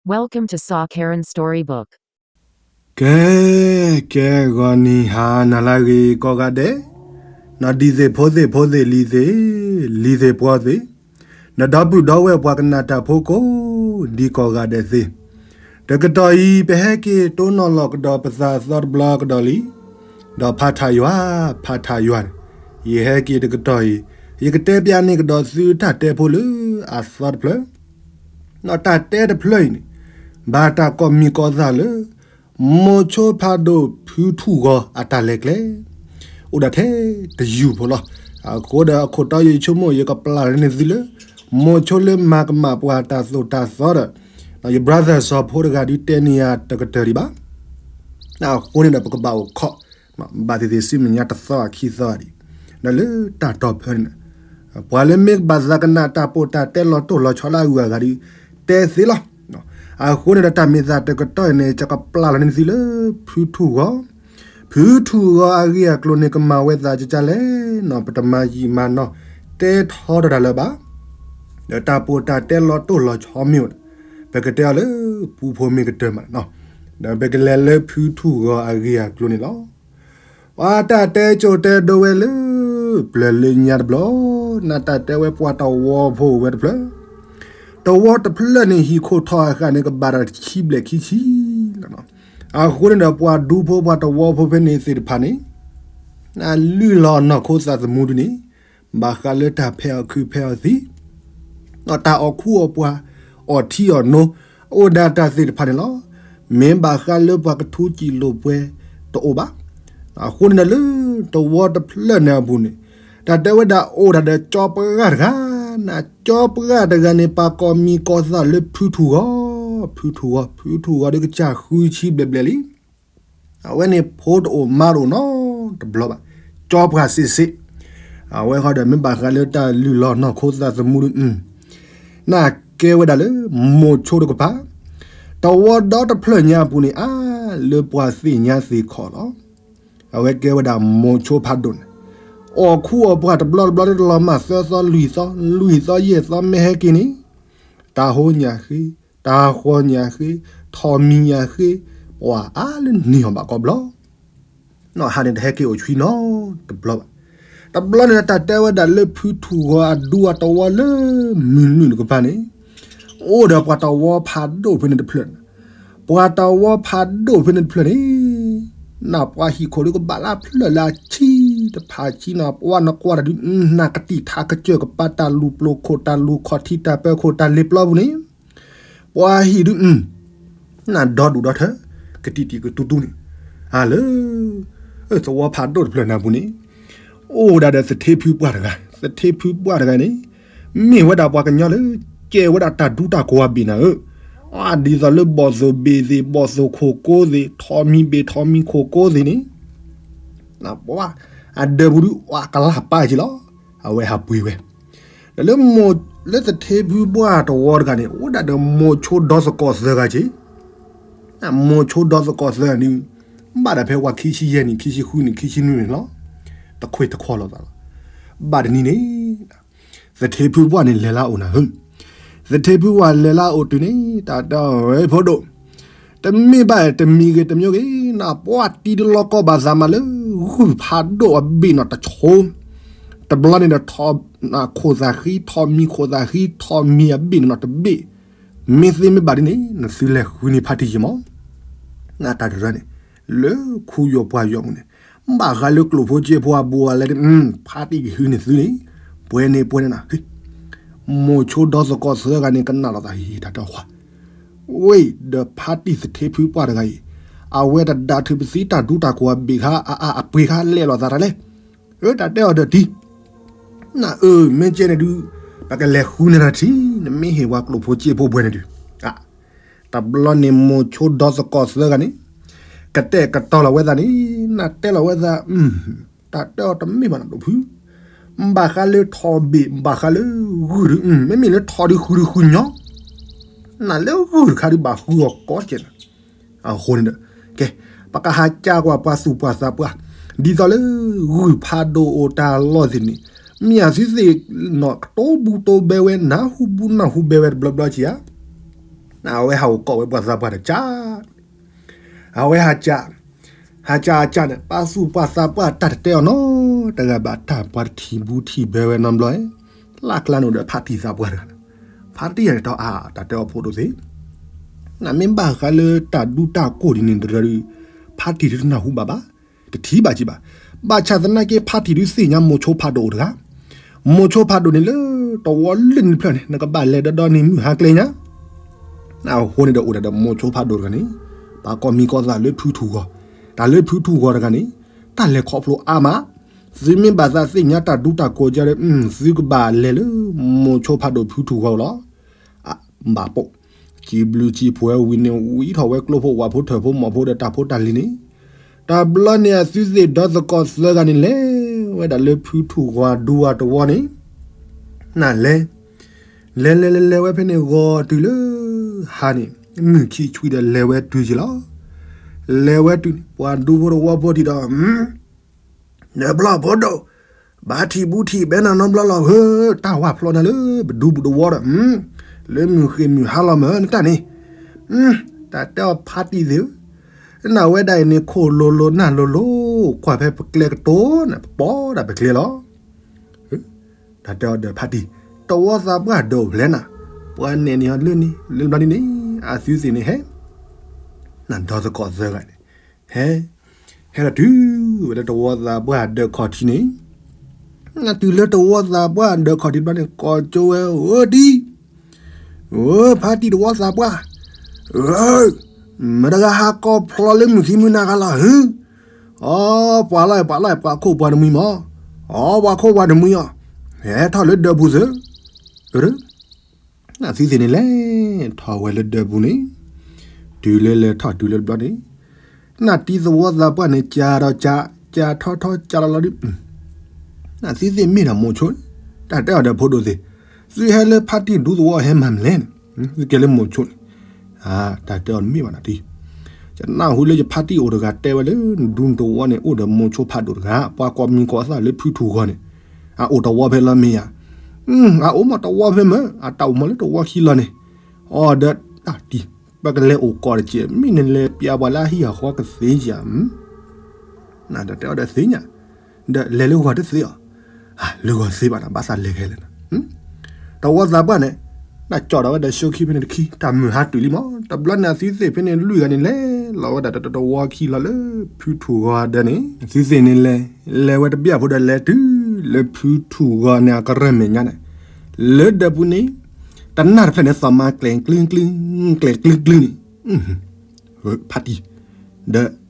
Welcome to Saw Karen Storybook. ကဲ, ကဲဂီၤနံၤဟါနၤလၢအဂ့ၤကိးဂၤဒဲး, နီၢ်ဒံသ့ၣ်ဖိသ့ၣ်ဖိသ့ၣ်လံၤသ့ၣ်, လံၤသ့ၣ်ပှီၤသ့ၣ်, နဒီပုၢ်ဒီဝဲၢ်ပှၤကနၣ်တၢ်ဖိကိး, ဒ်ကိးဂၤဒဲးသ့ၣ်, တကတီၢ်အံၤ ပဟဲက့ၤတိနီၤလီၤကဒီးပသးသီတဘျီကဒီးလံ, ဒီးဖးထးယွၤ, ဖးထးယွၤန့ၣ်, ယဟဲက့ၤတကတီၢ်အံၤ, ယကတဲပျးန့ၢ်ကဒီးသုတၢ်တဲဖိလၢအသီတဖျၢၣ် ဒီးတၢ်တဲတဖျၢၣ်အံၤန့ၣ်, ဘၣ်တၢ်ကိးမံၤကိးသးလၢ မိၤဆိဖးဒိၣ်ဖုထူၣ်ဂီၤအတၢ်လဲၤကျဲ, အိၣ်ဒၣ်ထဲတယုၢ်ဖိလီၤ. အဃိဒီးအခိၣ်တီယဆိကမိၣ် ယကပျၢ်လၢန့ၣ်သုလၢ မိၤဆိလၢမၤကမၣ်ပှၤတၢ်သိၣ်တၢ်သီဒီး, ယ brother စီၤဖိတဂၤဒုးတဲန့ၢ်ယၤတကတၢၢ်ဒံးဘၣ် အဃိန့ၣ်ဒီး ပကဘၣ်အိၣ်ခိး, ဘၣ်သ့ၣ်သ့ၣ်စုမဲာ်ညါတသီအခံသီဒံး, ဒီးလၢတၢ်တီၢ်ဖၢန့ၣ်, ပှၤလၢမ့ၢ်ဘၣ်သးကနၣ်တၢ်ပိာ်တၢ်တဲလီၤတိၢ်လီၤဆီလၢအဂုၤအဂၤဒီး, တဲသ့လီၤ. အဃိန့ၣ်ဒီးတၢ်မ့ၢ်သးတကတီၢ်အံၤန့ၣ် ယကပျၢ်လီၤန့ၢ်သုလၢ ဖုထူၣ်ဂီၤ, ဖုထူၣ်ဂီၤအဂ့ၢ်အကျိၤန့ၣ် ကမၤဝဲသးကကလဲၣ်နီၤ ပတမၤယံာ်မၤနီၢ်, တဲထီတၢ်လၢၤဘၣ် ဒီးတၢ်ပိာ်တၢ်တဲလီၤတိၢ်လီၤဆီမ့ၢ်အိၣ်, ပကတဲအီၤလၢ ပူဖိမ့ၢ်ကတၢၢ်မးနီၤ, ဒီးပကလဲၤလၢဖုထူၣ်ဂီၤအဂ့ၢ်အကျိၤန့ၣ်လီၤ. ပှၤတၢ်တဲကၠိတဲဒိဝဲလၢ ပျၢၤလၢညါတဘျီ, နတၢ်တဲဝဲပှၤတဝီဖိဝဲတဖျၢၣ်, တဝီတဖျၢၣ်န့ၣ် ဟံၣ်ခိၣ်ထီၣ်အဃၢ်န့ၣ် ကဘၣ်တၢ်တဆံဘျဲၣ်ခံဆံလီၤ. အဃိန့ၣ်ဒီးပှၤဒူဖိပှၤတဝီဖိဖဲန့ၣ်သ့ၣ်တဖၣ်န့ၣ်, အလုၢ်လီၤအနီၢ်ခိသးသမူဒုန့ၣ်, ဘၣ်ဃးလၢတၢ်ဖဲးအီၣ်ခုးဖဲးအီၣ်သံ, တၢ်အီၣ်ခူအီၣ်ပှၤ, အီၣ်ထံအီၣ်နိ, အိၣ်ဒၣ်တၢ်သ့ၣ်တဖၣ်န့ၣ်လီၤ. မ့ၢ်ဘၣ်ဃးလၢပှၤကထူစံာ်လိာ်ပှဲၤတအိၣ်ဘၣ်. အဃိန့ၣ်ဒီးလၢတဝီတဖျၢၣ်န့ၣ်အပူၤန့ၣ်, တၢ်တဲဝဲဒၣ်အိၣ်ဒၣ်ဒီးကၠီပှၢ်တဂၤ, နကၠီပှၢ်တဂၤန့ၣ် ပှၤကိးမံၤကိးသးလၢဖုထူၣ်ဂီၤ, ဖုထူၣ်ဂီၤ, ဖုထူၣ်ဂီၤဒီးကစၢ်ဃုဆံဘျဲၣ်ဘျဲၣ်လံ အဝဲန့ၣ်ဖိတအိၣ်မါတအိၣ်နီတဘျီဘၣ်, ကၠီပှၢ်စ့ၢ်စ့ၢ်, အဝဲဃီဒီးမ့ၢ်ဘၣ်ဃးလၢတၢ်လုၢ်လီၤနီၢ်ခိသးသမူဒု, နကဲဝဲဒၣ်လၢ မိၤဆိတကပၤ, တဝီဒီတဖျၢၣ်ညါအပူၤန့ၣ် အါလၢပှၤသ့ၣ်ညါသ့ၣ်ခီၣ်လီၤ. အဝဲကဲဝဲဒၣ်မိၤဆိဖးဒိၣ်န့ၣ်, အီၣ်ခူအီၣ်ပှၢ်တဘျီတဘျီတလီၤမၢ်သၢသီလွံၢ်သီ, လွံၢ်သီယဲၢ်သီမ့ၢ်ဟဲက့ၤန့ၣ်, တၢ်ဟိညၣ်ဃ့, တၢ်ဃီညၣ်ဃ့, ထီၣ်မံၤညၣ်ဃ့, ပှၤအါလၢနံၤဟီၣ်ဘၣ်ကိးဘျီ နီၢ်ဟါန့ၣ်တဟဲက့ၤအိၣ်ဆှံနီတဘျီဘၣ်. တဘျီန့ၣ်တၢ်တဲဝဲဒၣ်လၢဖုထူၣ်ဂီၤအဒူအတဝီလၢမုၢ်နုာ်တကပၤန့ၣ်, အိၣ်ဒီးပှၤတဝီဖးဒိၣ်ဖဲန့ၣ်တဖျၢၣ်န့ၣ်, ပှၤတဝီဖးဒိၣ်ဖဲန့ၣ်တဖျၢၣ်န့ၣ်, နပှၤဟံၣ်ခိၣ်ဒုကဘၣ်လၢဖျၢၣ်လၢအဆံတဖၣ်ဆံနီၤ, ပှၤနကွၢ်တၢ်ဒု နကတံၢ်ထးကစၢၢ်ကပၤ တၢ်လူၤပျိာ်ခိၣ် တၢ်လူၤခီၣ်ထံး တၢ်ပၢခိၣ် တၢ်လ့ပျီပူၤန့ၣ် ပှၤဟံၣ်ဒု နဒီဒူၣ်ဒီထၢ ကတံၢ်တံၢ်ကတူတူန့ၣ်, အလၢ သဝီဖးဒိၣ်တဖျၢၣ်န့ၣ်အပူၤန့ၣ်, အိၣ်ဒၣ်ဒီးသထ့ဖုပှၢ်တဂၤ, သထ့ဖုပှၢ်တဂၤန့ၣ်, မ့ၢ်ဝဲဒၣ်ပှၤကညီလၢ ကဲဝဲဒၣ်တၢ်ဒူတၢ်ကိးအဘ့ၣ်နၤဧၢ, ဒ်သိးလၢဘီၣ်သိၣ်ဘ့ၣ်သ့ၣ် ဘီၣ်သိၣ်ခိၣ်ကိးသ့ၣ် ထီၣ်မံၤဘ့ၣ်ထီၣ်မံၤခိၣ်ကိးသ့ၣ်န့ၣ် ပှၤအဒၢးပူၤဒု ပှၤကလၢ်ပၢ်က့ၤလီၤ. အဝဲဟးပှ့ၤဝဲ, ဒီးလၢ လၢသထ့ဖုပှၢ်တဝီတဂၤန့ၣ် အိၣ်ဒၣ်ဒီးမိၤဆိဒီသကိးသၢဂၤက့ၤ, မိၤဆိဒီသကိးသၢဂၤန့ၣ် ဘၣ်ဒၣ်ဖဲပှၤခံဆံယဲၢ်နံၣ် ခံဆံဃုနံၣ် ခံဆံနွံနံၣ်လီၤ. တခွဲးတခီလိာ်သးလီၤ. ဘၣ်တနံၤန့ၣ် သထ့ဖုပှၢ်န့ၣ်လဲၤလၢအအိၣ်နၤဧၢ, သထ့ဖုပှၢ်လဲၤလၢအအိၣ်တုၤန့ၣ် တၢ်တဲအီၤ ဖိဒိၣ်, တမ့ၢ်ဘၣ်တမံၤဂ့ၤတမံၤဂ့ၤ နပှၤတံၤတလီၤကီၢ်ဘၣ်သးမးလၢ ဂုၢ်ဖးဒိၣ်အဘ့ၣ်နီၤတဆိ, တဘျီန့ၣ်ဒီး ထီၣ်ခိၣ်သးဃံ ထီၣ်မံၤခိၣ်သးဃံ ထီၣ်မံၤအဘ့ၣ်န့ၣ်နီၤတဘ့ၣ်, မ့ၢ်သ့မ့ၢ်ဘၣ်ဒ်န့ၣ် နသုလဲၤဃုန့ၢ်ဖါတံၢ်ယမီၢ် နတၢ်တရၢန့ၣ် လၢခူယိာ်ပှၢ်ယိာ်မူန့ၣ်, ဘၣ်ဃးလၢကျိာ်ဖိစ့ဖိအဘူးအလဲဒ် ဖါတံၢ်ကဟုန့ၢ်သုန့ၣ်, ပှဲၤန့ၣ်ပှဲၤန့ၣ်နၤ, မိၤဆိဒီသကိးသၢဂၤန့ၣ် ကနၣ်လိာ်သးဟ့ၣ်တၢ်တၢ်ဃီ, ဝဲဒီးဖါတံၢ်သထ့ဖုပှၢ်တဂၤအံၤ, အဝဲတဒၣ်ထုးပသံတၢ်ဒူတၢ်ကိးအဘ့ၣ်ခါ အအပှ့ၤခါလဲၣ်လိာ်သးတၢ်လဲၣ်, အတၢ်တဲအီၤဒီးတံၢ် နအၢ မ့ၢ်ကဲန့ၣ်ဒုး, ပကလဲၤဃုန့ၢ်နၤထံ, နမ့ၢ်ဟ့ၣ်ပှၤကျိာ်ဖိစ့ဖိပှဲၤန့ၣ်ဒုး, တဘျီန့ၣ်မိၤဆိဒီသကိးသၢဂၤန့ၣ်, ကတဲာ်ကတီၤလီၤဝဲသးန့ၣ်, နတဲလီၤဝဲသး, တၢ်တဲအီၤတမ့ၢ်ဘၣ်နဒိၣ်ဖု, ဘၣ်ဃးလၢထီၣ်ဘ့ၣ် ဘၣ်ဃးလၢဂုၢ်ဒုး, မ့မ့ၢ်လၢထီၣ်ဒုးဃုဒုးဃုညီ, နလၢဂုၢ်တခါဒုးဘၣ်ဃုအီၤကိးကဲနၤ အဃိန့ၣ်ဒီး, ကဲ, ပကဟးကၢ်ကွၢ်ပှၤသူၣ်ပှၢ်သးပှၢ်, ဒ်သိးလၢဂုၢ်ဖးဒိၣ်အိၣ်တၢ်လီၢ်သ့ၣ်န့ၣ်, မ့ၢ်အသုသ့ၣ်နီၣ်ကတိၤဘူးတိၤဘဲဝဲ နၢ်ဟူဘူးနၢ်ဟူဘဲဝဲတဘျီဘျီကံဧါ. အဝဲဟးအိၣ်ကိးဝဲပှၤသးပှၢ်တကး, အဝဲဟးကး, ဟးကးကးန့ၣ် ပာ်သူၣ်ပှၤသးပှၢ်တၢ်တတဲအီၤနီတဂၤဘၣ် တၢ်ပှၤတထံၣ်ဘူးထံၣ်ဘၢဝဲနီတဘျီ, လၢ်ကျါန့ၣ်ဒီးဖါတံၢ်သးပှၢ်တဂၤန့ၣ်, ဖါတံၢ်န့ၣ်တဲအီၤ တၢ်တဲအီၤဖိဒိၣ်သ့ၣ်, နမ့ၢ်ဘၣ်ဃးလၢတၢ်ဒူတၢ်ကိၢ်ဒ်န့ၣ်တရၢဒီး ဖါတံၢ်ဒုတနၢ်ဟူဘၣ်ဘၣ်, တထံၣ်ဘၣ်ကံဘၣ်, ဘၣ်ဆၣ်သနာ်က့ဖါတံၢ်ဒုသ့ၣ်ညါမိၤဆိဖးဒိၣ်အိၣ်တဂၤ, မိၤဆိဖးဒိၣ်န့ၣ်လၢတဝီလၢန့ၣ်တဖျၢၣ်န့ၣ် နကဘၣ်လဲၤဒီးဒီနံၤမုၢ်ဟါကျဲညါ အဃိန့ၣ်ဒီးအိၣ်ဒၣ်ဒီးမိၤဆိဖးဒိၣ်တဂၤန့ၣ်, ပှၤကိးမံၤကိးသးလၢဖုထူၣ်ဂီၤ, တၢ်လၢဖုထူၣ်ဂီၤတဂၤန့ၣ်, တၢ်လဲၤခီဖျိအါမး, သုမ့ၢ်ဘၣ်သးသ့ၣ်ညါတၢ်ဒူတၢ်ကိၢ်ကဒီး သုကဘၣ်လဲၤလၢမိၤဆိဖးဒိၣ်ဖုထူၣ်ဂီၤလီၤ. ဘၣ်ပိာ်, စံးဘျုးစံးဖှိၣ်ဝံၤန့ၣ် ဝံထီၣ်ဝဲကျိဖိဝၣ်ဖိထၢၣ်ဖိမီၢ်ဖိဒီးတၢ်ဖိတၢ်လံၤန့ၣ်, တဘျီန့ၣ်အသုသ့ၣ်ဒီသကိးသၢဂၤန့ၣ် လဲၤဝဲဒၣ်လၢဖုထူၣ်ဂီၤဒူအတဝီန့ၣ်, နလဲၤ လဲၤလဲၤလဲၤလဲၤဝဲဖဲန့ၣ် ဂီၤတုၤလၢဟါန့ၣ် မုၢ်ဆံးဆှံဒီးလဲၤဝဲတုၤက့ၤလီၤ. လဲၤဝဲတုၤန့ၣ် ပှၤဒူဖိတဝီဖိထံၣ်ဒီး, နဘျီဖိဒိၣ်, ဘၣ်ထံၣ်ဘူးထံၣ်ဘဲနၤနီတဘျီလီၤဧၢ, တၢ်ဝၢ်ဖျီနၤလၢပဒူပူၤတဝီဒီး, လၢမုၢ်ဃ့ၢ်မုၢ်ဟါလီၤမးနတၢ်န့ၣ်, တၢ်တဲအီၤဖါတံၢ်သ့ၣ်ဧၢ, နဝဲဒၣ်အံၤန့ၣ် ခိၣ်လိၤလိၤနၢ်လိၤလိၤ, ကွၢ်ဖဲပကျဲကတိၤန့ၣ် ပပိာ်ဒၣ်ပကျဲလီၤ. တၢ်တဲအီၤဒီးဖါတံၢ်, တဝီသးပှၢ်ဒိၣ်ဖျဲနၤ, ပှၤနဲၣ်န့ၢ်အီၤလၢန့ၣ် လၢဘျီန့ၣ်န့ၣ် အသုသ့ၣ်န့ၣ်ဟဲ, နဒီသကိးသၢဂၤန့ၣ်, ဟဲ, ဟဲဒီးတုၤဝဲလၢတဝီသးပှၢ်ဒၢးခီၣ်ထံးန့ၣ်, နတုၤလၢတဝီသးပှၢ်ဒၢးခီၣ်ထံးတဘျီန့ၣ် ကိးကၠိဝဲဧၢဒ် ဧၢ, ဖါတံၢ်တဝီသးပှၢ်, ဧၢ, မတၤဂၤဟးကိးဖျီလၢမုၢ်ဃံမုၢ်နၤဂၤလီၤဧၢ, အီ, ပှၤလီၤ, ပှၤလီၤ, ပှၤခိၣ်ပှၤတမှံၤမး, အီ, ပှၤခိၣ်ပှၤတမှံၤအီၤ, ဟဲထီၣ်လၢဒၢးပူၤသ့, အသုသ့ၣ်န့ၣ်လဲၤ, ထီၣ်ဝဲလၢဒၢးပူၤန့ၣ်, တုၤလၢလဲၤထီၣ်တုၤလၢတဘျီန့ၣ်, နတံၤသဝီသးပှၢ်န့ၣ် ကးဒီးကး, ကးထီထီကးလီၤလီၤဒ် နသုသ့ၣ်မ့ၢ်ဒီးမိၤဆိန့ၣ်, တၢ်တဲအီၤဒီးဖိဒိၣ်သ့ၣ်, သုဟဲလၢဖါတံၢ်ဒူသဝီဟဲမၤမလဲၣ်န့ၣ်, သုကဲလၢမိၤဆိန့ၣ်, တၢ်တဲအီၤတမ့ၢ်ဘၣ်နတံၤ, ယနၢ်ဟူလၢယဖါတံၢ်အိၣ်တဂၤတဲဝဲလၢ နဒူသဝီန့ၣ် အိၣ်ဒီးမိၤဆိဖးဒိၣ်တဂၤ, ပှၤကိးမံၤကိးသးလၢဖုထူၣ်ဂီၤန့ၣ်, အအိၣ်တဝီဖဲလီၤမ့ၢ်ဧါ, အအိၣ်မးတဝီဖဲမၢ, အတၢ်အိၣ်မးလၢတဝီခံလီၤန့ၣ်, အီၤဒီးတၢ်တံၤ, ပကလဲၤအိၣ်ကိးတက့ၢ်, မ့ၢ်နလဲၤပျးပှၤလၢအဟံၣ်အဃီကသ့ဧါ နတၢ်တဲအီၤဒီးသ့ၣ်ညါ, ဒီးလဲၤလၢဂီၤတသ့အီၤ, လၢဂီၤသ့ဘၣ်နၤ ဘၣ်သးလဲၤခဲလၢာ်နၤ, တဝီသးပှၢ်န့ၣ်, နကၠီၣ်ဒီးဝဲဒီး ဆိခံဖဲန့ၣ်တခံ တၢ်မုၢ်ဟါတုၤလံမး, တဘျီန့ၣ်အသုသ့ၣ်ဖဲန့ၣ်လွံၢ်ဂၤန့ၣ် လဲၤလီၤဝဲဒၣ်တဝီခံလီၤလၢ ဖုထူၣ်ဂီၤဒၢးန့ၣ်, အသုသ့ၣ်န့ၣ်လဲၤ, လဲၤဝဲတဘျီဖိဒီးလဲၤတုၤလၢဖုထူၣ်ဂီၤန့ၣ် အကရၢၢ်မဲာ်ညါန့ၣ်, လၢဒၢးပူၤန့ၣ်, တနၢ်တဖျၢၣ်န့ၣ် သီၣ်မါကျဲၤကျု, ကျဲၤကျုကျုန့ၣ် ဖါတံၢ်, ဒီး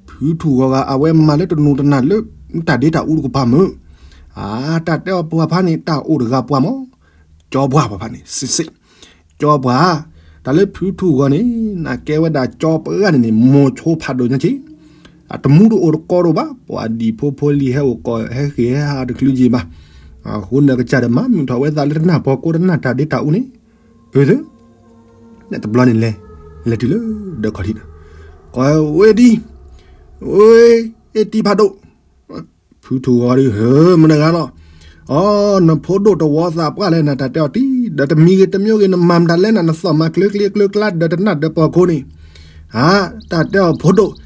ဖုထူၣ်ဂီၤဂၤ အဝဲမၤလၢတနူၤတနၢ်လၢ တၢ်ဒ့တၢ်အူတကပၤမုၢ်, အတၢ်တဲအီၤပှၤဖါန့ၣ် တၢ်အိၣ်တဂၤပှၤမး, ကၠီပှၢ်ပှၤဖါန့ၣ် စ့စ့, ကၠီပှၢ်, တၢ်လၢဖုထူၣ်ဂီၤန့ၣ် နကဲဝဲဒၣ်ကၠီပှၢ်န့ၣ်န့ၣ် မိၤဆိဖးဒိၣ်ညါက့, အတမူတအိၣ်တကိးတအိၣ်ဘၣ်, ပှၤဒံၣ်ဖိဖိလံၤဟဲအိၣ်ကိး ဟဲဃ့ၢ်ဟဲဟးတချုးက့ၤဘၣ်, အဃိန့ၣ်ကစၢ်ဒီးမၤမုာ်ထီၣ်ဝဲသးလၢတနၢ်ပှၤကိးတနၢ်တၢ်ဒ့တၢ်အူန့ၣ်, အၢ တဘျီန့ၣ်လဲၤ, လဲၤတုၤလၢဒၢးခီၣ်ထံးဒီး, ကိးဝဲဒ်, ဝဲ, အ့တံၤဖးဒိၣ်, ဖုထူၣ်ဂီၤဒီး ဟၢ မတၤတဂၤလီၤ, အီ နဖိဒိၣ်တဝီသးပှၢ်လဲၣ် နတၢ်တဲအီၤတံၢ်, ဒီးတမံၤဂ့ၤတမံၤဂ့ၤ နမၤမတၤလဲၣ်နၤ နသီၣ်မါကျၢကျ့ကျၢကျါ ဒီးတနၢ်ဒီးပှၤခိၣ်န့ၣ်, အ တၢ်တဲအီၤဖိဒိၣ်,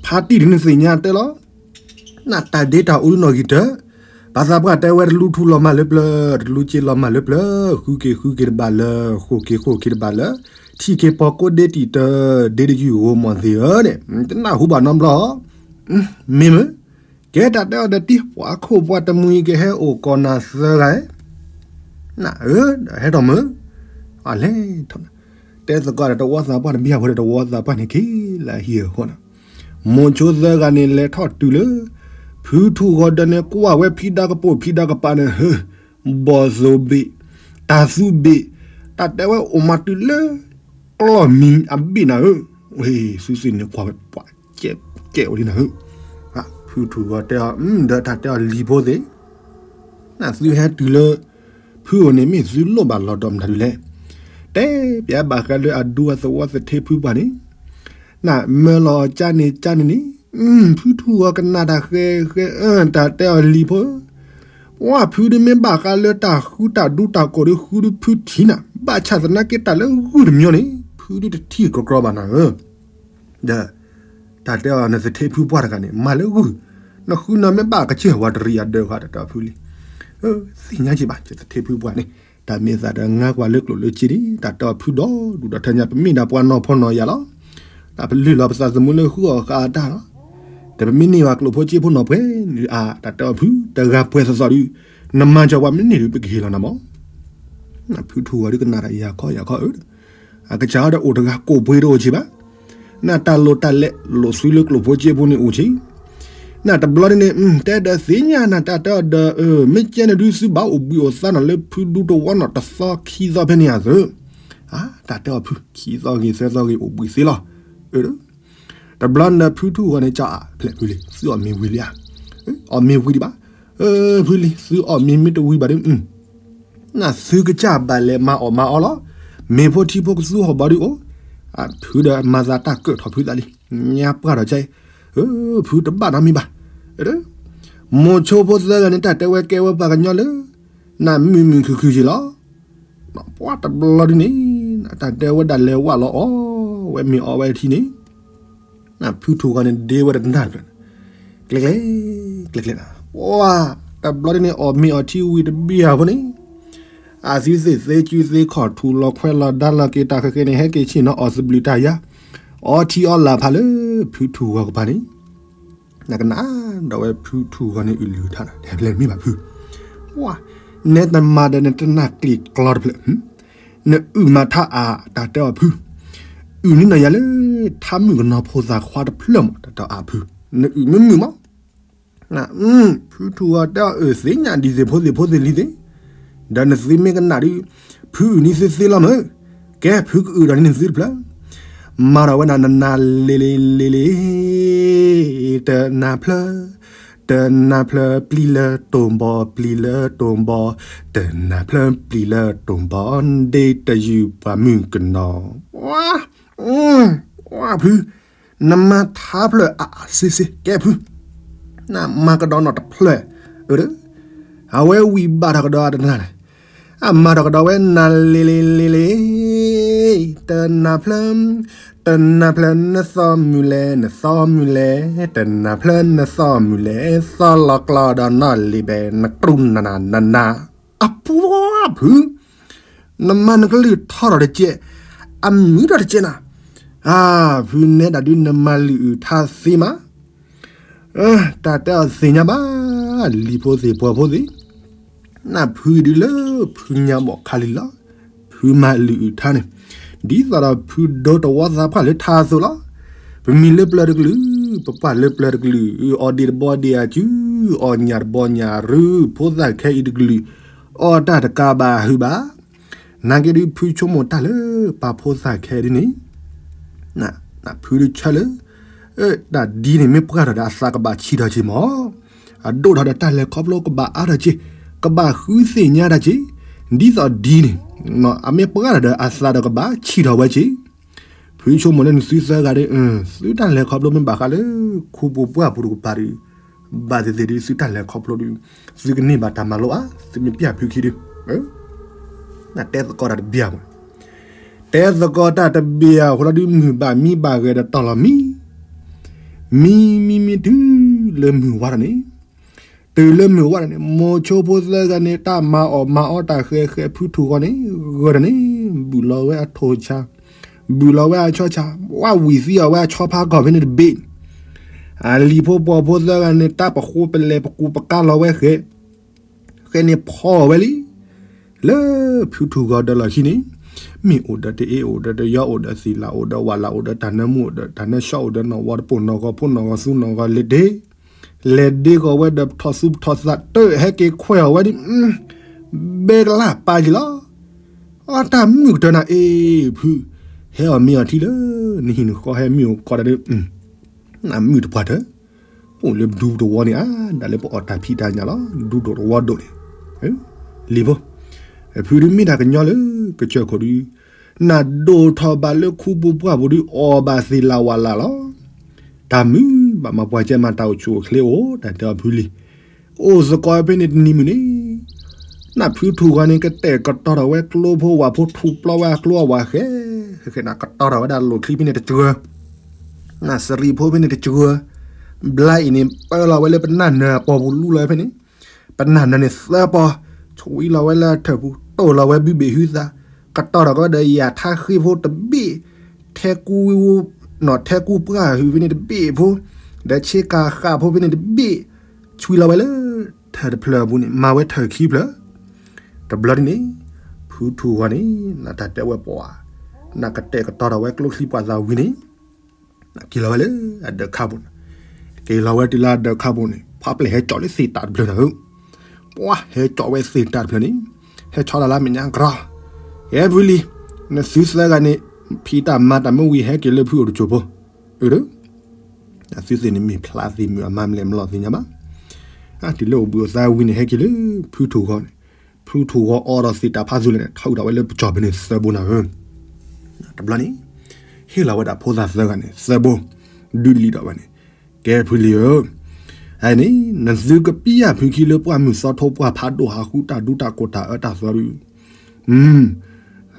ဖါတံၢ်ဒ်နသ့ၣ်ညါတဲလီၤ နတၢ်ဒ့တၢ်အူနီၢ်ဂံၢ်တၢၢ်, ပှၤသးပှၢ်တဲဝဲတလူထူလီၤမၢ်လၢပျၢၤ, တလူက့လီၤမၢ်လၢပျၢၤ, ဃုက့ၤဃုက့ၤတဘၣ်လၢၤ, ဃိာ်က့ၤဃိာ်က့ၤတဘၣ်လၢၤ, ထံၣ်က့ၤပှၤကိးဒ့တံၢ်တၢ်, ဒ့တယုၢ်ဂိၤမီၢ်သ့ၣ်ဧၢန့ၣ်, တနၢ်ဟူဘၣ်နီတဘျီ, မ့ၢ်မ့ၢ်, ကဲတၢ်တဲအီၤဒီးတံၢ် ပှၤခိၣ်ပှၤတမှံၤကဟဲအိၣ်ကိးနၤသၢဂၤ, နအၢ, ဟဲထီၣ်မၢ်, အလဲၤထီၣ်, တဲသကိးဒီးတဝီသးပှၢ်တဘျီဖိဒီးတဝီသးပှၢ်န့ၣ်က့ၤလၢဟံၣ်အဃိန့ၣ်, မိၤဆိသၢဂၤန့ၣ် လဲၤထီၣ်တုၤလၢ ဖုထူၣ်ဂီၤဒၢးန့ၣ် ကွၢ်ဝဲဖံးဒါကပိာ်ဖံးဒါကပၤန့ၣ် ဟၢ ဘီၣ်သိၣ်ဘ့ၣ်, တၢ်သူဘ့ၣ်, တၢ်တဲဝဲအိၣ်မးတုၤလၢ ကျီၢ်မံၤအဘ့ၣ်နၤဧၢ, ဝဲ သုသ့ၣ်န့ၣ်ကွၢ်ဝဲပှၤကဲးကဲးဝဲဒ်နၤဧၢ, ဖုထူၣ်ဂီၤတဲအီၤ ဒီးတၢ်တဲအီၤလံၤဖိသ့ၣ် နသုဟဲတုၤလၢ ဖုအိၣ်န့ၣ် မ့ၢ်သုလိၣ်ဘၣ်လီၤဒီးမတၤဒုလဲၣ်, တဲပျးဘၣ်ဃးလၢအဒူအသဝီသထ့ဖုပှၢ်န့ၣ်, နမၢလီၤကၠါန့ၣ်ကၠါန့ၣ်န့ၣ်, ဖုထူၣ်ဂီၤကနၣ်တၢ်ဃဲဃဲ တၢ်တဲအီၤလံၤဖိဧၢ, ပှၤဖုဒုးမ့ၢ်ဘၣ်ဃးလၢတၢ်ဃုတၢ်ဒူတၢ်ကိၢ်ဒီးဃုဒုးဖုထံၣ်နၤ, ဘၣ်ဆၣ်သနာ်က့တၢ်လၢဂုၢ်တမံၤန့ၣ် ဖုဒုးတထံၣ်ကြီကြီဘၣ်နၤဧၢ, ဒီး တၢ်တဲအီၤ နသထ့ဖုပှၢ်တဂၤန့ၣ် မၤလၢဂုၢ်, နဃုနၤမ့ၢ်ဘၣ်ကစၢၢ်ဝဲတရံးအဒၢးဃာ် တၢ်တဲအီၤဖုလံ, သ့ၣ်ညါက့ၤဘၣ် ယသထ့ဖုပှၢ်န့ၣ်, တၢ်မ့ၢ်သးဒီးငါကွၢ်လၢကျိာ်လၢစ့ဒံး တၢ်တဲအီၤဖုဒီးဒူၣ်ဒီးထၢညါ ပမ့ၢ်ဒၣ်ပှၤနီၢ်ဖီနီၢ်ယာ်လီၤ, တၢ်ပလုၢ်လီၤပသးသမူလၢဃုအီၣ်ဃာ်အတၢ်လီၤ, ဒီးပမ့ၢ်န့ၢ်ဘၣ်ကျိာ်ဖိစ့ဖိနီၢ်ပှဲၤန့ၣ် အါ တၢ်တဲအီၤဖု တဂၤပှဲၤသီသီဒုး, နမၤစၢၤပှၤမ့ၢ်န့ၢ်ဒုး ပကဟ့ၣ်လီၤနၤမး ဖုထူဂီၤဒုးကနၣ်တၢ်ယၤခီယၤခီအၢ, အကစၢ်အီၤဒီးအိၣ်တဂၤကိးပှ့ၤတအိၣ်ဆံးဘၣ်, နတၢ်လိၣ်တၢ်လဲလိာ်စုလၢကျိာ်ဖိစ့ဖိန့ၣ်အိၣ်ဆံး, နတဘျီဒ်န့ၣ် တဲဒီးသ့ၣ်ညါနၤတၢ်တဲအီၤဒီး မ့ၢ်ကဲန့ၣ်ဒုးသုဘၣ်အိၣ်ဘှံးအိၣ်သါနီၤလၢဖုဒူတဝီနီၤ တသီခံသီဖဲန့ၣ်ဧါသၢ, တၢ်တဲအီၤဖု ခံသီဂ့ၤသၢသီဂ့ၤအိၣ်ဘှံးသ့လီၤ, တဘျီန့ၣ်ဒီးဖုထူဂီၤန့ၣ် ကၠီအါဖျဲၣ်ဖုလံ သုအီၣ်မ့ၤဝံၤလံဧါ, အီၣ်မ့ၤဝံၤဒံးဘၣ်, ဖုလံ သုအီၣ်မ့ၤမ့ၢ်တဝံၤဘၣ်ဒုး နသုကစၢ်ဘၣ်လဲၤမၤအီၣ်မၤအီလီၤ, မ့ၤဖိထံဖိကသူဟီၣ်ဘီဒုးအိၣ်, ဖုဒီးမၤသးတၢ်ကၢၣ်ထီၣ်ဖုသးလံ, ညါပှၢ်ထီၣ်ကဲ, ဖုတဘၣ်နီတမံၤဘၣ်, မိၤဆိဖိသၢဂၤန့ၣ် တၢ်တဲဝဲကဲဝဲပှၤကညီလၢ နမုာ်မုာ်ခုၣ်ခုၣ်က့ၤလီၤ, ပှၤတဘျီဒုးန့ၣ် တၢ်တဲဝဲဒၣ်လဲၤဝဲလီၤအီၣ်ဝဲမ့ၤအီဝဲထံန့ၣ် ဖုထူဂီၤန့ၣ် ဒ့ဝဲတနၢ်တဖျၢၣ်န့ၣ်, ကျဲကျဲ, ကျဲကျဲ, ပှၤတဘျီဒ်န့ၣ် အီၣ်မ့ၤအီထံဝံၤတဘ့ၣ်ဧါဖိန့ၣ်, အသုသ့ၣ်သ့ကုသ့ခီၣ်ထူလီၤခွဲးလီၤဒါလီၤက့ၤ တၢ်ဃဲၤဃဲၤန့ၣ် ဟဲက့ၤဆ့ၣ်နီၤအီၣ်သဘျုးတၢ်ယါ, အီထံအီလာ်ဖးလၢ ဖုထူဂီၤကပၤန့ၣ်, နကနၣ်ဒီးဝဲဖုထူဂီၤန့ၣ် အုၣ်လုၢ်ထါနၤ တဟဲဖျဲၣ်မ့ၢ်ဘၣ်ဖု, ပှၤ နဲတမၤဒီးနတနၢ်ကျံာ်ကျီတဖျၢၣ် နအုၣ်မၤထါအါ တၢ်တဲအီၤဖု, အုၣ်န့ၢ်နီၢ်ယၤလၢ ထါမုၣ်ကနီၤဖိသၣ်ခွါတဖျၢၣ်မး တၢ်တဲအီၤအါဖု, နအုၣ်မ့ၢ်မုာ်မး, ဖုထူဂီၤတဲအီၤအုၣ်သ့ၣ်ညါဒ်သ့ၣ်ဖိသ့ၣ်ဖိသ့ၣ်လံၤသ့ၣ်, ဒီးနသုမ့ၢ်ကနၣ်ဒုး, ဖုအုၣ်န့ၢ်သုသ့လီၤမး, ကဲဖုကအုၣ်ဒီးန့ၢ်သုတဖျၢၣ် မၤထီၣ်ဝဲဒၣ်နနၤလ့လ့လ့လ့, တနၤဖျၢၣ်, တနၤဖျၢၣ်ပျံၤလၢတိၢ်ဘီ ပျံၤလၢတိၢ်ဘီ, တနၤဖျၢၣ်ပျံၤလၢတိၢ်ဘီ ဒ့တယုၢ်ပှၤမုၣ်ကနီၤ, ဝါ, ဝါဖု, နမၤထါဖျၢၣ်အါအါစ့စ့ ကဲဖု, နမၤကဒီးနီၢ်တဖျၢၣ်, အဝဲဝံၤဘၣ်ထီၣ်ကဒီးတနၤလဲၣ် အမၤထီၣ်ကဒီးဝဲနၤလ့လ့လ့လ့, တနၤဖျၢၣ်, တနၤဖျၢၣ်နသီမုၢ်လဲၣ် နသီမုၢ်လဲၣ်, တနၤဖျၢၣ်နသီမုၢ်လဲၣ် သီလီၤကျီဒီးနီၢ်လံၤဘဲ နတြူၢ်နနၤနနၤ, အပှၤဖု, နမၤနကလုၢ်ထီထီၣ်တကဲး, အမုာ်ထီၣ်တကဲးနၤ, အဖုနဲဒၣ်ဒုးနမၤလုၢ်အုၣ်ထါသ့မး တၢ်တဲအီၤသ့ၣ်ညါဘၣ်, လံၤဖိသ့ၣ်ပှၤဖိသ့ၣ်, နဖုဒုးလၢဖုညါဘီၣ်ခါလံလီၤ, ဖုမၤလုၢ်အုၣ်ထါန့ၣ်, ဒ်သိးဒီးဖုဒိတဝီသးပှၢ်လၢထါအသိးလီၤ, ပမံၤလၢပျၢၤတကလုာ်, ပပှၢ်လၢပျၢၤတကလုာ်, အီၣ်ဒံးတဘီဒံးအစု, အီၣ်ညၣ်တဘီညၣ်ရူ, ဖိသၣ်ခဲအံၤတကလုာ်, အီၣ်တၢ်တကးဘၣ်ဟုဘၣ်, နာ်က့ဒုးဖုဆိကမိၣ်တၢ်လၢပှၤဖိသၣ်ခဲဒ်န့ၣ် နဖုဒုးဆၢလၢ တၢ်ဒ်န့ၣ် မ့ၢ်ပှၢ်ထီၣ်ဒီးအသးကဘၣ်ဆံးထီၣ်က့ၤမး, အဒိၣ်ထီၣ်ဒီးတၢ်လဲၤခီဖျိကဘၣ်အါထီၣ်က့ၤ, ကဘၣ်ဃုသ့ၣ်ညါတၢ်က့ၤ, ဒ်သိးဒ်န့ၣ် အမ့ၢ်ပှၢ်ထီၣ်ဒီးအသးဒီးကဘၣ်ဆံးထီၣ်ဝဲက့ၤ, ဖုဆိကမိၣ်လၢနသုသၢဂၤဒီး သုတၢ်လဲၤခီဖျိမ့ၢ်ဘၣ်ဃးလၢ ခူပူၤပှၢ်ပူၤတကပၤဒီး ဘၣ်သ့ၣ်သ့ၣ်ဒုး သုတၢ်လဲၤခီဖျိဒုး သုကန့ၢ်ဘၣ်တၢ်မၤလိအါ, သုမ့ၢ်ပျၢ်ဖုခံဒုး တဲသကိးတၢ်တဘ့ၣ်ဧါ, တဲသကိးတၢ်တဘ့ၣ်ဧါ, အဃိလီၤဒုး မုၢ်ဘၣ်မံဘၣ်ဂဲၤဒီးတီၢ်လီၤမံ, မံမံမံတုၤလၢမုၢ်ဝါထီၣ်န့ၣ်, တုၤလၢမုၢ်ဝါထီၣ်န့ၣ် မိၤဆိဖိသၢဂၤန့ၣ် တၢ်မၤအီၣ်မၤအီတၢ်ဃဲၤဃဲၤ ဖုထူၣ်ဂီၤန့ၣ် ဂၢၢ်ထီၣ်န့ၣ် ဘုၣ်လီၤဝဲအထိၣ်ဆါ, ဘုၣ်လီၤဝဲအဆီဆါ, ဝါဝံၤသံအီၤဝဲအဆီဖါကီၢ်ဖဲန့ၣ်တဘ့ၣ်, အလံၤဖိပှီၤဖိသၢဂၤန့ၣ် တၢ်ပဃိပလဲၤပကူပကါလီၤဝဲဃဲၤ ဃဲန့ၣ်ဖီဝဲလံ, လၢဖုထူၣ်ဂီၤဒီးလီၢ်ခံန့ၣ်, မ့ၢ်အိၣ်ဒီးတအ့ အိၣ်ဒီးတယီ အိၣ်ဒီးသံၣ်လၣ် အိၣ်ဒီးဝၣ်လၣ် အိၣ်ဒီးတၢ်နၢမူ အိၣ်ဒီးတၢ်နၢဆှီ အိၣ်ဒီးနီၢ်ဝီတပိၢ် နီၢ်ဂီၤဖိ နီၢ်ဂီၤသူ နီၢ်ဂီၤလဲၤဒ့, လဲၤဒ့ဂီၤဝဲဒီးပထီၣ်သူပထီၣ်သးတၢၢ် ဟဲက့ၤခွဲးအီၤဝဲဒ် ဘဲကလၢ်ပာ်ယံၤလီၤ. အတၢ်မုၣ်ကတၢၢ်နၤအ့ၣ်ဖု, ဟဲအီၣ်မ့ၤအီထံလၢ နဟံၣ်နဃီဟဲမ့ၢ်အိၣ်ကီးတၢ်ဒီး နမုၣ်တပှၢ်တၢၢ်, အိၣ်လၢဒူတဝီန့ၣ်ဧါ, ဒၣ်လၢပအီၣ်တၢ်ဖံးတၢ်ညၣ်လီၤ, ဒူဒိၣ်တဝီဒိၣ်န့ၣ်, လံၤဖိ, ဖုဒုးမ့ၢ်တၢ်ကညီလၢ ကစၢၢ်ခိၣ်ဒုး, နဒိၣ်ထီၣ်ဘၣ်လၢခူပူၤပှၢ်ပူၤဒုး အီၣ်ဘၣ်သ့ၣ်လၣ်ဝၣ်လၣ်လီၤ. တၢ်မုာ်ဘၣ်မၤပှၤကဲမၤတၢ်အိၣ်ဆူၣ်အိၣ်ချ့အိၣ် တၢ်တဲအီၤဖုလံၤ, အိၣ်သကိးဖဲန့ၣ်တနံၤမုၢ်န့ၣ် နဖုထူၣ်ဂီၤန့ၣ် ကတဲာ်ကတီၤထီၣ်ဝဲကျိဖိဝၣ်ဖိ ထူးပျီဝဲအကျိအဝၣ်ဃဲ နကတီၢ်ထီၣ်ဝဲဒၣ်လိာ်ချံဖဲန့ၣ်တစှၤ, နစရံးဖိဖဲန့ၣ်တစှၤ, ဘျါအံၤန့ၣ် ပၢလီၤဝဲလၢပနၢ်နၢၤအပီၤပူၤလူလီၤဝဲဖဲန့ၣ်, ပနၢ်နၢၤန့ၣ်သၢပီၤ, ဆွံလီၤဝဲလၢထၢၣ်ပူၤ တိၢ်လီၤဝဲဘုဘ့ၣ်ဟုသး, ကတီၢ်ထီၣ်ကဒီးယၤထါဃ့ဖိတဘ့ၣ်, ထဲကူ, ထဲကူပှၢ်ဟုဖဲန့ၣ်တဘ့ၣ်ဖိ, ဒီးဆ့ကၤဃၣ်ဖိဖဲန့ၣ်တဘ့ၣ်, ဆွံလီၤဝဲလၢထၢၣ်တဖျၢၣ်အပူၤန့ၣ် မၤဝဲထၢၣ်ခံဖျၢၣ်, တဘျီဒ်န့ၣ်, ဖုထူၣ်ဂီၤန့ၣ် နတၢ်တဲဝဲပှၤ, နကတဲာ်ကတီၤထီၣ်ဝဲကျိချံပှၤသးဝံၤန့ၣ်, က့ၤလီၤဝဲလၢအဒၢးခါပူၤန့ၣ်, က့ၤလီၤဝဲတုၤလၢအဒၢးခါပူၤန့ၣ် ဖးပျဲၢ်ဟဲကၠီၣ်လၢသ့ၣ်တၢ်တဖျၢၣ်န့ၣ်ဧၢ, ပှၤဟဲကၠီၣ်ဝဲသ့ၣ်တၢ်တဖျၢၣ်န့ၣ်, ဟဲဆီလီၤလၢမဲာ်ညါကရီ, ဟဲဖုလံ, နသုသၢဂၤန့ၣ်, ဖံးတၢ်မၤတၢ်မ့ၢ်ဝံၤဟဲက့ၤလၢဖုအိၣ်တစိၢ်ဖိ, အၢ သုသ့ၣ်န့ၣ်မ့ၢ်ဖျါသ့ၣ်မုၢ်အမါမလဲၣ်မလီၤသ့ၣ်ညါဘၣ်, တုၤလၢအိၣ်ဘှံးအိၣ်သါဝံၤန့ၣ် ဟဲက့ၤလၢဖုထူၣ်ဂီၤန့ၣ်, ဖုထူၣ်ဂီၤအိးထီၣ်သ့ၣ်တၢ်ဖးသူၣ်လဲၣ်န့ၣ် ထီၣ်အုးထီၣ်ဝဲလၢပစီၢ်ပူၤန့ၣ်ဧၢ, တဘျီန့ၣ်, ဟ့ၣ်လီၤဝဲဒၣ်ဖိသၣ်သၢဂၤန့ၣ် သၢဘိ, ဒုးလံာ်ဒီးဝဲန့ၣ်, ကဲဖုလံဧၢ, အန့ၣ် နသုကပျၢ်ဖုခံလၢပှၢ်မုၢ်သီထိပှၢ်ဖးဒိၣ်ဟးဃုတၢ်ဒူတၢ်ကိၢ်တၢ်အၢတၢ်သီဒုး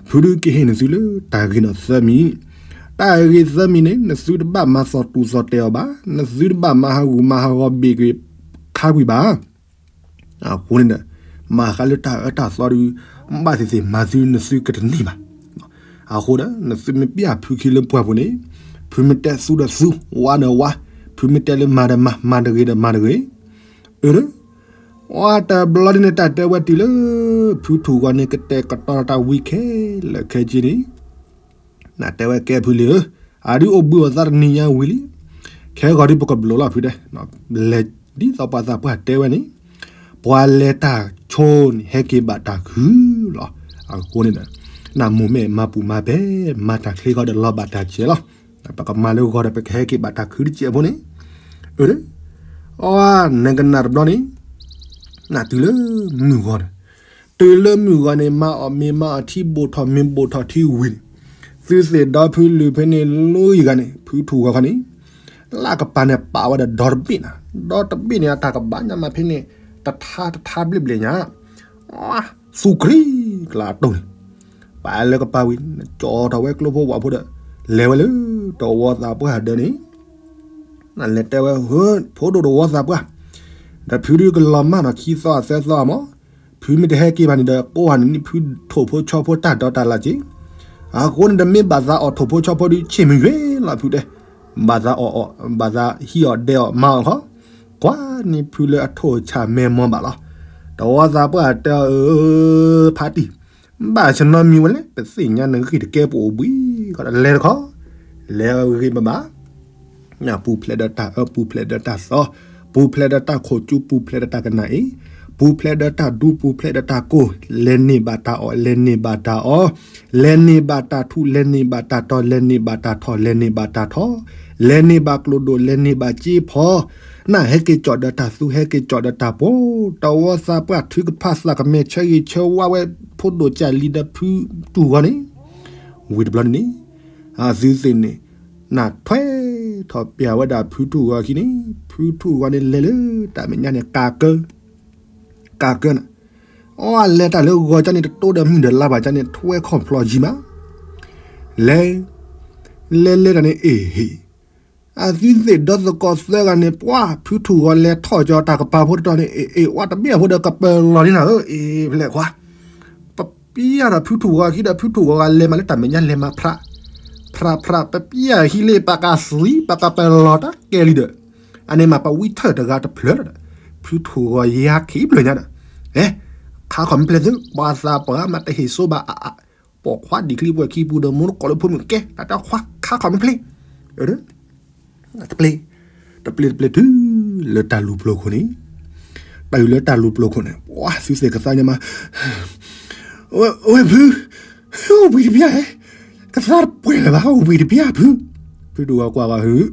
ဖုဒုးကဟ့ၣ်နသုလၢတၢ်ဂ့ၤနီၣ်သၢမံၤ, တၢ်ဂ့ၤသၢမံၤန့ၣ် နသုတဘၣ်မၤသီၣ်တူၢ်သီၣ်တဲာ်အီၤဘၣ်, နသုတဘၣ်မၤဟးဂူာ်မၤဟးဂီၤဘ့ၣ်ကွံာ်ခါကွံာ်ဘၣ်, အဃိန့ၣ်ဒီး, မၤဃါလၢတၢ်အၢတၢ်သီဒုး, ဘၣ်သ့ၣ်သ့ၣ်မၤသုနသုကတန့ၢ်ဘၣ်, အဃိဒီး နသုမ့ၢ်ပျၢ်ဖုခံလၢပှၢ်ပူၤန့ၣ်, ဖုမ့ၢ်တဲသူဒီးသူ, ဝါဒီးဝါ, ဖုမ့ၢ်တဲလၢမၤဒီးမၤ, မၤတဂ့ၤဒီးမၤတဂ့ၤ, အၢ အတဘျီဒ်န့ၣ်တၢ်တဲဝဲတုၤလၢ ဖုထူၣ်ဂီၤန့ၣ် ကတဲာ်ကတီၤတၢ်ဝံၤခဲလၢာ်ခဲဆ့န့ၣ်, နတဲဝဲကဲဖုလံဧၢ, အဒုးအိၣ်ဘှံးအိၣ်သါတနံၤညါဝံၤလံ, ခဲဂီၤဒုးပကဘျိးလီၤဖုတဲ, လဲၤဒ်သိးပှၤသးပှၢ်တဲဝဲန့ၣ်, ပှၤလဲၤတၢ်ဆိန့ၣ် ဟဲက့ၤဘၣ်တၢ်ခုလီၤ, အဃိန့ၣ်ဒီး, နမိၢ်မဲာ်မၤပူၤမၤပဲာ်, မၤတၢ်ချ့ဂီၤဒီးလီၤဘၣ်တၢ်စဲးလီၤ, ပကမၤလၢဂီၤဒီးပကဟဲက့ၤဘၣ်တၢ်ခုတစဲးဖိန့ၣ်, အၢ အီ နကနၣ်တဘျီန့ၣ်, နတုၤလၢမုၢ်ဂီၤန့ၣ်, တုၤလၢမုၢ်ဂီၤန့ၣ် မၤအီၣ်မ့ၤမၤအီၣ်ထံ ဘိၣ်ထီၣ်မ့ၤဘိၣ်ထီၣ်ထံဝံၤန့ၣ်, သုသ့ၣ်ဒီဖုလုၢ်ဖဲန့ၣ်လၢယဂၤန့ၣ် ဖုထူၣ်ဂီၤခီန့ၣ်, လၢကပၤန့ၣ်ပာ်ဝဲဒီးဒီတဘ့ၣ်နၤ, ဒီတဘ့ၣ်န့ၣ် အတၢ်ကဘၣ်ညါမးဖဲန့ၣ်, တထါတထါဘျ့ၣ်ဘျ့ၣ်ညါ, သူၣ်ကရံကလၤအတိၢ်န့ၣ်, ပာ်လၢကပၤဝံၤ, ကၠီထီၣ်ဝဲကျိဖိဝးဖိဒီး, လဲၤဝဲလၢတဝီသးပှၢ်ဒၢးန့ၣ် နလဲၤတဲဝဲ, ဖိဒိၣ်တဝီသးပှၢ်, ဒီးဖုဒုးကလီၤမၢ်နီၣ်ခံသီသၢသီမး, ဖုမ့ၢ်တဟဲက့ၤဘၣ်န့ၣ်ဒီး ကိးဂၤန့ၣ်န့ၣ် ဖုထိၣ်ဖိဆီဖိတၢ်ဒီးတၢ်လၢ်က့, အဃိန့ၣ်ဒီးမ့ၢ်ဘၣ်သးအီၣ်ထိၣ်ဖိဆီဖိဒုးဆ့ၣ်မုၢ်ယွဲလီၤဖုတဲ, ဘၣ်သးအီၣ်အီၣ်, ဘၣ်သးဟံးအီၣ်ဒဲးအီၣ်မၤအီၣ်ခီ, ကွၢ်န့ၣ်ဖုလၢအထိၣ်ဆၣ်မဲာ်မီၢ်ဘၣ်လီၤ, တဝီသးပှၢ်တဲအီၤအၢ, ဖါတံၢ် ဘၣ်ဆၢနီတမံၤဝဲလဲၣ်, ပသ့ၣ်ညါနဂ့ၢ်တကဲပအိၣ်ဘှံး, လဲၤတခီ, လဲၤအဂ့ၤဘၣ်ဘၣ်, ပူၤဖျဲးဒီးတၢ်အၢ, ပူၤဖျဲးဒီးတၢ်သီ, ပူၤဖျဲးဒီးတၢ်ခိၣ်ကၠူ, ပူၤဖျဲးဒီးတၢ်ကနၣ်အ့, ပူၤဖျဲးဒီးတၢ်ဒူ, ပူၤဖျဲးဒီးတၢ်ကိၢ်, လဲၤန့ၢ်ဘၣ်တၢ်အီၣ်, လဲၤန့ၢ်ဘၣ်တၢ်အီ, လဲၤန့ၢ်ဘၣ်တၢ်ထူ, လဲၤန့ၢ်ဘၣ်တၢ်တီၤ, လဲၤန့ၢ်ဘၣ်တၢ်ထီ, လဲၤန့ၢ်ဘၣ်ကျိဒိၣ်, လဲၤန့ၢ်ဘၣ်စ့ဖီ နဟဲက့ၤကၠီၣ်ဒီးတၢ်သူ, ဟဲက့ၤကၠီၣ်ဒီးတၢ်ပိ, တဝီသးပှၢ်ထုကဖၣ်သးကမဲာ်ဆၢဂ့ၤဆၢဝါဝဲဖိဒိၣ်ကၢ်လံၤဒီးဖုတူၢ်ဂီၤန့ၣ်, ဝံၤတဘျီန့ၣ်န့ၣ်, အသုသ့ၣ်န့ၣ်, နထွဲထီၣ်ပျၢ်ဝဲဒၣ်ဖုတူၢ်ဂီၤခံန့ၣ်, ဖုတူၢ်ဂီၤန့ၣ်လဲၤလၢတၢ်မဲာ်ညါန့ၣ် ကးကၢ, ကးကၢနၤ, အီလဲၤတၢ်လၢဂီၤကၢန့ၣ် တတိဒီးမုၢ်ဒီးလါဘၣ်ကၢန့ၣ် ထွဲခီၣ်ဖျီၣ်ယံၤမး, လဲၤ, လဲၤလဲၤတၢ်န့ၣ်အ့ၣ်ဟ့ၣ် အသုသ့ၣ်ဒီသကိးသၢဂၤန့ၣ် ပှၤဖုထူၣ်ဂီၤလဲၤထီၣ်ကၠီတၢ်ကပၤဖိတတီၤန့ၣ် အ့ၣ်အ့ၣ်ဝဲတဘ့ၣ်အဖိဒီးကပၢၤလီၤန့ၣ်နၤဧၢ, အ့ၣ်ဖျဲၣ်ခွါ, ပပျၢ်ဒီးဖုထူၣ်ဂီၤခံဒီး ဖုထူၣ်ဂီၤဂၤလဲၤမးလၢတၢ်မဲာ်ညါလဲၤမၤဖြး, ဖြးဖြး ပပျၢ်ဟံးလ့ပာ်ကးသံ ပာ်ကးပၢၤလီၤတၢ်ကဲလံဒီး, အန့ၣ်မးပဝံထၢၣ်တဂၤတဖျၢၣ်ဒီး, ဖုထူၣ်ဂီၤယါခံဖျၢၣ်ညါဒီး, အဲ, ခါခီၣ်မ့ၢ်ဖျဲၣ်သု ပှၤသးပှၢ်မးတဟ့ၣ်စိဘၣ်အါအါ ပိာ်ခွါဒံးချံပှဲၤခံပူၤဒီး မိၢ်တကိးလၢဖိမုၣ်ကဲ တၢ်တခါခီၣ်မ့ၢ်ဖျဲၣ်, တပျ့ၤ, တပျ့ၤတပျ့ၤတုၤလၢတၢ်လူၤပျိၤခိၣ်န့ၣ်, တုၤလၢတၢ်လူၤပျိၤခိၣ်န့ၣ် ပှၤသုသ့ၣ်ကသါညါမး, ဝဲဖု, အိၣ်ဘှံးတပျၢ်ဧၢ, ကသါတပှဲၤလၢၤဘၣ် အိၣ်ဘှံးတပျၢ်ဖု, ဖုဒိၣ်ဝဲကွၢ်ဂီၤဟု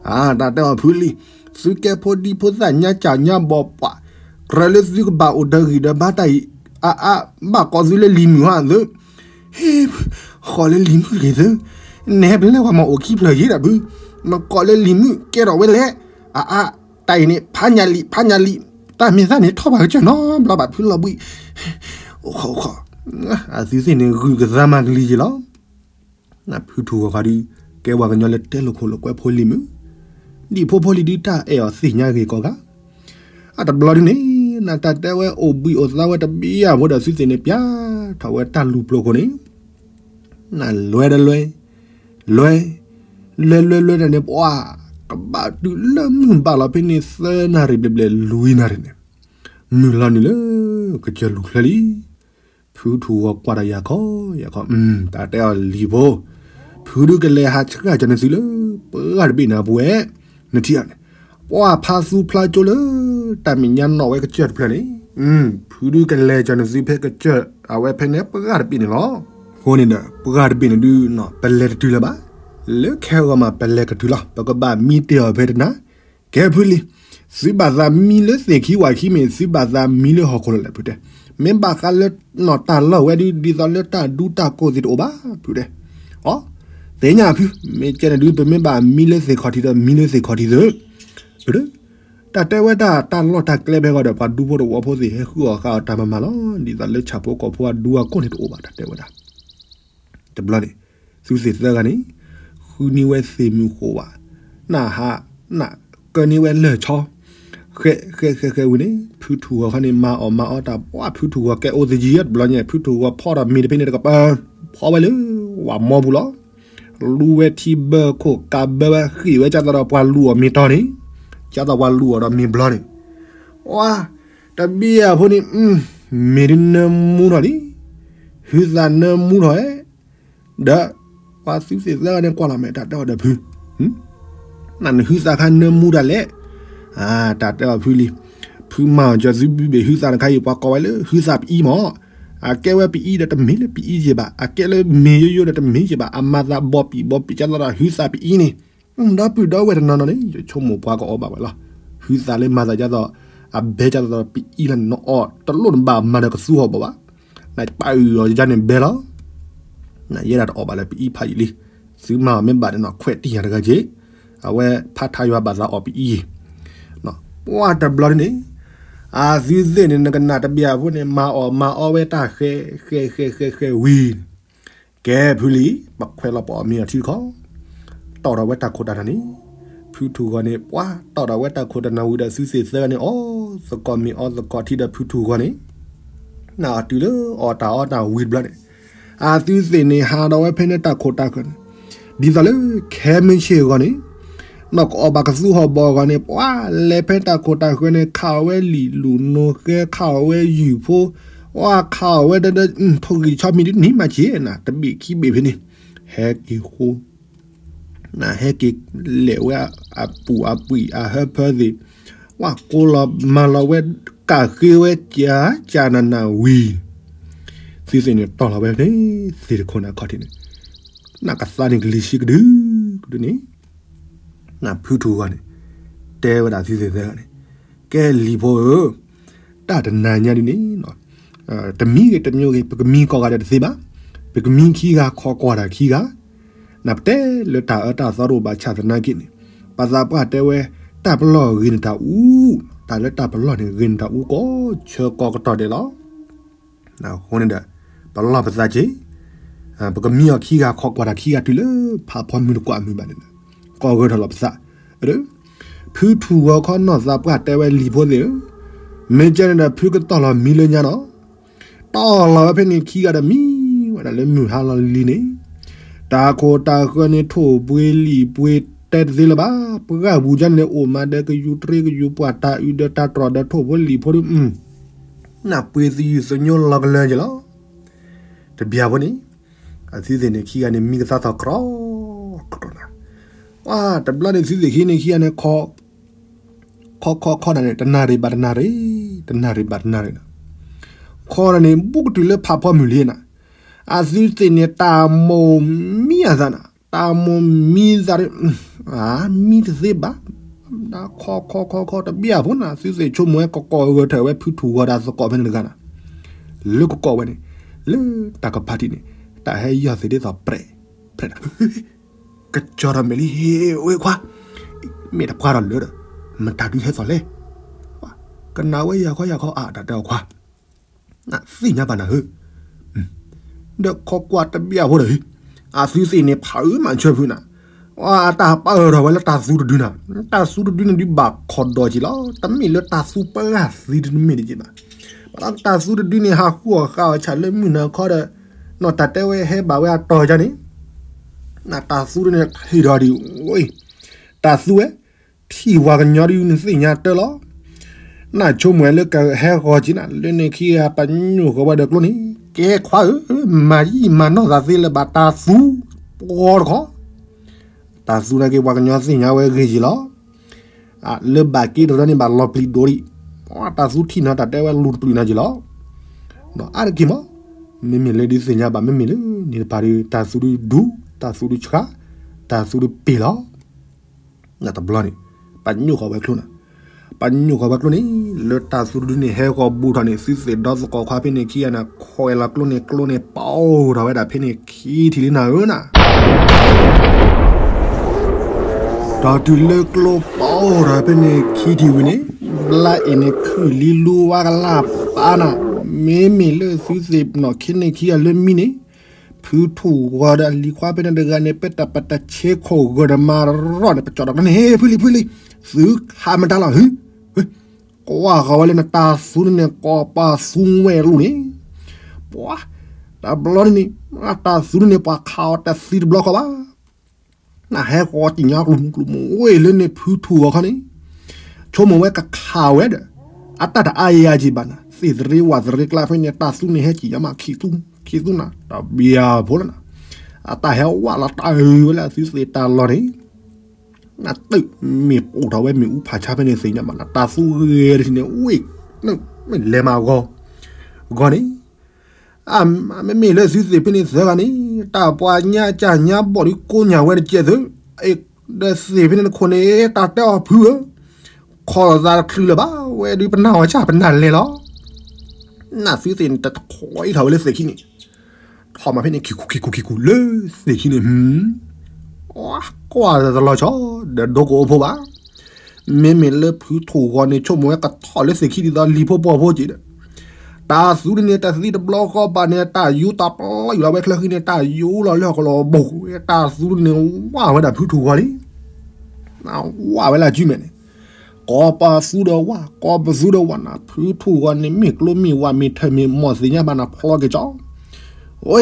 အတၢ်တဲအီၤဖုလံ, သုကဲဖိဒံဖိသၣ်ညါစၢ်ညါဘီၣ်ပှၤ, ကြၢးလၢသုကဘၣ်အိၣ်ဒီးဂံၢ်ဒီးဘါတၢ်အံၤ, အါအါ, ဘၣ်ကိးသုလၢလံၤမုၣ်ဟီသု, ဟ့ၣ်, ဃီၤလၢလံၤမုၣ်တဂ့ၤသု, နဲပလဲၤဝဲမၤအိၣ်ခံဖျၢၣ်ယံၤဒီးဖု, မကိးလၢလံၤမုၣ်ကဲထီၣ်ဝဲလဲၣ်, အါအါ, တၢ်အံၤန့ၣ် ဖးညါလံ, ဖးညါလံ, တၢ်မ့ၢ်သၣ်န့ၣ်ထီၣ်ဘၣ်ကစၢၢ်နီတဘျီဘၣ်ဖုလီၤဘှံး, အိၣ်ခီ, အသုသ့ၣ်န့ၣ်ဂုာ်ကသါမၤကလံၤယံၤလီၤ. ဖုထူၣ်ဂီၤခါဒုး ကဲပှၤကညီလၢတဲလိာ်ခိၣ်လိာ်ကွဲဖိလံၤမုၢ်, ဒံၣ်ဖိဖိလံၤဒုးတၢ်အဲၣ်အီၤသ့ၣ်ညါဂ့ၤကီးဂၤ, အတဘျီဒုးန့ၣ် နတၢ်တဲဝဲအိၣ်ဘှံးအိၣ်သါဝဲတဘျီအံၤအဖိဒီး သုသ့ၣ်န့ၣ် ပျဲထီၣ်ဝဲတၢ်လူၤပျိၤခိၣ်န့ၣ် နလွဲတလွဲ, လွဲ, လွဲလွဲလွဲတၢ်န့ၣ် ပှၤ ကဘၣ်တုၤလၢမုၢ်ဘၣ်လီၤဖဲန့ၣ် သၢနၣ်ရံၣ်ဘျဲၣ်ဘျဲၣ်လွံၢ်နၣ်ရံၣ်န့ၣ် မုၢ်လီၤနုာ်လၢကစၢၢ်လူၤချၢလံ. ဖုထူၣ်ဂီၤကွၢ်တၢ်ယၤခီ, ယၤခီ, တၢ်တဲအီၤလံၤဖိ, ဖုဒုးကလဲၤဟးဆှၢကၢ်နသုလၢ ပှၢ်တဘ့ၣ်န့ၣ်အပူၤဝဲ, နထံၣ်ဧါန့ၣ်, ပှၢ်ဖါသူဖျါကၠိလၢ တၢ်မဲာ်ညါနီၣ်ဝဲကစၢၢ်တဖျၢၣ်န့ၣ်, ဖုဒုးကလဲၤကၢ်နသုဖဲကစၢၢ်အဝဲဖဲန့ၣ် ပှၢ်တဘ့ၣ်န့ၣ်လီၤ. အဃိန့ၣ်ဒီး ပှၢ်တဘ့ၣ်န့ၣ်ဒုး ပလဲၤတတုၤလၢၤဘၣ်, လၢခဲဂီၤမးပလဲၤကတုၤလီၤ. ပကဘၣ်မံတ့ၢ်အီၤဖဲတနၤ, ကဲဖုလံၤ, သုဘၣ်သးမံလၢသ့ၣ်ခံဝၣ်ခံမ့ၢ် သုဘၣ်သးမံလၢဟီၣ်ခိၣ်လီၤလဲၣ် ဖုတဲ, မ့ၢ်ဘၣ်ဃးလၢနီၢ်တၢ်လီၢ်ဝဲဒုး ဒ်သိးလၢတၢ်ဒူတၢ်ကိၢ်သ့ၣ်တအိၣ်ဘၣ် ဖုတဲ, အိ, သ့ၣ်ညါဖု, မ့ၢ်ကဲန့ၣ်ဒုး ပမ့ၢ်ဘၣ်မံလၢသ့ၣ်ခီၣ်ထံးဒီး မံလၢသ့ၣ်ခီၣ်ထံးသ့ၣ်, ဖုတဲ, တၢ်တဲဝဲတၢ် တၢ်လီၢ်တၢ်ကျဲဖဲဂီၤဒီး ပှၤဒူဖိတဝီဖိသ့ၣ် ဟဲဃုအီၣ်ဃာ်အီၣ်တၢ်မၤမၤလီၤ. ဒ်သိးလၢဆၣ်ဖိကီၢ်ဖိအဒူအကိၢ်န့ၣ်တအိၣ်ဘၣ် တၢ်တဲဝဲဒၣ် တဘျီန့ၣ် သုသ့ၣ်သၢဂၤန့ၣ် ဃုန့ၢ်ဝဲသ့ၣ်မုၢ်ဃိးဝါ, နၢ်ဟါ, နၢ်ကၢန့ၢ်ဝဲလၢၢ်ဆီ, ဃဲဃဲဃဲဃဲဝံၤန့ၣ် ဖုထူၣ်ဂီၤခီန့ၣ် မၤအီၣ်မၤအီတၢ် ပှၢ်ဖုထူၣ်ဂီၤကဲအိၣ်သယံၤတဘျီန့ၣ် ဖုထူၣ်ဂီၤဖီထီၣ်မ့ၤတဖဲန့ၣ်တကပၤ, ဖီဝဲလၢဝၣ်မီပူၤလီၤ. လူဝဲထံဘၢခိၣ်ကးဘၢဝဲဃ့ၢ်ဝဲ ကၢ်သိးဒီးပှၤလူၤအီၣ်မ့ၤတီၤန့ၣ်, ကၢ်သိးပှၤလူၤအီၣ်ဒီးမ့ၤဘျီန့ၣ်, ဝါ, တဘ့ၣ်အဖိန့ၣ် မ့ၢ်ဒုးနၢမူထီၣ်လံ, ဟုသးနၢမူထီၣ်ဧဲ, ဒီး ပှၤသုသ့ၣ်သၢဂၤန့ၣ်ကွၢ်လီၤမဲာ်တၢ်တဲအီၤဒီးဖု, နနဟုသးခါနၢမူတၢ်လဲၣ်, တၢ်တဲအီၤဖုလံ, ဖုမၤအီၤကၢၤသုဘုဘ့ၣ်ဟုသးတခါအံၤ ပှၤကိးဝဲလၢဟုသးပအံမး, အကဲဝဲပအံဒီးတမ့ၢ်လၢပအံယဲၢ်ဘၣ်, အကဲလၢမ့ၢ်ယိယိဒီးတမ့ၢ်ယဲၢ်ဘၣ်, အမၤသးဘီပံာ်ဘီပံာ်ကၢ်သိးဒီးဟုသးပအံန့ၣ်, ဒီပုၢ်ဒီဝဲၢ်တနီၤနီၤန့ၣ် ယဆိကမိၣ်ပှၤကအိၣ်ဘၣ်ဝဲလီၤ, ဟုသးလၢမၤသးကၢ်သိး, အဘဲကၢ်သိးဒီးပအံလီၤန့ၣ် နအီၣ်တလိၣ်နဘၣ်မၤဒီးကသူဟီၣ်ဘီဘၣ်, နပာ်အုၣ်အီၤယန့ၣ်ဘဲလီၤ နယဲဒၣ်တအီၣ်ဘၣ်လၢပအံဖးယံာ်လံ, သုမၤအီၤမ့ၢ်ဘၣ်န့ၣ်နီၤ ခွဲးတံၢ်ယၤတဂၤက့ၤ, အဝဲဖးထးယွၤဘၣ်သးအီၣ်ပအံ, ပှၢ်တဘျီန့ၣ်, အသုသ့ၣ်န့ၣ် နကနၣ်တဘ့ၣ်အဖိန့ၣ် မၤအီၣ်မၤအီဝဲတၢ်ဃဲ, ဃဲဃဲဃဲဃဲဝံၤ, ကဲဖုလံ, ပခွဲးလီၤပအီၣ်မ့ၤအီထံတခီ, တီၣ်ထီၣ်ဝဲတၢ်ခိၣ်တၢ်နၢ်န့ၣ်, ဖုထူၣ်ဂီၤန့ၣ် ပှၢ်တီၣ်ထီၣ်ဝဲတၢ်ခိၣ်တၢ်နၢ်ဝံၤဒီး သုသ့ၣ်သၢဂၤန့ၣ် အီသကိးမ့ၤအီသကိးထံဒီးဖုထူၣ်ဂီၤန့ၣ် နအီၣ်တုၤလၢအီၣ်တၢ်အီတၢ်ဝံၤတဘျီန့ၣ်, အသုသ့ၣ်န့ၣ် ဟးဒီးဝဲဖဲန့ၣ်တၢ်ခိၣ်တၢ်ဃၢၤန့ၣ်, ဒ်သိးလၢခဲမုၢ်ဆ့ၣ်အဂီၢ်န့ၣ်, နီၢ်ကအီၣ်ဘၣ်ကသူဟီၣ်ဘီအဂီၢ်န့ၣ် ပှၤလဲၤဖဲတၢ်ခိၣ်တၢ်ဃၢၤန့ၣ် ခးအီၣ်ဝဲလံာ်လူၤနိဃဲ ခးအီၣ်ဝဲယုၢ်ဖိ, ပှၤခးအီၣ်ဝဲဒီး ထိၣ်ဂံၢ်ဆီမံၤဒ်န့ၣ်မးက့ၤနၤ တဘ့ၣ်ခံဘ့ၣ်ဖဲန့ၣ်, ဟဲက့ၤဃိ နဟဲက့ၤလဲၤဝဲအပူၤအပှံာ်အဟၢဖၢသ့ၣ်, ပှၤကိးလီၤမၤလီၤဝဲကၢ်ဃ့ဝဲကၢ်ကၢ်နးနးဝံၤ, သုသ့ၣ်န့ၣ်တီၢ်လီၤဝဲဖဲန့ၣ် သ့ၣ်တခိၣ်န့ၣ်အခီၣ်ထံးန့ၣ်, နကသါန့ၣ်ကလံၤဆံကဒုကဒုန့ၣ်, နဖုထူၣ်ဂီၤန့ၣ် တဲဝဲဒၣ်သုသ့ၣ်သၢဂၤန့ၣ်, ကဲလံၤဖိဧၢ, တၢ်တနၤညါဒ်န့ၣ် တမံၤဂ့ၤတမံၤဂ့ၤ ပကမံကိးဂၤဒဲးတသ့ဘၣ်, ပကမံခံဂၤခီကွၢ်တၢ်ခံဂၤ, နပတဲလၢတၢ်အၢတၢ်သီတအိၣ်ဘၣ်ဆၣ်သနာ်က့န့ၣ်, ပှၤသးပှၢ်တဲဝဲ, တၢ်ပလီၢ်ဂ့ၤန့ၣ်တၢ်အူ, တၢ်လၢတၢ်ပလီၢ်န့ၣ်ဂ့ၤန့ၣ်တၢ်အူကိးဆၢကိးကတီၢ်ဒဲးလီၤ. အဃိန့ၣ်ဒီး ပလီၢ်ပသးက့ၤ, ပကမံအီၤခံဂၤခီကွၢ်တၢ်ခံဂၤတုၤလၢဖးဖီမုၢ်တကွၢ်မုၢ်ဘၣ်န့ၣ်, ကိးဂၢၢ်ထီၣ်လီၤပသး, ဖုထူၣ်ဂီၤခီနီၢ်သးပှၢ်တဲဝဲလံၤဖိသ့ၣ်ဧၢ, မ့ၢ်ကဲန့ၣ်ဒီးဖုကတီၢ်လီၤမံလၢညါနီၤ, တီၢ်လီၤဝဲဖဲန့ၣ်ခံဂၤဒီးမံဝဲဒၣ်လၢမုၢ်ဟါလီၤလံန့ၣ်, တၢ်ခိၣ်တၢ်ဃၢၤန့ၣ်ထိၣ်ပှ့ၤလံာ်ပှ့ၤတဲတသ့လၢၤဘၣ်, ပှၢ်ပူၤကၠါန့ၣ်အိၣ်မးဒီးကယူၤတြ့ကယူၤပှၢ်တၢ်အုးဒီးတၢ်တြီၢ်ဒီးထိၣ်ဖိလံာ်ဖိဒု နပှ့ၤသယုၢ်သညိလီၤကလၢၤက့ၤလီၤ. တဘျီဖိန့ၣ်, အသုသ့ၣ်န့ၣ်ခံဂၤန့ၣ်မံကသါသီၣ်ကြီ, ကြီ, တဘျီန့ၣ်သုသ့ၣ်ခံန့ၣ်ခံဂၤန့ၣ်ခီ, ခီခီခီဒၣ်န့ၣ် တနၣ်ရံၣ်ဘၣ်တနၣ်ရံၣ်, တနၣ်ရံၣ်ဘၣ်တနၣ်ရံၣ်, ခီဒၣ်န့ၣ် ဘူးကတုၤလၢဖးဖီမုၢ်လံနၤ, အသုသ့ၣ်န့ၣ်တၢ်မိၢ်မံအသးနၤ, တၢ်မိၢ်မံသး, မံတသ့ဘၣ် ခီခီခီခီတဘျီဖိနၤ သုသ့ၣ်ဆိကမိၣ်ဝဲကကိးဂၢၢ်ထၢၣ်ဝဲဖုထူၣ်ဂီၤဒီးသကိးဖဲန့ၣ်တဂၤနၤ, လၢကကိးဝဲန့ၣ်, လၢတၢ်ကပၤထံးန့ၣ်, တၢ်ဟဲယီၢ်သ့ၣ်ဒ်သိးပြဲး, ပြဲး, ကစီၤထီၣ်မဲာ်လံဟ့ၣ်ဝဲခွါ, မ့ၢ်တပှၢ်ဒီးလၢဒီး, မတၤဒုးဟဲသိးလဲၣ်, ကနၣ်ဝဲယၤခီယၤခီအါတၢ်တဲအီၤခွါ နသ့ၣ်ညါဘၣ်နၤဧၢ, ဒီးခီကွၢ်တဘျီဖိဒီး, အသုသ့ၣ်န့ၣ် ဖးအၢမးဆၢဖုနၤ, အတၢ်ပာ်အၢထီၣ်ဝဲလၢတၢ်သူတဒုနၤ, တၢ်သူတဒုန့ၣ်ဒုးဘၣ်ခီၣ်ဒီးက့ၤလီၤ, တမ့ၢ်လၢတၢ်သူပှၢ်သံတမ့ၢ်တက့ၤဘၣ်, ဘၣ်လၢတၢ်သူတဒုန့ၣ် ဟးဃုအီၣ်ဃာ်အီၤဆၣ်လၢမုၢ်နၤခီဒီး, နီၢ်တၢ်တဲဝဲဟဲဘၣ်ဝဲအတီၤကန့ၣ်, နတၢ်သူတန့ၣ်ထံၣ်ထီၣ်ဒံး, တၢ်သူဝဲ, ထံၣ်ပှၤကညီဒုးနသ့ၣ်ညါတၢ်လီၤ. နဆိကမိၣ်လၢကဟဲဂီၤက့ၤနၤ လၢန့ၣ်ခံဂၤပညိၣ်ဃီၤဝဲဒီးကျိန့ၣ်, ကဲခွါဧၢ, မၤယံာ်မၤနီၢ်သးသ့လၢဘၣ်တၢ်သူ, ပှီတခီ, တၢ်သူနာ်က့ပှၤကညီသ့ၣ်ညါဝဲဂ့ၤက့ၤလီၤ. လၢဘၣ်က့တရီန့ၣ်ဘၣ်လီၤပျံၤဒိၣ်ဒံး, တၢ်သူထံၣ်နီၤတၢ်တဲဝဲလူၤတပျုာ်နၤက့ၤလီၤ. အါတက့ၢ်မး, မ့မ့ၢ်လၢဒုးသ့ၣ်ညါဘၣ် မ့မ့ၢ်လၢန့ၣ်တပၤဒုး တၢ်သူဒုးဒူ, တၢ်သူဒုးဆှး, တၢ်သူဒုးပ့ၤလီၤ. တဘျီန့ၣ်, ပညိၣ်ဃီၤဝဲကျိနၤ, ပညိၣ်ဃီၤဝဲကျိန့ၣ်, လၢတၢ်သူတဒုန့ၣ် ဟဲဂီၤဘူးထီၣ်န့ၣ် သုသ့ၣ်ဒီသကိးခွါဖဲန့ၣ်ခံဂၤန့ၣ် ခွဲးလီၤကျိန့ၣ် ကျိန့ၣ်ပီၣ်ထီၣ်ဝဲဒၣ်ဖဲန့ၣ်ခံထံၣ်လံနၤဧၢနၤ. ဒီးတုၤလၢကျိပီၣ်ထီၣ်ဖဲန့ၣ်ခံထံၣ်ဝံၤန့ၣ်, ဘျါအံၤန့ၣ်ခုၣ်လံလူဝါကလၢ်ပာ်နၤ, မ့မ့ၢ်လၢသုသ့ၣ်နီၣ်ခဲန့ၣ်ခံဂၤလၢမံန့ၣ်, ဖုထူၣ်ဂီၤဒီးအလံၤခွါဖဲန့ၣ်တဂၤန့ၣ် ပတၢ်ပတၢ်ဆဲးခိၣ်ဂီၤဒီးမၤရီၣ်န့ၣ် ပကၠီၣ်ဒီးန့ၣ် ဟ့ ဖုလံ ဖုလံ, သုခးမတၤလီၤဟု, ကွၢ်ဃီၤဝဲလၢနတၢ်သူန့ၣ် ကိးပသူဝဲလူၤန့ၣ်, ပှၤ, တဘျီန့ၣ်, တၢ်သူန့ၣ် ပှၤခးအီၤတသံတဘျီဃီဘၣ်. နဟဲဃီၤတံၢ်ညါကျိၤမုၢ်ကျိၤမုၢ်ဝဲလၢန့ၣ် ဖုထူၣ်ဂီၤခီန့ၣ်, ဆိကမိၣ်ဝဲကခးဝဲဒီး, အတၢ်တအါယၤက့ၤဘၣ်နၤ သ့ၣ်သရ့ဝၣ်သရ့ကျါဖဲန့ၣ် တၢ်သူန့ၣ်ဟဲကံၣ်ညါမးခံသူ, ခံသူနၤ တဘျီဖိလၢနၤ, အတၢ်ဟဲဝဲလီၤတၢ်အုးဝဲလၢအသုသ့ၣ်တၢ်လီၢ်န့ၣ် နတၢ်မ့ၢ်ပိာ်ထီၣ်ဝဲမ့ၢ်အူဖးဆါဖဲန့ၣ်သ့ၣ်ညါမး နတၢ်သူဂ့ၤတထံၣ်န့ၣ် ဝ့ၢ်, မ့ၢ်လဲၤမးဂီၤ, ဂီၤန့ၣ်, မ့မ့ၢ်လၢသုသ့ၣ်ဖဲန့ၣ်သၢဂၤန့ၣ်, တၢ်ပှၤညါကၢ်ညါဘီၣ်ဒုးကိးညၣ်ဝဲတကဲသု, ဒီးသ့ၣ်ဖဲန့ၣ်တခိၣ်န့ၣ် တၢ်တဲအီၤဖုဧၢ, ခီၣ်လိာ်သးတချုးလၢၤဘၣ်, ဝဲဒုးပနၢ်အီၤဆၣ်ပနၢ်လဲၤလီၤ. နသုသ့ၣ်န့ၣ်တခွဲးအံၤထီၣ်ဝဲလၢသ့ၣ်ခံန့ၣ် ထီၣ်မးဖဲန့ၣ် ခံကူခံကူခံကူလၢသ့ၣ်ခံန့ၣ်, ကွၢ်တလီၤဆီ ဒီးဒိကအိၣ်ဖိဘၣ်. မ့မ့ၢ်လၢဖုထူၣ်ဂီၤန့ၣ် ဆိကမိၣ်ဝဲကထီၣ်လၢသ့ၣ်ခံဒ်သိးလံၤဖိပှီၤဖိက့ၤဒီး, တၢ်သူဒ်န့ၣ် တသံတဘျီဃီဘၣ်န့ၣ် တၢ်ယူတၢ်ပျီယူၤလီၤဝဲချၢဃံန့ၣ် တၢ်ယူလီၤလၢဟီၣ်ကလီၤဘိၣ်, တၢ်သူဒ်န့ၣ် ဝၢ်ဝဲဒၣ်ဖုထူၣ်ဂီၤလံ. ဝၢ်ဝဲလၢအစုမဲာ်န့ၣ် ကိးပသူဒီးဝၢ် ကိးပသူဒီးဝၢ်နၤ ဖုထူၣ်ဂီၤန့ၣ် မ့ၢ်ကျိမ့ၢ်ဝၢ်မ့ၢ်ထၢၣ်မ့ၢ်မီၢ်သ့ၣ်ညါဘၣ်နၤ ဖျီက့ၤကၠီ, ဝဲ,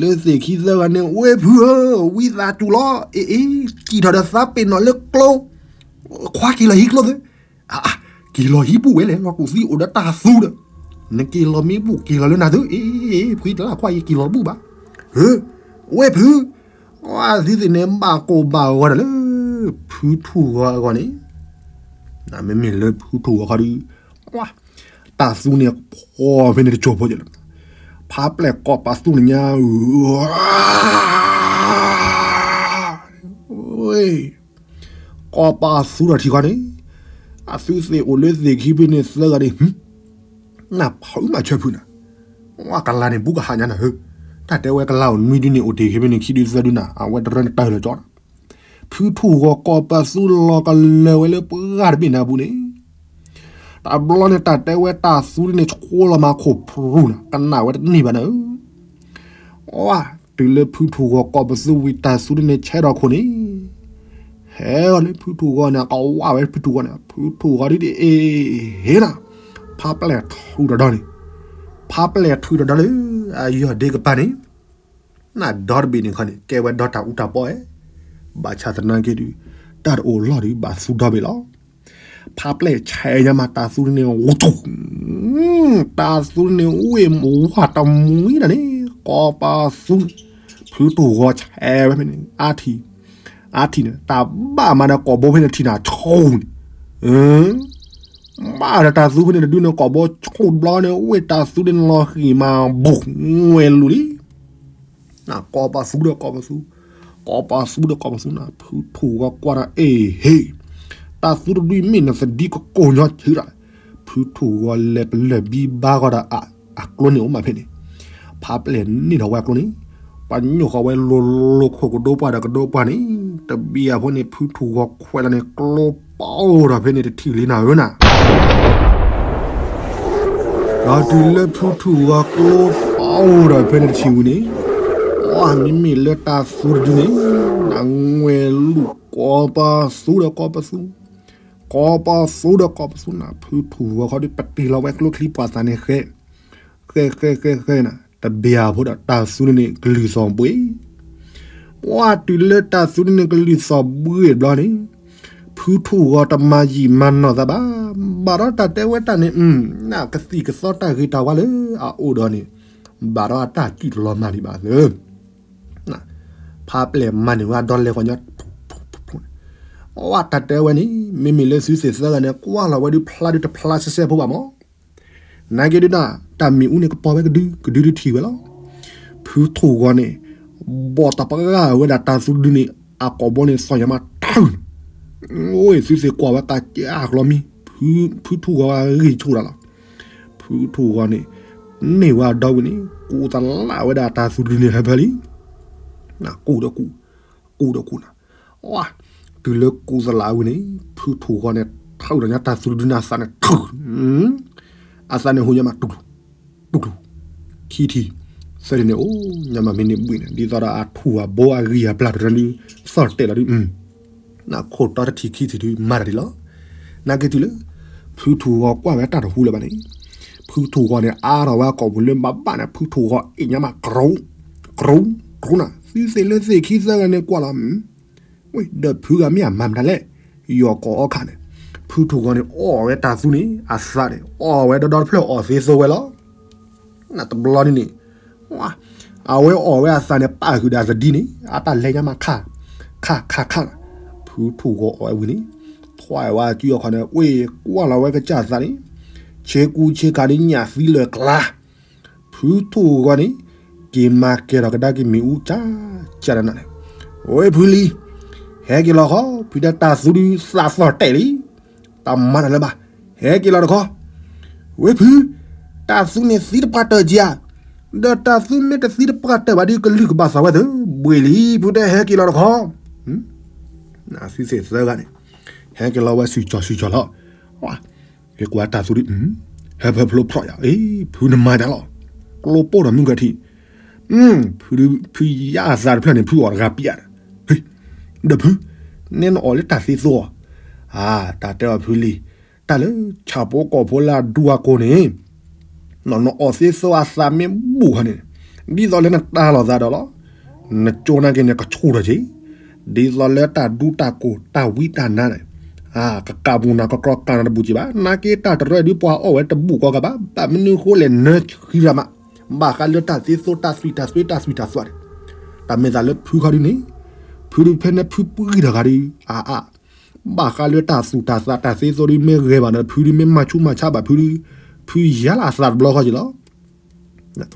လၢသ့ၣ်ခံသၢဂၤန့ၣ် ဝဲဖုဧၢ, ဝံသးစူၤလီၤ, အ့အ့, ကံၣ်ထီၣ်ဒီးသးပ့ၤနီၣ်လၢကျိ, ခွါက့ၤလီၤဟံးကျိသု, အအ, က့ၤလီၤဟံးဘူၣ်ဝဲလဲၣ် လီၤတူာ်သံအိၣ်ဒီးတၢ်သူဒီး, နက့ၤလီၤမ့ၢ်ဘူၣ်က့ၤလီၤလၢနၤသု, အ့အ့, ဖုတလၢခွါအံၤက့ၤလီၤဘူၣ်ဘၣ်, ဧၢ, ဝဲဖု ဝဲသ့ၣ်သ့ၣ်န့ၣ် ဘၣ်ကိၢ်ဘၣ်ဂီၤဒီးလၢ ဖုထူၣ်ဂီၤအဂီၢ်န့ၣ်, မ့မ့ၢ်လၢဖုထူၣ်ဂီၤခီဒီး, တၢ်သူန့ၣ်ဖီဖဲန့ၣ်တစိၢ်ဖိက့ၤလီၤ, ဖးပျဲၢ်ကိးပသူန့ၣ်ညါ, ကိးပသူထီၣ်ထံဃီန့ၣ်, အသုသ့ၣ်အိၣ်လၢသ့ၣ်ခံဖဲန့ၣ်သၢဂၤန့ၣ် နဖုမၤဆၢဖုနၤ, ဝဲကလါန့ၣ် ဘူးကဟးညါနၤဧၢ, တၢ်တဲဝဲကလါအိၣ်နွံဒုန့ၣ် အိၣ်တ့ၢ်ခဲဖဲန့ၣ် ခံဒုသၢဒုနၤ အဝဲတရၢန့ၣ်တၢ်လၢာ်ကၠီနၤ, ဖုထူၣ်ဂီၤကိးပသူလီၤကလၢာ်ဝဲလၢပှၢ်တဘ့ၣ်နၤပူၤန့ၣ်, တဘျီန့ၣ် တၢ်တဲဝဲတၢ်သူန့ၣ် ဆှိလီၤမၤခိၣ်ဖြူနၤ ကနၣ်ဝဲတန့ၢ်ဘၣ်နၤဧၢ ဝါ, တုၤလၢဖုထူၣ်ဂီၤကိးပသူဝံၤ တၢ်သူဒ်န့ၣ် ဆဲးထီၣ်ခိၣ်န့ၣ်, ဟဲလီၤလၢဖုထူၣ်ဂီၤန့ၣ် အကဝၢ်ဝဲဖုထူၣ်ဂီၤန့ၣ် ဖုထူၣ်ဂီၤဒ်အ့ၣ်ဟ့နၤ, ဖးပျဲၢ်ထုးတဒီန့ၣ်, ဖးပျဲၢ်ထုးတဒီလၢ အယီၢ်ဒ့ကပၤန့ၣ်, နဒီတဘ့ၣ်န့ၣ်ခီန့ၣ် ကဲဝဲဒီတၢ်အူတၢ်ပီအဲ, ဘၣ်ဆၣ်သနာ်က့ဒုး, တၢ်တအိၣ်လီၢ်ဒုး ဘၣ်သူဒီဘ့ၣ်လီၤ. ဖးပျဲၢ်ဆဲးညါမး တၢ်သူန့ၣ် ဝူတူၢ်, တၢ်သူန့ၣ် ဝ့ၢ်မဝါတမှံဒၣ်န့ၣ် ကိးပသူန့ၣ်, ဖုထူၣ်ဂီၤဆဲးဝဲဖဲန့ၣ် အါထံၣ်, အါထံၣ်န့ၣ် တၢ်ဘၣ်မၤဒီးကိာ်ဘိဖဲန့ၣ် ထံၣ်နၤဆိန့ၣ်, ဘၣ်ဒီးတၢ်သူဖဲန့ၣ်တဒုန့ၣ် ကိာ်ဘိဆိတဘျီန့ၣ် ဝ့ၢ်တၢ်သူန့ၣ်လီၤဃံၤမး ဘူးဝဲလူၤလံ ကိးပသူဒီးကိးပသူ, ကိးပသူဒီးကိးပသူနၤ ဖုထူၣ်ဂီၤကွၢ်ဒီးအ့ၣ်ဟ့, တၢ်သူတဒုမ့ၢ်နသဒံကကိၢ်ညီဆံးဒၣ်, ဖုထူၣ်ဂီၤလဲၤပလၢၢ်ဘံဘါဂီၤဒီးအကျိန့ၣ်အိၣ်မးဖဲန့ၣ်, ဖးပျဲၢ်န့ၢ်ထီၣ်ဝဲအကျိန့ၣ်, ပညိၣ်ဃီၤဝဲလိၤလိၤခိၣ်ကဒိပှၢ်ဒီးကဒိပှၢ်န့ၣ်, တဘံယၤဖိန့ၣ် ဖုထူၣ်ဂီၤခွဲးလီၤန့ၣ် ကျိပအိၣ်ဒီးဖဲန့ၣ်တထံၣ်လံနၤဧၢနၤ ဒီးတုၤလၢဖုထူၣ်ဂီၤကျိပအိၣ်ဒီးဖဲန့ၣ်တထံၣ်ဝံၤန့ၣ်, မ့မ့ၢ်လၢတၢ်သူတဒုန့ၣ် နငွဲလူၤကိးပသူဒီးကိးပသူ, ကိးပသူဒီးကိးပသူနၤ, ဖုထူၣ်ဂီၤခီဒီး ပတ့ၢ်လီၤဝဲကျိချံပှၤသးန့ၣ်ဃဲ, ဃဲဃဲဃဲဃဲနၤ, တဘၣ်ဖိဒီးတၢ်သူန့ၣ်ကလုၢ်သီၣ်ဘှ့ၣ် ပှၤတုၤလၢတၢ်သူန့ၣ်ကလုၢ်သီၣ်ဘှ့ၣ်တဘျီန့ၣ်, ဖုထူၣ်ဂီၤတမၤယံာ်မၤနီၢ်သးဘၣ်, ဘၣ်ဒီးတၢ်တဲဝဲတၢ်န့ၣ်, နကသံၣ်ကသီတၢ်ဂ့ၤတၢ်ဝါလၢအအိၣ်ဒီးန့ၣ်, ဘၣ်ဒီးအတၢ်စူၢ်တလီၤမၢ်ဒံးဘၣ်သၢ, ဖးပျဲၢ်မၤန့ၢ်ဝဲဒီလဲၤဃီညီ, အဝဲတၢ်တဲဝဲန့ၣ် မ့မ့ၢ်လၢသုသ့ၣ်သၢဂၤန့ၣ် ကွၢ်လီၤဝဲဒုးဖျါဒုးတဖျါစဲစဲဖိဘၣ်မး နာ်က့ဒုးဒၣ် တၢ်မ့ၣ်အူန့ၣ်ကပီၤဝဲကဒု ကဒုဒုထံၣ်ဝဲလီၤ. ဖုထူၣ်ဂီၤန့ၣ် ဘီၣ်တပှၢ်ဝဲဒၣ်တၢ်သူတဒုန့ၣ် အကိာ်ဘီန့ၣ်သီၣ်ညါမးထုး, အိၣ်သုသ့ၣ်ကွၢ်ဝဲကးကဲအကျီမံ, ဖုထူၣ်ဂီၤဂံၢ်ဆူၣ်တၢ်လီၤ. ဖုထူၣ်ဂီၤန့ၣ် န့ၢ်ဝဲအဒီဝံၤန့ၣ် ကူးသလးဝဲဒၣ်တၢ်သူတဒုန့ၣ်ဟၢဖၢလံ ကူးဒီးကူး, ကူးဒီးကူးနၤ, တုၤလၢကူးသလးဝံၤန့ၣ် ဖုထူၣ်ဂီၤန့ၣ် ထုးဒီးညါတၢ်သူတဒုန့ၣ်အသးန့ၣ်ထုး, အသးန့ၣ်ဟူညါမးတူၢ်ကျူၤ, တူၢ်ကျူၤ, ခံထံၣ်, သၢထံၣ်န့ၣ်အိၣ်ညါမးမ့ၢ်န့ၢ်ဘှံးန့ၣ် ဒ်သိးဒီးအထူၣ်အဘိအဂံၢ်အဘျၣ်တရၢဒုး သီၣ်တဲာ်လီၤဒုး နခိၣ်တီတထံၣ်ခံထံၣ်ဒုးမၤတၢ်ဒ်လီၤ. နာ်က့တုၤလၢ ဖုထူၣ်ဂီၤကွၢ်ဝဲတၢ်တဟူလၢၤဘၣ်န့ၣ်, ဖုထူၣ်ဂီၤန့ၣ် အါထီၣ်ဝဲအကိာ်ပူၤလၢဘၣ်ဘၣ်န့ၣ် ဖုထူၣ်ဂီၤအ့ၣ်ညါမး ကရူး, ကရူး, ကရူးနၤ, သုသ့ၣ်လၢသ့ၣ်ခံသၢဂၤန့ၣ်ကွၢ်လီၤ ဝ့ၢ်ဒီးဖုဂၤမ့ၢ်အမၤမတၤလဲၣ်, ယီၤကိးအီၣ်ခးန့ၣ်, ဖုထူၣ်ဂီၤန့ၣ် အီၣ်ဝဲတၢ်သူန့ၣ် အသးန့ၣ် အီၣ်ဝဲဒီဒီတဖျၢၣ်အီၣ်သ့သိဝဲလီၤ. နတဘျီန့ၣ်န့ၣ် အဝဲအီၣ်ဝဲအသးန့ၣ် ပာ်ဃုာ်ဒီးသဒံန့ၣ် အတၢ်လဲၤညါမးခး, ခးခးခး, ဖုထူၣ်ဂီၤအီၣ်ဝဲဝံၤန့ၣ် ထွဲဝဲအစုအခီန့ၣ် ဝ့ၢ်ကွၢ်လီၤဝဲကစၢ်သးန့ၣ် ဆ့ကူဆ့ကၤဒ်ညၣ်သံလၢာ်ကျါ ဖုထူၣ်ဂီၤန့ၣ် က့ၤမၤကဲထီၣ်ကဒါက့ၤမ့ၣ်အူကၢ်ကၢ်နးနးန့ၣ်, ဝ့ၢ်ဖုလံၤ, ဟဲက့ၤလီၤခီ, ဖုတဲတၢ်သူဒုးသးသီၣ်တဲာ်လံ, တၢ်မၤတၢ်လၢၤဘၣ်, ဟဲက့ၤလီၤတခီ, ဝ့ၢ်ဖု, တၢ်သူန့ၣ်သံတပှၢ်တၢၢ်က့ၤဧါ, ဒီးတၢ်သူမ့ၢ်တသံတပှၢ်တၢၢ်ဘၣ်ဒီးကလုၢ်ကဘၣ်သးဝဲသၢ, ဘှ့ၣ်လံ, ဖုတဲဟဲက့ၤလီၤတခီ, သုသ့ၣ်သၢဂၤန့ၣ် ဟဲက့ၤလီၤဝဲစုၣ်ကၠီၣ်စုၣ်ကၠီၣ်လီၤ. ကွၢ်တၢ်သူဒုး, ဟဲဖၢဖျိဖျီၣ်ယၤ, ဖုနမၤတၢ်လီၤ, ကျိပိၢ်ဒီးမုၢ်ကထံၣ်, ဖုယါအသးတဖျၢၣ်န့ၣ် ဖုအီၣ်တဂၤပျၢ်ဒီး, ဒီးဖု, နဲနအီၣ်လၢတၢ်သ့သိဧါ, တၢ်တဲအီၤဖုလံၤ, တၢ်လၢဆၣ်ဖိကီၢ်ဖိလၢအဒူအကိၢ်န့ၣ် နအီၣ်သ့သိအသးမ့ၢ်ဘူၣ်ဃီန့ၣ်, ဒ်သိးလၢနတၢ်လီၤသးဒီးလီၤ, နကၠိနာ်က့န့ၣ် ကဆူၣ်ထီၣ်က့ၤ, ဒ်သိးလၢတၢ်ဒူတၢ်ကိၢ်တၢ်ဝံတၢ်နါန့ၣ်, ကကးပူၤနၤကကြီကးနၤတဘူၣ်က့ၤဘၣ်, နာ်က့တၢ်တရၢဒုးပှၤအီၣ်ဝဲတဘူၣ်ကီကဘၣ်, ဘၣ်မနုၤဃိလဲၣ်နဃံရၤမး, ဘၣ်ဃးလၢတၢ်သ့သိတၢ်သွံၣ်တၢ်သွဲတၢ်သွံၣ်တၢ်သွဲန့ၣ်, တၢ်မ့ၢ်သးလၢဖုခီဒုန့ၣ်, ဖုဒုဖဲန့ၣ်ဖုပှံၢ်တဂၤဒုး, အါအါ ဘၣ်ဃးလၢတၢ်သူၣ်တၢ်သးတၢ်သ့သိဒုးမ့ၢ်ဂဲၤဘၣ်ဒီးဖုဒုးမ့ၢ်မၤဆူးမၤဆါဘၣ်ဖုဒုး, ဖုယါလၢအသးတဘျီဃီက့ၤလီၤ. တ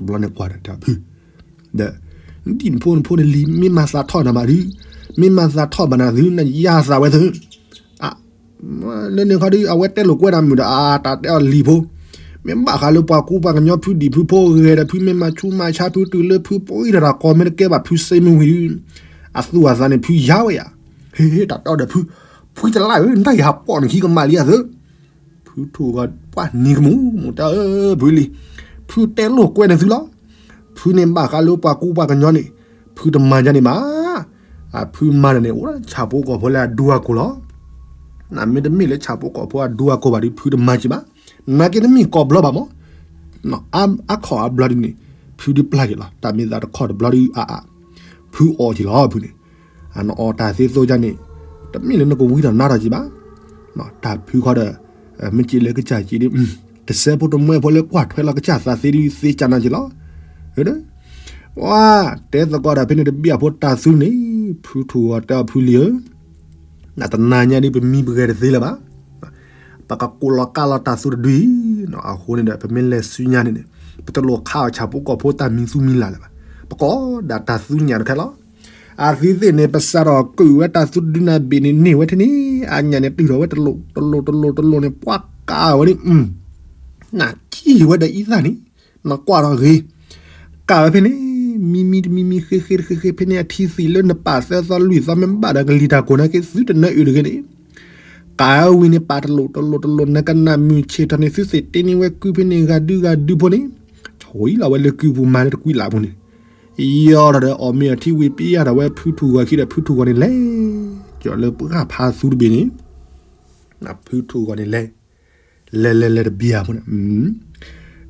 ဘျီန့ၣ်ကွၢ်ဒီးတၢ်ဖု, ဒီး, ဒ်နဖိနဖိနလံၤမ့ၢ်မၤသးထီၣ်နၤဘၣ်ဒုး, မ့ၢ်မၤသးထီၣ်ဘၣ်နၤသု နယါသးဝဲသု, လၢန့ၣ်ခီဒုး အဝဲတဲလိာ်ကွဲနၤမုာ်ဒီးအတၢ်တဲအီၤလံၤဖိ, မ့ၢ်ဘၣ်ဃးလၢပှၤကူပှၤကညီဖုဒံၣ်ဖုဖိဂဲၤဒီးဖုမ့ၢ်မၤဆူးမၤဆါဖုတုၤလၢဖုပှံၢ်တဂၤ ကီမ့ၢ်တကဲဘၣ်ဖုစ့မုၢ်ဝံၤဒုး, အသူၣ်အသးန့ၣ်ဖုယါဝဲယၤ, ဟ့ၣ်ဟ့ၣ်တၢ်တဲအီၤဒီးဖု, ဖှံတလၢဧၢ နတၢ်ယၤပီၣ်နခံကမၣ်လံဧါသု, ဖုထူၣ်ဂီၤပှၢ်နံၤကမူၣ်မူၣ်တၢ်ဧၢ ဖုလံၤ, ဖုတဲလိာ်ကွဲနၤသုလီၤ. ဖုန့ၣ်ဘၣ်ဃးလၢပှၤကူပှၤကညီန့ၣ်, ဖုတမၤဒ်န့ၣ်ဘၣ်, ဖုမၤန့ၣ်န့ၣ် အိၣ်လၢဆၣ်ဖိကီၢ်ဖိလၢအဒူအကိၢ်လီၤ. နမ့ၢ်တမ့ၢ်လၢဆၣ်ဖိကီၢ်ဖိအဒူအကိၢ်ဘၣ်ဒီး ဖုတမၤက့ၤဘၣ်, နာ်က့တမ့ၢ်ကိးဘျီဘၣ်မး, အခီၣ်အဘျီဒ်န့ၣ်, ဖုဒုးပျၢ်က့ၤလီၤ တၢ်မ့ၢ်သးတခီၣ်တဘျီဒုးအါအါ, ဖုအီၣ်က့ၤလီၤဖုန့ၣ်, နအီၣ်တၢ်သ့သိယါန့ၣ်, တမ့ၢ်လၢနကဝံထီၣ်နါထီၣ်က့ၤဘၣ်, တၢ်ဖုခီဒီး, မ့ၢ်က့ၤလၢကစၢ်က့ၤဒုး, တစဲးဖိတမှဲဖိလၢကွၢ်ထွဲလီၤကစၢ်သးသ့ဒုးသ့ကၢ်နၤက့ၤလီၤ. ဝါ, တဲသကိးဒီးဖဲန့ၣ်တဘျီဖိတၢ်သူန့ၣ်, ဖုထူၣ်ဂီၤတဲအီၤဖုလံၤဧၢ, နတနၤညါဒုးပမံပဂဲၤတသ့လၢၤဘၣ် ပကကိးလီၤကါလီၤတၢ်သူတဒုအံၤ, အဃိန့ၣ်ဒီး ပမ့ၢ်လဲၤဆူညါန့ၣ်န့ၣ်, ပတလိၣ်ခးအီၤဆၣ်ဖိကီၢ်ဖိတၢ်မံသူမံလၢ်လၢၤဘၣ်, ပကိးဒၣ်တၢ်သူညၣ်တခဲလီၤ. အသုသ့ၣ်န့ၣ် ပစးထီၣ်ကုာ်ဝဲတၢ်သူတဒုနၤဘ့ၣ်န့ၣ်န့ၢ်ဝဲထဲန့ၣ်, အညၣ်န့ၣ်တုၤထီၣ်ဝဲတလိၣ်တလိၣ်တလိၣ်တလိၣ်န့ၣ် ပှၤကးဝဲန့ၣ်, နကံၢ်ဝဲဒီးအံသၣ်န့ၣ်, နကွၢ်ထီၣ်ဂ့ၤ ကးဝဲဖဲန့ၣ်, မံမံတမံမံဃ့ဃ့တဃ့ဃ့ဖဲန့ၣ် အထံသံးလၢနပာ်သၢသီလွံၢ်သီမ့ၢ်ဘၣ်ဒီးကလံၤတၢ်ကိၢ်နာ်က့သုတနၢအုၣ်တဂ့ၤန့ၣ်, ကးဝံၤန့ၣ် ပာ်တလိၣ်တလိၣ်တလိၣ် နကနၣ်မုၢ်ဆ့ၣ်ထီၣ်န့ၣ် သုသ့ၣ်တ့န့ၢ်ဝဲကုဖဲန့ၣ်ဂၤဒုဂၤဒုဖိန့ၣ်, ဆှံလီၤဝဲလၢကုပူၤမၤလၢတကွံလးပူၤန့ၣ်, ယီၤထီၣ်ဒီးအီၣ်မ့ၤအီထံဝံၤ ပျၢ်ထီၣ်ဝဲဖုထူၣ်ဂီၤခံဒီး ဖုထူၣ်ဂီၤန့ၣ်လဲၤ ကၠီၤလၢပှၢ်ဖးသူတဘ့ၣ်န့ၣ်, ဖုထူၣ်ဂီၤန့ၣ်လဲၤ လဲၤလဲၤလဲၤတဘ့ၣ်အဖိန့ၣ်,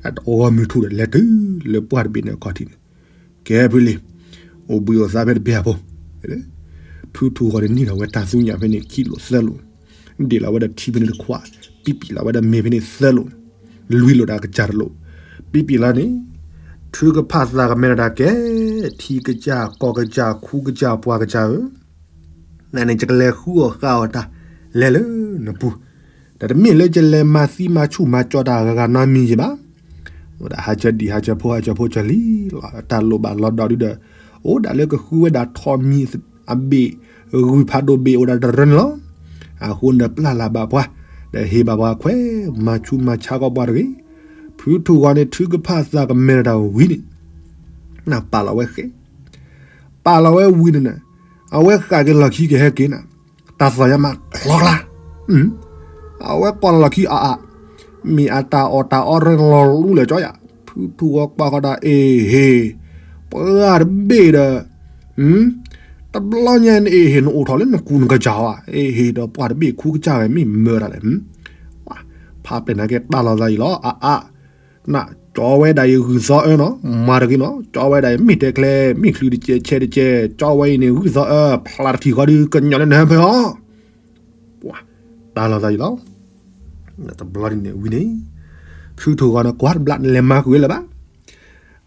တအီဂီၢ်မုၢ်ထူၣ်ဒီး လဲၤတုၤလၢပှၢ်တဘ့ၣ်န့ၣ်အခီၣ်ထံးန့ၣ်, ကဲဖုလံၤ, အိၣ်ဘှံးအိၣ်သါဖဲတဘ့ၣ်အဖိ, ဖုထူၣ်ဂီၤန့ၣ် နံၣ်ထီၣ်ဝဲတၢ်သူညၣ်ဖဲန့ၣ် ခံလိာ်သၢလိာ်, ဒ့ၣ်လီၤဝဲဒီးထံဖဲန့ၣ်တခွး, ပံပံၣ်လီၤဝဲဒီးမ့ၤဖဲန့ၣ်သၢလိာ်, လွံၢ်လိာ်ဒီးအကစၢ်တလိာ်, ပံပံၣ်လီၤန့ၣ်, ထုကဖၣ်သးကမဲထီၣ်တၢ်ကဲ, ထံကစၢ်ကီၢ်ကစၢ်ခူကစၢ်ပှၤကစၢ်ဧၢ, နန့ၣ် ယကလဲၤဃုအီၣ်ဃုအီတၢ် လဲၤလၢနပူၤ, ဒီးတမ့ၢ်လၢယလဲၤမၤသံမၤဆူၣ်မၤကၠီတၢ်ဂၤဂၤနီတမံၤယဘၣ်, အိၣ်ဒၣ်ဟးဆၢဒံၣ်ဟးဆၢဖိဟးဆၢဖိကၠီၤလံလီၤ, တၢ်လိၣ်ဘၣ်လီၤဒီးဒုဒီး, အိၣ်ဒၣ်လၢကဃုဝဲဒၣ်ထီးမံၤအဘ့ၣ်, ဂုၢ်ဖးဒိၣ်ဘ့ၣ်အိၣ်ဒၣ်တရၢန့ၣ်လီၤ, အဃိန့ၣ်ပျၢ်လၢ်ဘၣ်ပှၤ, ဒီးဟ့ၣ်ဘၣ်ပှၤခွဲး, မၤဆူၣ်မၤဆါကီးပှၤတဂ့ၤ, ဖုထူၣ်ဂီၤန့ၣ် ထုကဖၣ်သးကမဲထီၣ်တၢ်ဝံၤန့ၣ်, နပာ်လီၤဝဲဃဲ ပာ်လီၤဝဲဝံၤန့ၣ်န့ၣ်, အဝဲဃၣ်က့ၤလီၢ်ခံကဟဲက့ၤနၤ, တၢ်သီၣ်ညါမးချီကျါ, အဝဲကွၢ်လီၤလီၢ်ခံအါအါ, မ့ၢ်အတၢ်အီၣ်တၢ်အီရၢလီၤလူလၢာ်ကၠီယၤ, ဖုထူၣ်ဂီၤကွၢ်ဃီဒၣ်အ့ၣ်ဟ့ၣ်, ပှၢ်တဘ့ၣ်ဒီး, တဘျီညါန့ၣ်အ့ၣ်ဟ့ၣ် နအိၣ်ထီၣ်လၢနကူနကစၢ်ဧါ, အ့ၣ်ဟ့ၣ်ဒီးပှၢ်တဘ့ၣ်ခူကစၢ်ဝဲမ့ၢ်မၢတၢ်လဲၣ်, ဖးပျဲၢ်နၤက့ၤတၢ်လီၤသးအံၤလီၤ အါအါ နကၠီဝဲဒၣ်အံၤဂုၢ်သီအၢနီၤ, မၤတဂ့ၤနီၤ, ကၠီဝဲဒၣ်အံၤမ့ၢ်တဲကျဲ, မ့ၢ်ချုးတကဲးဆဲးတကဲး, ကၠီဝဲအံၤန့ၣ် ဂုၢ်သီအၢ, ဖျါတထံၣ်ဃီဒီး ကညီလၢနဟၢဖၢအီၤ, ပှၤ, တၢ်လီၤသးအံၤလီၤ, တဘျီန့ၣ်ဝံၤန့ၣ်, ဖုထူၣ်ဂီၤန့ၣ်ကွၢ်တဘျီန့ၣ်လဲၤမၤဃုာ်ဝဲလၢၤဘၣ်,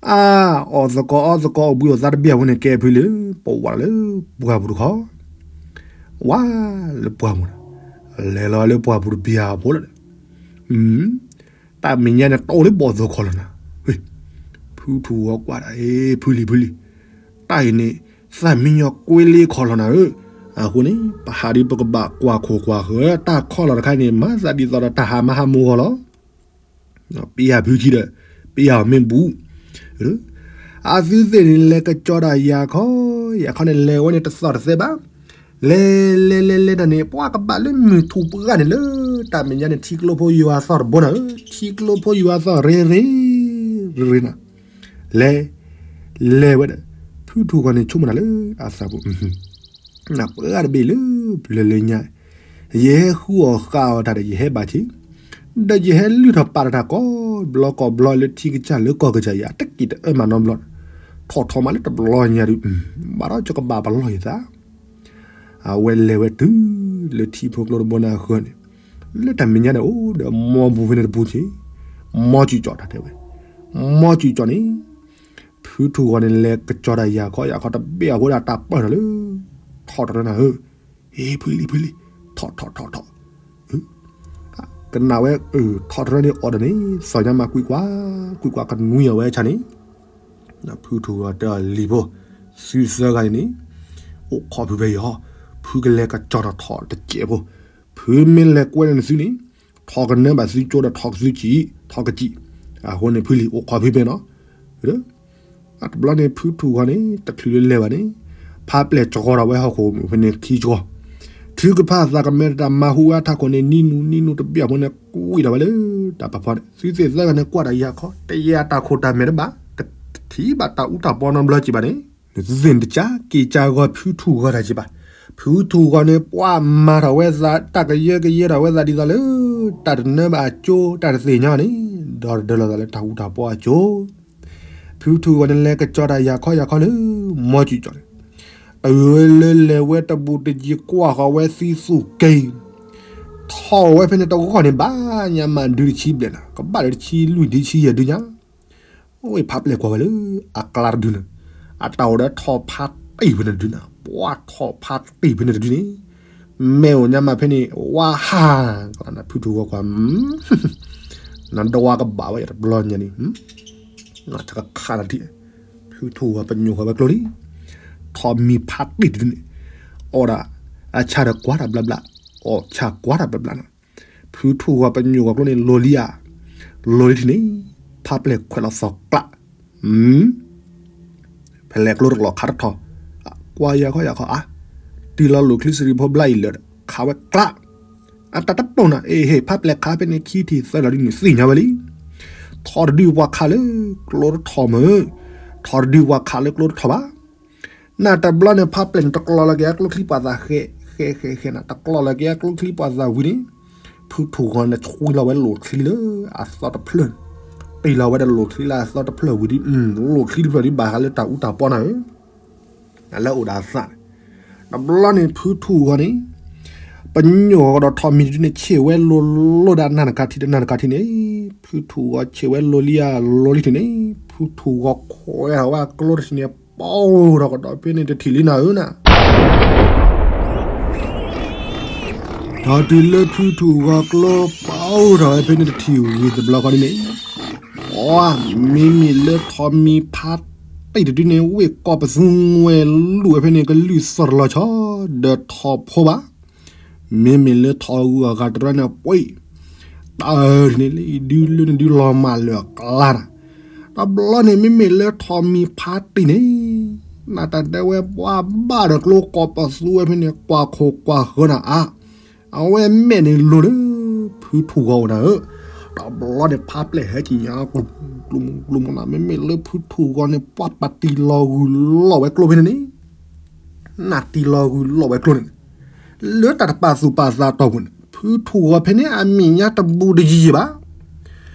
အါ, အီၣ်သကိးအီသကိးအိၣ်ဘှံးအိၣ်သါတဘ့ၣ်အဖိန့ၣ် ကဲဖုလံၤ, ပဝဲလၢပှၢ်ပူၤတခီ ဝါလၢပှၢ်ပူၤန့ၣ်, လဲၤလီၤလၢပှၢ်ပူၤတဘ့ၣ်အဖိလီၤဒီး, တၢ်မဲာ်ညါန့ၣ် တအိၣ်လၢဘီၣ်သိၣ်ခီၣ်လီၤနၤ, ဖုထူၣ်ဂီၤကွၢ်ဒၣ်, အ့ ဖုလံၤဖုလံၤ, တၢ်အံၤန့ၣ် သၣ်မံညီၤကွ့လ့ခီၣ်လီၤနၤဧၢ, အဃိန့ၣ် ပဟးဒ်ပကဘၣ်ကွၢ်ခိၣ်ကွၢ်ဃၢၤ တၢ်ခီၣ်လီၤတခါန့ၣ် မၤသးဒ်သိးဒီးတၢ်ဟးမါဟးမိၢ်ဂီၢ်လီၤ ပယၢ်ဖုခံဒီး ပယၢ်အီၤမ့ၢ်ဘူး, အသုသ့ၣ်န့ၣ် လဲၤကကၠီတၢ်ယၤခီ, ယၤခီန့ၣ် လဲၤဝဲန့ၣ်တသီၣ်တသဲဘၣ်, လဲၤ လဲၤ လဲၤ လဲၤတၢ်န့ၣ် ပှၤကဘၣ်လၢမုၢ်ထူၣ်ပှၢ်န့ၣ်လၢ တၢ်မဲာ်ညါန့ၣ် ထံကျိဖိယွၤသီၣ်တဘိနၤဧၢ, ထံကျိဖိယွၤသီၣ်ရ့ရ့ ရ့ရ့နၤ, လဲၤ လဲၤဝဲဒီး ဖုထူၣ်ဂီၤန့ၣ် ဆိကမိၣ်တၢ်လၢအသးပူၤ နပှၢ်တဘ့ၣ်လၢ ပျၢၤလၢညါ, ယဟဲဃုအီၣ်ဃုအီၣ်တၢ်ဒီး ယဟဲဘၣ်ဆ့, ဒီးယဟဲလုၢ်ထီၣ်ပာ်တၢ်ကိးဘျီကိးဘျီလၢထံကစၢ်လၢကီၢ်ကစၢ်ယၤ တက့ၢ်တအၢမးနီတဘျီ, ထီၣ်ထီၣ်မးလၢတဘျီညါဒုး, ဘၣ်ဒီးယကဘၣ်ပလီၢ်ယသး, အဝဲလဲၤဝဲတုၤလၢထံဖိကျိတဘိန့ၣ်အဃၢၤန့ၣ်, လၢတၢ်မဲာ်ညါန့ၣ်အိၣ်ဒီးမီပူၤဖဲန့ၣ်တပူၤဆ့, မီစူၣ်ကၠီၣ်တၢ်တဲဝဲ, မီစူၣ်ကၠီၣ်န့ၣ် ဖုထူၣ်ဂီၤန့ၣ် လဲၤကကၠီတၢ်ယၤခီယၤခီတဘ့ၣ်အဃိဒၣ်တၢ်ပၢၢ်ထီၣ်လၢ ထီၣ်တရၢနၤဧၢ, ဟ့ၣ်ဖုလံၤဖုလံၤ, ထီၣ်ထီၣ်ထီၣ်ထီၣ်, ကနၣ်ဝဲ ထီၣ်တရၢန့ၣ်အီၤဒီးန့ၣ် သီၣ်ညါမးကွံာ်ကွၢ်, ကွံာ်ကွၢ်ကနွံအဝဲဆၣ်န့ၣ်, ဖုထူၣ်ဂီၤတဲအီၤလံၤဖိ, သုသၢဂၤအံၤန့ၣ်, အိၣ်ခိးဖုဖဲအံၤဟီ, ဖုကလဲၤကကၠီထီၣ်ထီၣ်တစဲးဖိ, ဖုမ့ၢ်လဲၤကွဲန့ၣ်သုန့ၣ် ထီၣ်ကနၢဘၣ်သုကၠိဒီးထီၣ်ကသုစံး, ထီၣ်ကစံး, အဃိန့ၣ်ဖုလံၤအိၣ်ခိးဖုဖဲနီၤ, တဘျီန့ၣ် ဖုထူၣ်ဂီၤန့ၣ် တချုးလၢလဲၤဘၣ်န့ၣ်, ဖးပျဲၢ်ကၠီထီၣ်ဝဲဟီၣ်ခိၣ်မုၢ်ဖဲန့ၣ်ခံကၠီ, ထုကဖၣ်သးကမဲတၢ်မၤဟူးဝဲထးခိၣ်န့ၣ် နံၤနူၤနံၤနူၤတဘ့ၣ်အဖိန့ၣ် ကွံာ်ထီၣ်ဝဲလၢတၢ်ဖးဖီန့ၣ် သုသ့ၣ်သၢဂၤန့ၣ် ကွၢ်တၢ်ယၤခီ တယၤတၢ်ခိၣ်တၢ်မဲာ်တဘၣ်, တထံၣ်ဘၣ်တၢ်အူတၢ်ပီနီတဘျီက့ၤဘၣ်န့ၣ်, နသုသ့ၣ်န့ၣ်တကးက့ၤကးဂီၤဖုထူၣ်ဂီၤတၢ်က့ၤဘၣ်, ဖုထူၣ်ဂီၤန့ၣ် ပှၤမၤထီၣ်ဝဲသး တၢ်ကယၢကယဲထီၣ်ဝဲသးဒ်သိးလၢ တၢ်တနၢဘၣ်အကၠိ တၢ်တသ့ၣ်ညါန့ၣ်, ဒီးတဒၢလီၤသးလၢတၢ်အူတၢ်ပီအကၠိ ဖုထူၣ်ဂီၤန့ၣ်လဲၤကကၠီတၢ်ယၤခီယၤခီလၢ မီစူၣ်ကၠီန့ၣ်, တုၤဝဲလၢလဲၤဝဲတဘူးတယံၤကွၢ်ဃီၤဝဲသံသူၣ်က့ၤ, ထီၣ်ဝဲဖဲန့ၣ်တဂီၢ်န့ၣ် ဘၣ်ညါမးဒုတဆံဘျဲၣ်နၤ ကဘၣ်ဒီးတဆံလွံၢ်ဒုဆံယဲၢ်ဒုညါ အဝဲဖးပျဲၢ်ကွၢ်ဝဲလၢ အကျါတဒုန့ၣ်, အတၢ်အိၣ်ဒီးထီၣ်ဖးတံၢ်ဖဲန့ၣ်တဒုန့ၣ်, ပှၤထီၣ်ဖးတံၢ်ဖဲန့ၣ်တဒုန့ၣ်, မ့ၢ်အိၣ်ညါမးဖဲန့ၣ် ဝါဟး, ဖုထူၣ်ဂီၤကွၢ်, နဒွးကဘၣ်ဝဲယတဘျီညါန့ၣ်, တကခးနထံၣ်, ဖုထူၣ်ဂီၤပညိၣ်ဃီၤဝဲကျိလံ, ထီၣ်မံၤဖးတံၢ်တဒုန့ၣ်, အီၣ်ဒၣ်, အဆၣ်ဒီးကွၢ်တၢ်ဘျးဘျး, အီၣ်ဆၣ်ကွၢ်တၢ်ဘျးဘျးန့ၣ် ဖုထူၣ်ဂီၤပညိၣ်ဂီၤကျိန့ၣ် လိၤလံဧါ, လိၤလံထံၣ်န့ၣ်, ဖးပျဲၢ်ခွဲးလီၤသီၣ်ကျး, ဖဲလဲၣ်ကျိတကလီၢ်ခးတထီၣ်, ကွၢ်ယၤခီယၤခီအါ, တုၤလီၤလိာ်ချံစရံးဖိဘျါအံၤလၢာ်, ခးဝဲကျး, အတၢ်တပိာ်နၤ အ့ၣ်ဟ့ၣ် ဖးပျဲၢ်ခးဖဲန့ၣ်ခံထံၣ်သၢထံၣ်ဒ်န့ၣ်သ့ၣ်ညါဝဲလံ ထီၣ်တဒုပှၤခးလၢကျိတထီၣ်မုၢ်, ထီၣ်တဒုပှၤခးလၢကျိတထီၣ်ဘၣ်. နတဘျီန့ၣ် ဖါပျဲၢ်န့ၣ် တကျီလီၤက့ၤအကျိချံပှၤသးဃဲးဃဲးဃဲးဃဲးနၤ, တကျီလီၤက့ၤအကျိချံပှၤသးဝံၤန့ၣ်, ဖုထူၣ်ဂီၤန့ၣ်ဆွံလီၤဝဲလိာ်ချံလၢအသီတဖျၢၣ်န့ၣ်, တ့ၢ်လီၤဝဲဒီးလိာ်ချံလၢအသီတဖျၢၣ်ဝံၤဒီး, လိာ်ချံတဖျၢၣ်ဒ်ဘၣ်ဃးလၢတၢ်အူတၢ်ပီနၤဧၢ လၢအိၣ်ဒီးအသးန့ၣ်, တဘျီန့ၣ် ဖုထူၣ်ဂီၤန့ၣ်, ပညိၣ်ဂီၤဒီးထီးမံၤတဒုန့ၣ် ဆ့ၣ်ဝဲလိၤလိၤဒီးနၢ်တကးထံးဒီးနၢ်တကးထံးန့ၣ်, ဖုထူၣ်ဂီၤဆ့ၣ်ဝဲလိၤလံဧါ လိၤလံထံးန့ၣ်, ဖုထူၣ်ဂီၤခွဲးဝဲကျိတထံၣ်န့ၣ် ပီၢ်ထီၣ်ကဒီးဖဲန့ၣ်တထံၣ်လံနၤဧၢနၤ ဒီးတုၤလၢဖုထူၣ်ဂီၤကျိပီၢ်ထီၣ်ဝဲဖဲန့ၣ်တထံၣ်ဝံၤတဘျီဃီဒ်န့ၣ်, အီ, မ့မ့ၢ်လၢထီးမံၤဖါတံၢ်တဒုန့ၣ် ဝ့ၢ်ကီၢ်ပသူငွဲၣ်လူၣ်ဝဲဖဲန့ၣ် ကလုၢ်သီၣ်တလီၤဆီ, ဒီးထီးဖိဘၣ်. မ့မ့ၢ်လၢထီးဂုၤအဂၤတရၢန့ၣ် ပှ့ၤ တၢ်အၢထံၣ်န့ၣ်လၢအံၤဒုလၢန့ၣ်ဒုလီၤမၢ်လၢအကျါနၤ, တဘျီန့ၣ် မ့မ့ၢ်လၢထီးမံၤဖါတံၢ်န့ၣ်, နတၢ်တဲဝဲပှၤဘၣ်ဒီးကျိကီၢ်ပသူဝဲဖဲန့ၣ် ကွၢ်ခိၣ်ကွၢ်ဃၢနၤအါ အဝဲမဲာ်န့ၣ်လိၤလၢ ဖုထူၣ်ဂီၤအိၣ်နၤဧၢ, တဘျီန့ၣ် ဖါပျဲၢ်ဟဲက့ၤညါ ကျိၤမုၢ်ကျိၤမုၢ်နၤ မ့မ့ၢ်လၢဖုထူၣ်ဂီၤန့ၣ် ပှၤပာ်တံၢ်လီၤဂုၢ်လီၤဝဲကျိဖဲန့ၣ်န့ၣ်, နတံၢ်လီၤဂုၢ်လီၤဝဲကျိန့ၣ်, လၢတၢ်တပာ်သူၣ်ပာ်သးတီၢ်ပူၤန့ၣ် ဖုထူၣ်ဂီၤဖဲန့ၣ် အမဲာ်ညါတဘူးတယံၤဘၣ်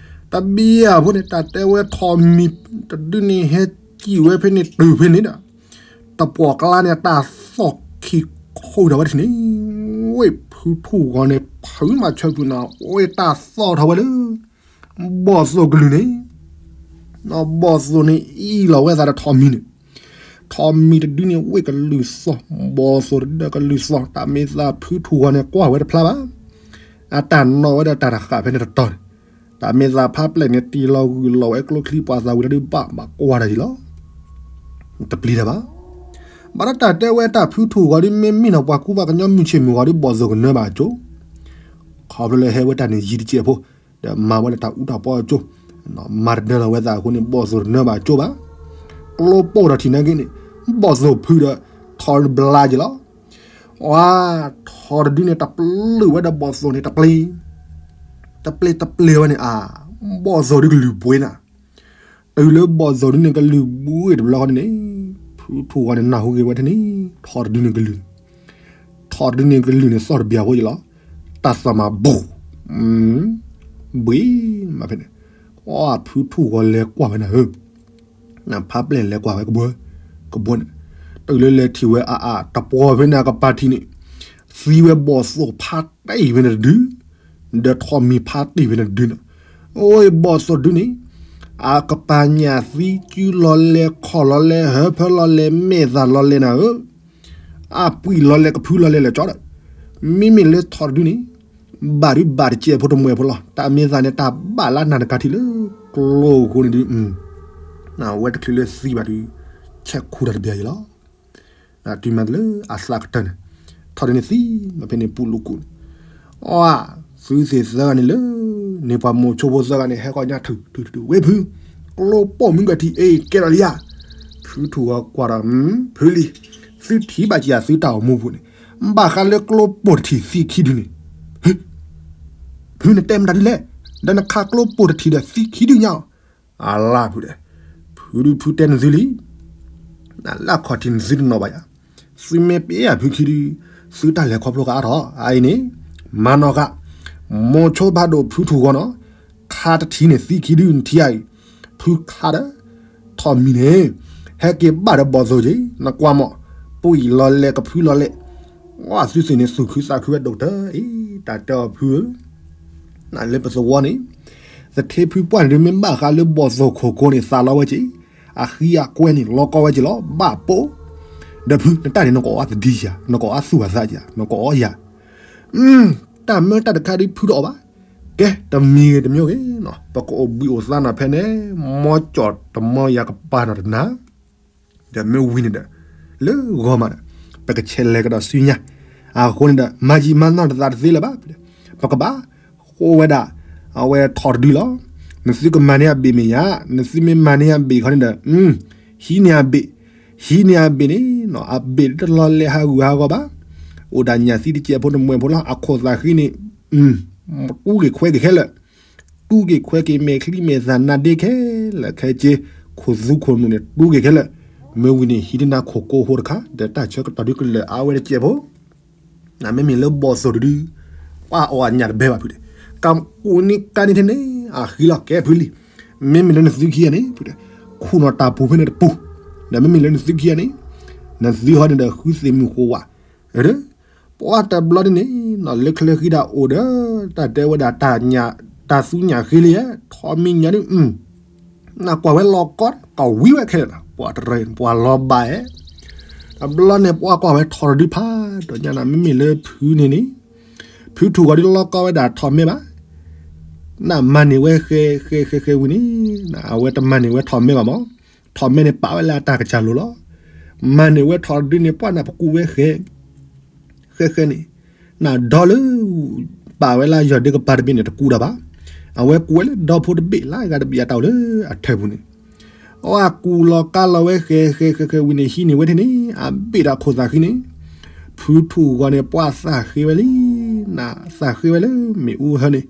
တဘျီအဖိန့ၣ် တၢ်တဲဝဲထီးမံၤတဒုန့ၣ်ဟဲကံၣ်ဝဲဖဲန့ၣ်တုၤဖဲန့ၣ်ဒီး, တပှီၢ်ကျါန့ၣ် တၢ်သီၣ်ခံခိၣ်ထီၣ်ဝဲတထံၣ်န့ၣ်, ဝ့ၢ်ဖုထူၣ်ဂီၤန့ၣ် ဖုမၤဆၢပူၤနၤ ဝ့ၢ်တၢ်သီၣ်ထီၣ်ဝဲလၢ ဘီၣ်သိၣ်ကလုၢ်န့ၣ်, ဘီၣ်သိၣ်န့ၣ်အံၣ်လီၤဝဲသးဒီးထီးမံၤန့ၣ်, ထီးမံၤတဒုန့ၣ် ဝ့ၢ်ကလုၢ်သီၣ်, ဘီၣ်သိၣ်တဒုကလုၢ်သီၣ်, တၢ်မ့ၢ်သးဖုထူၣ်ဂီၤန့ၣ် ကွၢ်ဝဲတဖျါဘၣ် အတၢ်နီၣ်ဝဲဒီးတၢ်တဃာ်ဖဲန့ၣ်တတီၤန့ၣ်, တၢ်မ့ၢ်သးဖါပျဲၢ်န့ၣ် တံၢ်လီၤဂုၢ်လီၤဝဲကျိချံပှၤသးဝံၤတဒုဘၣ်ဘၣ်ကွၢ်တၢ်ယံၤလီၤ. တပျံၤတၢ်ဘၣ်. ဘၣ်ဒီးတၢ်တဲဝဲတၢ်ဖုထူၣ်ဂီၤဒ်မ့ၢ်မ့ၢ်နီၢ်ပှၤကူပှၤကညီမုၢ်ဆ့ၣ်မုၢ်ဂီၤဒ်ဘီၣ်သိၣ်ကနၢဘၣ်အကၠိ, ခီဖျိလၢဟဲဝဲတၢ်န့ၣ်ယံၤတစဲးဖိ, ဒီးမၤဝဲဒၣ်တၢ်အူတၢ်ပီအကၠိ, မၤတဒၢလီၤဝဲသးအဃိန့ၣ် ဘီၣ်သိၣ်တနၢဘၣ်အကၠိဘၣ်. ကျိပိၢ်ထီၣ်ထံၣ်နာ်က့န့ၣ်, ဘီၣ်သိၣ်ဖုဒီးထီးတဘျါက့ၤလီၤ. ဝါ, ထီးတဒုန့ၣ် တပျုာ်ဝဲဒီးဘီၣ်သိၣ်န့ၣ် တပျ့ၤ, တပျ့ၤတပျ့ၤဝဲန့ၣ်အါ, ဘီၣ်သိၣ်ဒုကလုၢ်ဘှ့နၤ, တုၤလၢဘီၣ်သိၣ်ဒုန့ၣ်ကလုၢ်ဘှ့တဘျီဃီန့ၣ်န့ၣ်, ဖုထူၣ်ဂီၤန့ၣ်နၢ်ဟူက့ၤဝဲထဲန့ၣ်, ထီးတဒုန့ၣ်ကလုၢ်န့ၣ်, ထီးတဒုန့ၣ်ကလုၢ်န့ၣ်သီၣ်တဘျီဖိယလီၤ. တၢ်သီၣ်မးဘူး, ဘှ့မးဖဲန့ၣ်, အဖုထူၣ်ဂီၤလဲၤကွၢ်ဝဲနၤဧၢ ဖါပျဲၢ်လဲၤကွၢ်ဝဲကဘှၢ, ကဘှၢန့ၣ်, တုၤလၢလဲၤထံၣ်ဝဲအါအါ တပှီၢ်ဖဲန့ၣ်အကပၤထံးန့ၣ်, သံဝဲဘီၣ်သိၣ်ဖါတံၢ်ဖဲန့ၣ်တဒု, ဒီးထီးမံၤဖါတံၢ်ဖဲန့ၣ်တဒုန့ၣ်, အိၣ်ဘီၣ်သိၣ်ဒုန့ၣ်, အကပၤညၣ်သံကုလီၤလဲၣ်ခီၣ်လီၤလဲၣ် ဟၢဖၢလီၤလဲၣ် မဲာ်သၣ်လီၤလဲၣ်နၤဧၢ အပှံာ်လီၤလဲၣ်ကဖုလီၤလဲၣ်လဲၣ်ကၠီဒီး, မ့မ့ၢ်လၢထီးတဒုန့ၣ်, ဘၣ်ဒုဘၣ်တစဲးဖိတမှဲၤဖိလီၤ. တၢ်မ့ၢ်သးန့ၣ် တၢ်ဘၣ်လၢနၢ်တကးထံးလၢကျိအဃိန့ၣ်ဒုး, အဝဲတချုးလၢသံဘၣ်ဒုး, ဆဲးခူတၢ်တဘျီယလီၤ. တုၤမးတလၢအသးကတၢၢ်န့ၣ်, ထီးတဒုန့ၣ်သံမးဖဲန့ၣ်ပူၤလူၤကူးန့ၣ်, အီ, သုသ့ၣ်သၢဂၤန့ၣ်လၢ, န့ၢ်ပှၤမိၤဆိဖိသၢဂၤန့ၣ် ဟဲဃီညါထုးထုးထုး ဝ့ၢ်ဖု, ကျိပိၢ်မုၢ်ကထံၣ်အ့ၣ် ကဲထီၣ်လံဧါ. ဖုထူၣ်ဂီၤကွၢ်ဒီး, ဖုလံ, သုထံၣ်ဘၣ်က့ၤယၤသုတၢ်အိၣ်မူပူၤန့ၣ်, ဘၣ်ဃးလၢကျိပိၢ်တထံၣ်သံခံဒုန့ၣ်, ဖုနတဲမတၤဒ်လဲၣ်, ဒီးနခးကျိပိၢ်တထံၣ်ဒီးသံခံဒုညါအီၤ, အလၢဖုဒဲး, ဖုဒုဖုတဲနသုလံ လၢအခီၣ်ထံးန့ၣ်သုတနီၣ်ဘၣ်ယၤ, သုမ့ၢ်ပျဲယၤဖုခံဒု, သုတၢ်လဲၤခီဖျိကအါထီၣ်အအံၤန့ၣ်, မၤနီၢ်ဃာ်, မိၤဆိဖးဒိၣ်ဖုထူၣ်ဂီၤနီၤ, ခါတထံၣ်န့ၣ်သံခံဒုနထံၣ်ဧါအံၤ, ဖုခါဒီး, ထီးမံၤန့ၣ်, ဟဲက့ၤဘၣ်ဒီးဘီၣ်သိၣ်က့ၤ နကွၢ်မး, ပှံာ်လီၤလဲၣ်ကဖုလီၤလဲၣ်, ဝဲသုသ့ၣ်န့ၣ်သူၣ်ခုသးခုဝဲဒိၣ်ကတၢၢ်အံၤ တၢ်တဲအီၤဖုဧၢ နလၢပသဝီန့ၣ်, သထ့ဖုပှၢ်န့ၣ်ဒုးမ့ၢ်ဘၣ်ဃးလၢဘီၣ်သိၣ်ခိၣ်ကိန့ၣ် သးလီဝဲက့ၤ, အဃံအကွဲန့ၣ် လီကီဝဲက့ၤလီၤ ဘၣ်ပိာ်, ဒီးဖုနတၢ်န့ၣ် နကအီၣ်အါသဒံယၤ, နကအီၣ်အါသူၣ်ဘၣ်သးယၤ, နကအီၣ်ယၤ, တၢ်မၢတၢ်တခါဒုးဖုတအီၣ်ဘၣ်, ကဲတမံၤဂ့ၤတမံၤဂ့ၤ, ပကအိၣ်ဘှံးအိၣ်သါနီၤဖဲန့ၣ်, မ်ကၠီၣ်တမီယၤကပၤနီၤတနၤ ဒီးမ့ၢ်ဝံၤန့ၣ်ဒီး, လၢဂီၤမးဒီး, ပကဆဲးလဲၤကဒီးဆူညါ, အဃိန့ၣ်ဒီး မၤယံာ်မၤနီၢ်တသးတသ့လၢၤဘၣ်, ပကဘၣ်ဃိဝဲဒၣ်, အဝဲထီးတဒုလီၤ, နသုကမၤန့ၢ်အဘ့ၣ်မ့ၢ်ယါ, နသုမ့ၢ်မၤန့ၢ်အဘ့ၣ်ခီန့ၣ်ဒီး, ဟံးန့ၢ်အဘ့ၣ်, ဟံးန့ၢ်အဘ့ၣ်န့ၣ်, အဘ့ၣ်တလီၤလဲၤဟးဂူာ်ဟးဂီၤဘၣ်, အိၣ်ဒၣ်ညၣ်သံတစဲးဖိတမှဲၤဖိလီၤ, အခိၣ်သးဃံန့ၣ်, တူၢ်က့ၤခွဲက့ၤခဲလၢာ်, တူၢ်က့ၤခွဲက့ၤမဲာ်ချံမဲာ်သၣ်နါဒ့ခဲလၢာ်ခဲဆ့ ခိၣ်သူခိၣ်နူာ်န့ၣ် တူၢ်က့ၤခဲလၢာ်, မ့ၢ်ဝံၤန့ၣ် ဟံးဒုးနၤခိၣ်ကိၢ်ဟိတခါ ဒီးတၢ်ဆၢကတီၢ်ဒုးကလၢာ်အါဝဲတစဲးဖိ, နမ့မ့ၢ်လၢဘီၣ်သိၣ်တဒု, ပှၤအီၣ်အညၣ်တဘဲဘၣ်ဖုဒီး, ကကူန့ၣ်ကါန့ၣ်ထဲန့ၣ် အဃံလီၤကဲဖုလံ. မ့မ့ၢ်လၢနသုခံဂၤန့ၣ်ဖုဒီး, ခူၣ်နီၣ်တၢ်ပူၤဖဲန့ၣ်တပူၤ, ဒီးမ့မ့ၢ်လၢနသုခံဂၤန့ၣ်, နသုဟီန့ၣ်ဒီးဃုသ့ၣ်မုၢ်ဃိဝါ, ပှၤတဘျီန့ၣ်န့ၣ် နီၢ်လၢချၢဃံဒၣ်အိၣ်ဒီး တၢ်တဲဝဲဒၣ် တၢ်သူညၣ်ဃ့လံယဲ, ထီၣ်မံညၣ်ဒုး နကွၢ်ဝဲလီၤကီ, ကဝံဝဲခဲလၢာ်, ပှၤတရၢ ပှၤလီၤဘၣ်အဲ, တဘျီန့ၣ် ပှၤကွၢ်ဝဲထီၣ်တဒုဖးဒိၣ်ညါနၤ, မ့မ့ၢ်လၢဖုန့ၣ်န့ၣ်, ဖုထူၣ်ဂီၤဒုးလီၤကီဝဲဒၣ်ထီၣ်မဲဘၣ်, နမၤန့ၢ်ဝဲဃဲ ဃဲ ဃဲ ဃဲဝံၤန့ၣ်, အဝဲတမၤန့ၢ်ဝဲထီၣ်မဲဘၣ်မး, ထီၣ်မဲန့ၣ်ပာ်ဝဲလၢအတၢ်ကစၢ်လိၤလီၤ. မၤန့ၢ်ဝဲထီၣ်တဒုန့ၣ် ပှၤနၢ်ပကူဝဲဃဲ ဃဲဃဲန့ၣ်, နဒီလၢ ပာ်ဝဲလၢယီၢ်ဒ့ကပၤတဘ့ၣ်န့ၣ် တကူဒီးဘၣ်. အဝဲကူဝဲလၢဒီဖိတဘ့ၣ်လၢအဂၤတဘ့ၣ်အတၢ်အိၣ်လၢအထၢၣ်ပူၤန့ၣ်, အဝဲကူလီၤကါလီၤဝဲဃဲ ဃဲ ဃဲ ဃဲဝံၤန့ၣ် ဟံးန့ၢ်ဝဲထဲန့ၣ် အဘ့ၣ်ဒီးခိၣ်သၣ်ဃံန့ၣ်, ဖုထူၣ်ဂီၤန့ၣ် ပှၤသးဃ့ဝဲလံ, နသးဃ့ဝဲလၢမ့ၣ်အူဟၢန့ၣ်,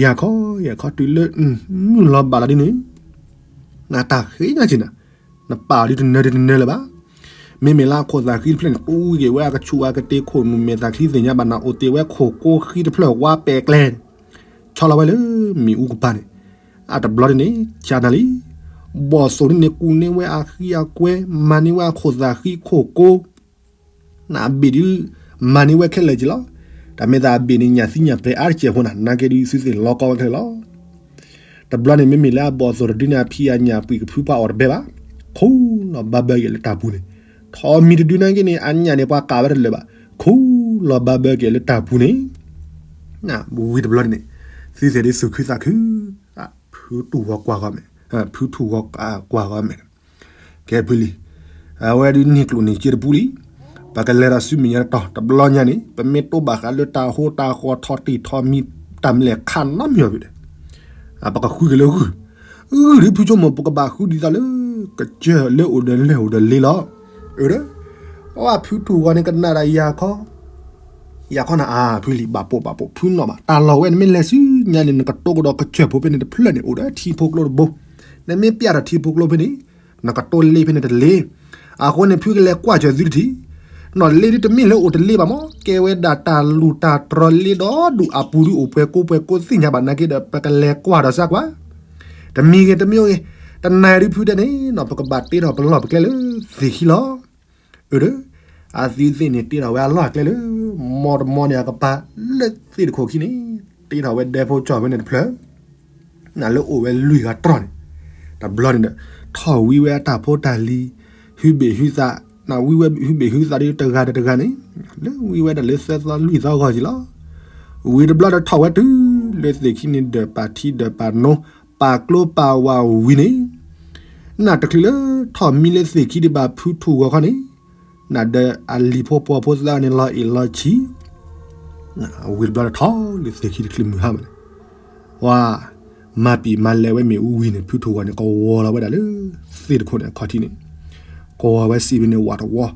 ယၤခီ ယၤခီတုၤလၢ မုၢ်လီၤဘၣ်လီၤဒ်န့ၣ် နတၢ်ဃ့ညါက့ၤနၤ, နပာ်အီၤဒ်တနၢၤဒ်တနၢၤလၢၤဘၣ်. မ့မ့ၢ်လၢအခိၣ်သၣ်ဃံတဖျၢၣ်န့ၣ် တူၢ်က့ၤဝဲအကဆူၣ်အကတ့ၤခိၣ်နူာ်မဲာ်သၣ်ချံသ့ၣ်ညါဘၣ်နၤအိၣ်တ့ၢ်ဝဲခိၣ်ကိဃံတဖျၢၣ်ဝါပဲာ်ကျဲန့ၣ်, ဆီလီၤဝဲလၢမ့ၣ်အူကပၤန့ၣ်, အတဘျီန့ၣ်န့ၣ် ကနၤလံ, ဘီၣ်သိၣ်ဒ်န့ၣ် ကူၣ်န့ၢ်ဝဲအဃံအကွဲ မၤန့ၢ်ဝဲအခိၣ်သၣ်ဃံခိၣ်ကိ နအဘ့ၣ်ဒုး မၤန့ၢ်ဝဲခဲလၢာ်က့ၤလီၤ. တၢ်မ့ၢ်သးအဘ့ၣ်န့ၣ် ညၣ်သံညၣ်ပျဲအါတစဲးဖိနၤ, နာ်က့ဒုးသုသ့ၣ်လီၤကီဝဲခဲလၢာ်လီၤ. တဘျီန့ၣ် မ့မ့ၢ်လၢအဘီၣ်သိၣ်တဒုန့ၣ် အဖံးအညၣ်ပှံၢ်ကဖုပှၤအီၣ်တဘဲဘၣ်, ခူၣ်လီၤဘၣ်ဘၢက့ၤလၢတၢ်ပူၤန့ၣ်, ထီၣ်မံတဒုနာ်က့န့ၣ် အညၣ်န့ၣ်ပှၤကးဝဲတလၢာ်ဘၣ်, ခူၣ်လီၤဘၣ်ဘၢက့ၤလၢတၢ်ပူၤန့ၣ်, ဝံၤတဘျီန့ၣ်န့ၣ်, သုသ့ၣ်ဒုးသူၣ်ခုသးခု, ဖုထူၣ်ဂီၤကွၢ်ဂီၤမဲာ်, ဖုထူၣ်ဂီၤကွၢ်ဂီၤမဲာ် ကဲဖုလံ, အဝဲဒုးန့ၢ်ကျိၣ်န့ၢ်စ့တပူလံ, ပကလဲၤဒီးဆူမဲာ်ညါတတီၤ တဘျီညါန့ၣ် ပမ့ၢ်တိဘၣ်ဃးလၢတၢ်ဟိတၢ်ဃီထီၣ်တံၢ်ထီၣ်မံ တၢ်မလဲၣ်ခါနီတမံၤအီၤဖုဒီး, ပကဃုက့ၤလၢဂုၢ်, ဂုၢ်ဒုးဖုဆိကမိၣ် ပကဘၣ်ဃုဒ်သိးလၢ ကစၢၢ်လၢအိၣ်ဒီးလဲၤအိၣ်ဒီးလ့လီၤ. အၢ အဝဲဖုထူၣ်ဂီၤန့ၣ် ကနၣ်ဒၣ်ယၤခီ ယၤခီနၤအါ ဖုလံ ဘၣ်ပိာ်ဘၣ်ပိာ် ဖုနီၢ်ဘၣ် တၢ်လီၢ်ဝဲ နမ့ၢ်လဲၤဆူညါန့ၣ် နကတိကဒီးကစၢၢ်ဖိဖဲန့ၣ်တဖျၢၣ်န့ၣ် အိၣ်ဒီးထံဖိကျိတဘိ, နမ့ၢ်ပျဲထီၣ်ထံဖိကျိဖဲန့ၣ် နကတိလ့ဖဲန့ၣ်တလ့, အဃိန့ၣ် ဖုကလဲၤကွၢ်စၢၤသုတထံၣ်, နီၢ်လ့ဒုးတမ့ၢ်လၢအိၣ်တလ့ဘၣ်မး ကဲဝဲဒၣ်တၢ်လူၢ်တၢ်တြီၤလ့ဒီးဒူၣ်အပူၤဒုး အိၣ်ပှဲၤကိပှဲၤကိသ့ၣ်ညါဘၣ်နာ်က့ဒီး ပကလဲၤကွၢ်ဒီးစၢ်ကွၢ်, တမံၤဂ့ၤတမံၤဂ့ၤ, တနၤဒုးဖုတဲန့ၣ်နီၢ် ပကဘၣ်တ့ထီၣ်ပလီၢ်ပကျဲလၢသ့ၣ်ခံလီၤ. အၢ အသုသ့ၣ်န့ၣ် တ့ထီၣ်ဝဲအလီၢ်အကျဲလၢ မီတမီန့ၣ် အကပၤလၢသ့ၣ်တခိၣ်ခံန့ၣ် တ့ထီၣ်ဝဲဒဲဖိကၠီၣ်ဖဲန့ၣ်တဖျၢၣ်, နလၢအိၣ်ဝဲလွံၢ်ဂၤတြီၢ်န့ၣ်, တဘျီန့ၣ်ဒီး ထီၣ်ဝံဝဲအတၢ်ဖိတၢ်လံၤ, ဟုဘ့ၣ်ဟုသး, နဝံဝဲဟုဘ့ၣ်ဟုသးဒီးတဂၤဒီးတဂၤန့ၣ်, လၢဝံဝဲဒၣ်လၢသၢသီလွံၢ်သီဂီၢ်က့ၤလီၤ. ဝံၤတဘျီဒီးထီၣ်ဝဲတုၤလၢသ့ၣ်ခံန့ၣ်ဒီး ပာ်ထံဒီးပာ်နိ ပာ်ကျိပာ်ဝၣ်ဝံၤန့ၣ်, နတချုးလၢထီၣ်မံလၢသ့ၣ်ခံဒံးဘၣ်ဖုထူၣ်ဂီၤခီန့ၣ်, နဒီးအလံၤဖိပှီၤဖိသၢဂၤန့ၣ် လီၤအ့ၣ်လီၤဆံး, ဝံၤတဘျီဒီးထီၣ်လၢသ့ၣ်ခံတချုးမုၢ်ဟါမးန့ၣ်, ဝါ မၤပံာ်မၤလဲၤဝဲမ့ၣ်အူဝံၤန့ၣ် ဖုထူၣ်ဂီၤန့ၣ် ကဝီၤလီၤဝဲဒၣ်လၢ သ့ၣ်တခိၣ်န့ၣ်အခီၣ်ထံးန့ၣ်, ကဝီၤဝဲစံးဝဲန့ၣ် ဝးတဝီ,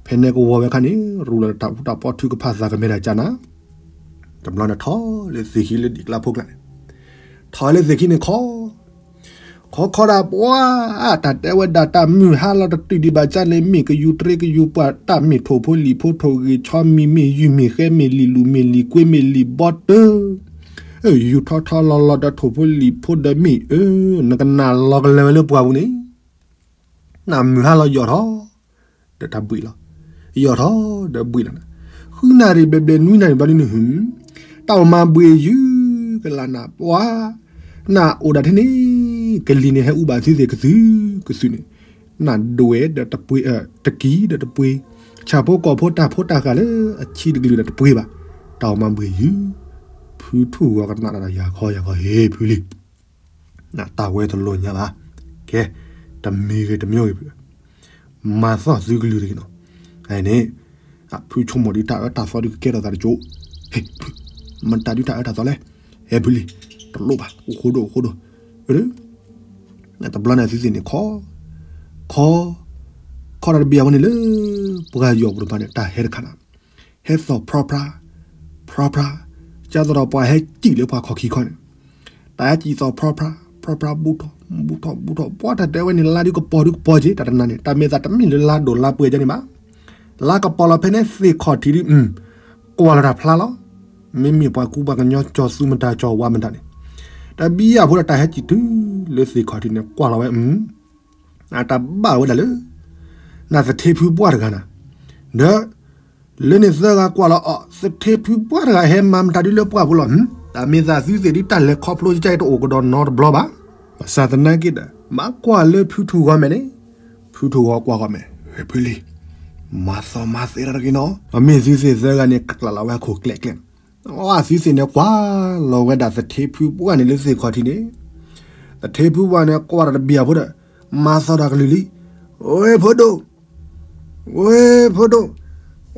ဖဲန့ၣ်ကဝီၤဝဲခါန့ၣ် ရူလီၤတၢ်အူတၢ်ပီထုကဖၣ်သးကမဲာ်တၢ်ကၢ်နၤ, တဘျီန့ၣ်ထီၣ်လၢသ့ၣ်ခံလၢဒံးကျါဖိကျါန့ၣ်, ထီၣ်လၢသ့ၣ်ခံန့ၣ်ခီ ခီခီဒၣ်ပှၤ, တၢ်တဲဝဲဒၣ်တၢ်မုၢ်ဟါလီၤတတုၤဒံးဘၣ်ကၢ်န့ၣ် မ့ၢ်ကယူၤတရ့ကယူၤပှၤ တၢ်မ့ၢ်ထိၣ်ဖိလံၣ်ဖိထိၣ်ဂ့ၤဆီမံၤ မ့ၢ်ယုၢ်မ့ၢ်ဃဲမ့ၢ်လံာ်လူၤမ့ၢ်လံာ်ကွ့မ့ၢ်လံာ်ဘီတၢၢ်, ယူၤထီထီလီၤလီၤဒီးထိၣ်ဖိလံာ်ဖိဒီးမ့ၣ်အၢ, နကနၣ်လီၤကလၢၤဝဲလၢပှၢ်ပူၤန့ၣ်, နမုၢ်ဟါလီၤယီၢ်ထီၣ် ဒီးတၢ်ဘှံးလီၤ, ယီၢ်ထီၣ်ဒီးဘှံးလီၤ, ဃုနၣ်ရံၣ်ဘျဲၣ်ဘျဲၣ်နွံနၣ်ရံၣ်ဘျီဒ်န့ၣ် ဟူ တၢ်အိၣ်မၤဘှံးယုၢ်ကလာ်နၤပှၤ, နအိၣ်ဒၣ်ထဲန့ၣ် ကလံၤန့ၣ်ဟဲအူဘၣ်သုသ့ၣ်ကသုၣ်ကသုၣ်န့ၣ်, နဒွဲၣ်ဒီးတပှ့ၤ, တကံၢ်ဒီးတပှ့ၤ, ဆၣ်ဖိကီၢ်ဖိတၢ်ဖိတၢ်ဃၢ်လၢအဆံးတကလုာ်ဒီးတပှ့ၤဘၣ်, တၢ်အိၣ်မၤဘှံးယုၢ်, ဖုထူၣ်ဂီၤကနၣ်ဒီးယၤခီယၤခီဟ့ၣ်ဖုလံ တၢ်ဝဲတလိၣ်ညါဘၣ်, ကဲ, တမံၤဂ့ၤတမံၤဂ့ၤဖု, မၤသီၣ်သုကလုၢ်တဂ့ၤနီၤ, အန့ၣ်, ဖုဆိကမိၣ်ဒုးတၢ်အၢတၢ်သီဒုးကကဲထီၣ်သးတကၠိ, ဟ့ၣ်ဖု, မတၤဒုးတၢ်အၢတၢ်သီလဲၣ်, ဟဲဖုလံ, တလိၣ်ဘၣ် အိၣ်ဃိဒိၣ်အိၣ်ဃိဒိၣ်, တဘျီန့ၣ်သုသ့ၣ်န့ၣ်ခီ, ခီ, ခီတၢ်တဘ့ၣ်အဝဲန့ၣ်လၢ, ပှၤယီၢ်ပူၤတဖၣ်န့ၣ် တၢ်ဟဲတခါနၤ ဟဲသီၣ်ဖြါဖြါ, ဖြါဖြါ, ကၢ်သီၣ်ဒီးပှၤဟဲစံၣ်လၢပှၤခီၣ်ခံခီန့ၣ်, တၢ်ဟဲစံၣ်သီၣ်ဖြါဖြါ, ဖြါဖြါဘူၣ်ထီၣ်, ဘူးထီၣ်ဘူးထီၣ် ပှၤတၢ်တဲဝဲန့ၣ် လါဒုးကပီၤဒုးကပီၤက့ၤ တၢ်တနၤန့ၣ် တၢ်မ့ၢ်သးတမ့ၢ်လၢလါဒိၣ်လါပှဲၤကဲန့ၣ်ဘၣ်. လါကပီၤလီၤဖဲန့ၣ် သ့ၣ်ခီၣ်ထံးဒုး ကွၢ်လီၤတၢ်ဖျါလီၤ. မ့မ့ၢ်ပှၤကူပှၤကညီ ကၠီၤသူမတၤ ကၠီၤဝါမတၤန့ၣ် တဘံယၢ်ဖိဒီး တၢ်ဟဲစံၣ်တုၤလၢသ့ၣ်ခီၣ်ထံးန့ၣ် ကွၢ်လီၤဝဲ အတၢ်ဘၣ်ဝဲဒၣ်လၢ နသထ့ဖုပှၢ်တဂၤနၤ, ဒီး လၢန့ၣ်သၢဂၤကွၢ်လီၤအီၤ သထ့ဖုပှၢ်တဂၤဟဲမၤမတၤဒုးလၢပှၢ်ပူၤလီၤ. တၢ်မ့ၢ်သးသုသ့ၣ်ဒုး တၢ်လဲၤခီဖျိကကဲတအိၣ်ကဒီးနီတဘျီဘၣ်. ဘၣ်ဆၣ်သနာ်က့ဒီး ဘၣ်ကွၢ်လၢဖုထူၣ်ဂီၤမဲာ်န့ၣ်, ဖုထူၣ်ဂီၤကွၢ်ဂီၤမဲာ် ဖုလံၤ မၤသီၣ်မၤသဲတၢ်တဂ့ၤနီၤ. အမ့ၢ်သုသ့ၣ်သၢဂၤန့ၣ် ကကျးလီၤဝဲအခိၣ်ကျဲကျဲ, အသုသ့ၣ်န့ၣ် ကွၢ်လီၤဝဲဒၣ်သထ့ဖုပှၢ်န့ၣ်လၢသ့ၣ်ခီၣ်ထံးန့ၣ်, သထ့ဖုပှၢ်န့ၣ် ကွၢ်တၢ်တဘံၣ်အဖိဒီး မၤသီၣ်တၢ်ကလုၢ်လံ, ဝဲဖိဒိၣ် ဝဲဖိဒိၣ်,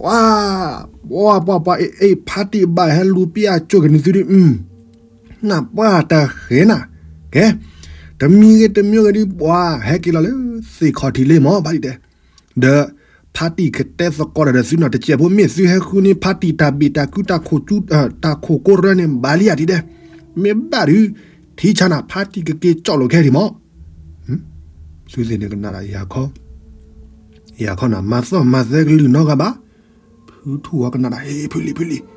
ဝါ, ပှၤပှၤပှၤအ့ၣ်အ့ၣ် ဖါတံၢ်ဘၣ်ဟဲလူၤပျၢ်ကၠိက့ၤန့ၣ်သုဒုး, နပှၢ်တၢ်ဃဲနၤ, ကဲ, တမံၤဂ့ၤတမံၤဂ့ၤဒုး ပှၤဟဲက့ၤလီၤလၢသ့ၣ်ခီၣ်ထံးလံမၢ် ဖါတံၢ်တဲ, ဒီး ဖါတံၢ်ကတဲသကိးတၢ်ဒီးသုနီၢ်တစဲးဖိ မ့ၢ်သုဟဲဃုန့ၢ်ဖါတံၢ်တၢ်ဘ့ၣ်တၢ်ကုတၢ်ခိၣ်ကၠူ တၢ်ခိၣ်ကိရၢန့ၣ် ဘၣ်လံဧါတံၢ်တဲ, မ့ၢ်ဘၣ်ဒုး ထံဆါနၤ ဖါတံၢ်ကက့ၤကၠီၣ်လိာ်ခဲဒံးမၢ် သုသ့ၣ်န့ၣ်ကနၣ်ဒၣ်ယၤခီ, ယၤခီနၤ မၤသီၣ်မၤသဲကလုၢ်နီတဂၤဘၣ်. ဖုထူၣ်ဂီၤကနၣ်ဒၣ် ဟ့ၣ် ဖုလံၤ ဖုလံၤ,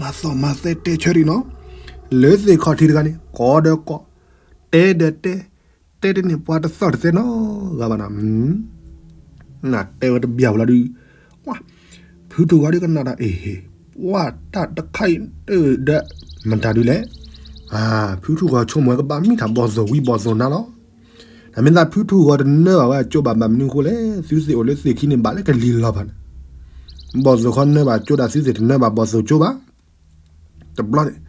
မၤသီၣ်မၤသဲတဲဆၢဒံးနီၤ, လၢသ့ၣ်ခီၣ်ထံးတဂၤန့ၣ် ကိးဒီးကိး, တဲဒီးတဲ, တဲတန့ၢ်ပှၤတသီၣ်တသဲနီတဂၤဘၣ်နၤ နတဲဝဲတဘၣ်ဝဲလီၤဒုး, ဝါ, ဖုထူၣ်ဂီၤဒုးကနၣ်ဒၣ် အ့ၣ်ဟ့ၣ်, ပှၤတၢ်တခါအံၤဒီး မတၤဒုးလဲၣ်, ဖုထူၣ်ဂီၤဆိကမိၣ်ဝဲကဘၣ်မ့ၢ်တၢ်ဘီၣ်သိၣ်ဝံၤဘီၣ်သိၣ်နၤလီၤ. တၢ်မ့ၢ်သးဖုထူၣ်ဂီၤတနၢဘၣ်ဝဲအကၠိဘၣ် ဘၣ်မနုၤအဃိလဲၣ်, သုသ့ၣ်အိၣ်လၢသ့ၣ်ခံန့ၣ် ဘၣ်လၢကလံၤလီၤဘၣ်န့ၣ်, ဘီၣ်သိၣ်ခီနၢဘၣ်ကၠိဒၣ် သုသ့ၣ်တနၢဘၣ်ဘီၣ်သိၣ်ကၠိဘၣ်. တဘျီန့ၣ်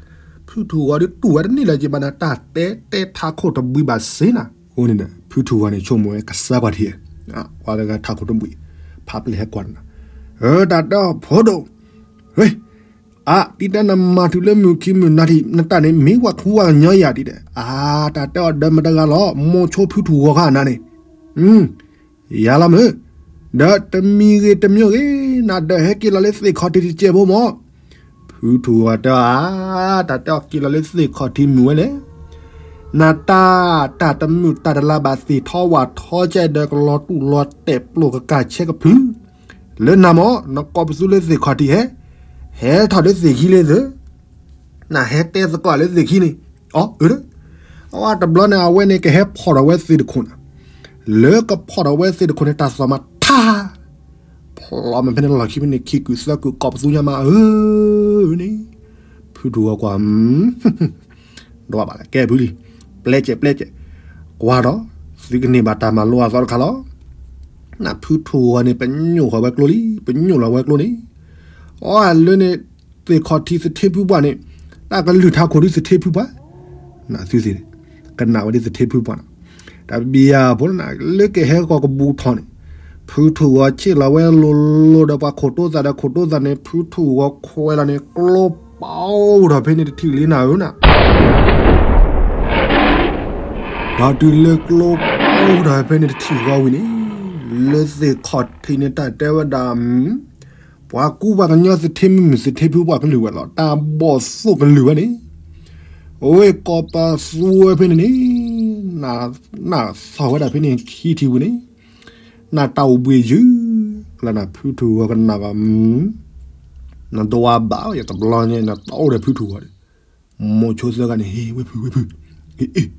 ဖုထူၣ်ဂီၤဒုးတူၢ်ဝဲတန့ၢ်လၢၤက့ဘၣ်နၤ တၢ်တဲတဲထးခိၣ်တဘှံးဘၣ်စ့နၤ, အဃိန့ၣ်ဒီး ဖုထူၣ်ဂီၤန့ၣ် ဆိကမိၣ်ဝဲကစၢ်ကွၢ်ထံ, ပှၤတဂၤထးခိၣ်တဘှံး, ဖးပျဲၢ်ဟဲကွၢ်နၤ, တၢ်တဲအီၤဖိဒိၣ်, အါ တံၤတဲနမၤတုၤလၢမုၢ်ခံမုၢ်နၤထံၣ် နတၢ်န့ၣ် မ့ၢ်ပှၤခူပှၤကညီယၤတံၢ်တဲ, အါ တၢ်တဲအီၤဒီးမတဂၤလီၤ မိၢ်ဆိဖုထူၣ်ဂီၤခါအနၤန့ၣ်, ယၤလီၤမုၢ်, ဒီးတမံၤဂ့ၤတမံၤဂ့ၤ နဒီးဟဲက့ၤလီၤလၢသ့ၣ်ခီၣ်ထံးတစဲးဖိမၢ်, ဖုထူၣ်ဂီၤတဲအီၤ တၢ်တဲအီၤက့ၤလီၤလၢသ့ၣ်ခီၣ်ထံးမုၢ်ဝဲလဲၣ်, နတၢ် တၢ်တမုာ်တၢ်တလၤဘၣ်သ့ၣ်ထီဝၣ်ထီကဲဒီးကလီၤတူာ်လီၤတဲာ်ပျိာ်ကကၢ်ဆဲကဖု လၢနၤမၢ် နကိးပသူလၢသ့ၣ်ခီၣ်ထံးဟဲ, ဟဲထီၣ်လၢသ့ၣ်ခံလၢသ့ၣ်, နဟဲတဲသကိးလၢသ့ၣ်ခံန့ၣ်, အီ အၢ, အဝဲတဘျီန့ၣ် အဝဲန့ၣ်ကဟဲဖီၣ်ထီၣ်ဝဲသ့ၣ်တခိၣ်နၤ, လၢကဖီၣ်ထီၣ်ဝဲသ့ၣ်တခိၣ်န့ၣ် တၢ်သီၣ်မးထါ ဖျီမ့ၢ်ဖဲန့ၣ်လီၢ်ခံဖဲန့ၣ် ခံကုာ်သၢကုာ်ကိးပသူညါမးဧၢန့ၣ်, ဖုထူၣ်ဂီၤကွၢ် ဒွးဘၣ်လၢကဲဖုလံၤ, ပျဲကဲးပျဲကဲး, ကွၢ်ဒီး သုကန့ၢ်ဘၣ်တၢ်မၤလိအသီတခါလီၤ. နဖုထူၣ်ဂီၤန့ၣ် ပညိၣ်ဃီၤဝဲကျိလံ, ပညိၣ်လီၤဝဲကျိန့ၣ်, အီလၢန့ၣ် သ့ၣ်ခီၣ်ထံးသထ့ဖုပှၢ်န့ၣ်, တၢ်ကလုၢ်ထးခိၣ်ဒုးသထ့ဖုပှၢ်, နသုသ့ၣ်, ကနၣ်ဝဲဒ်သထ့ဖုပှၢ်န့ၣ်, တၢ်ဘံယၤဖိလၢနၤ လၢကဟဲဃီၤကဘူးထီၣ်န့ၣ်, ဖုထူၣ်ဂီၤဆ့ၣ်လီၤဝဲလိၤလိၤဒီးပှၤခိၣ်တိသးဒီးခိၣ်တိသးန့ၣ် ဖုထူၣ်ဂီၤခွဲးလီၤန့ၣ် ကျိပီထီၣ်ဖဲန့ၣ်တထံၣ်လံနၤဧၢနၤ ဒီးတုၤလၢကျိပီထီၣ်ဖဲန့ၣ်တထံၣ်ဃီဝံၤန့ၣ်, လၢသ့ၣ်ခီၣ်ထံးန့ၣ်တၢ်တဲဝဲဒၣ် ပှၤကူပှၤကညီသထ့မုၢ်မုၢ်သထ့ဖုပှၢ်ကလုၢ်ဝဲလီၤ. တၢ်ဘီၣ်သိၣ်ကလုၢ်ဝဲန့ၣ်, အဝဲကိးပသူဝဲဖဲန့ၣ်န့ၣ်, နသီၣ်ဝဲဒၣ်ဖဲန့ၣ်ခံထံၣ်ဝံၤန့ၣ်, နတၢ်အိၣ်ဘှံးယုၢ်, လၢနဖုထူၣ်ဂီၤကနၣ်ဘၣ်, နဒွးဘၣ်ယတဘျီညါ နတအိၣ်ဒီးဖုထူၣ်ဂီၤဒီး, မိၢ်ဆိသၢဂၤန့ၣ် ဟ့ၣ်ဝဲဖုဝဲဖု, အ့ၣ်,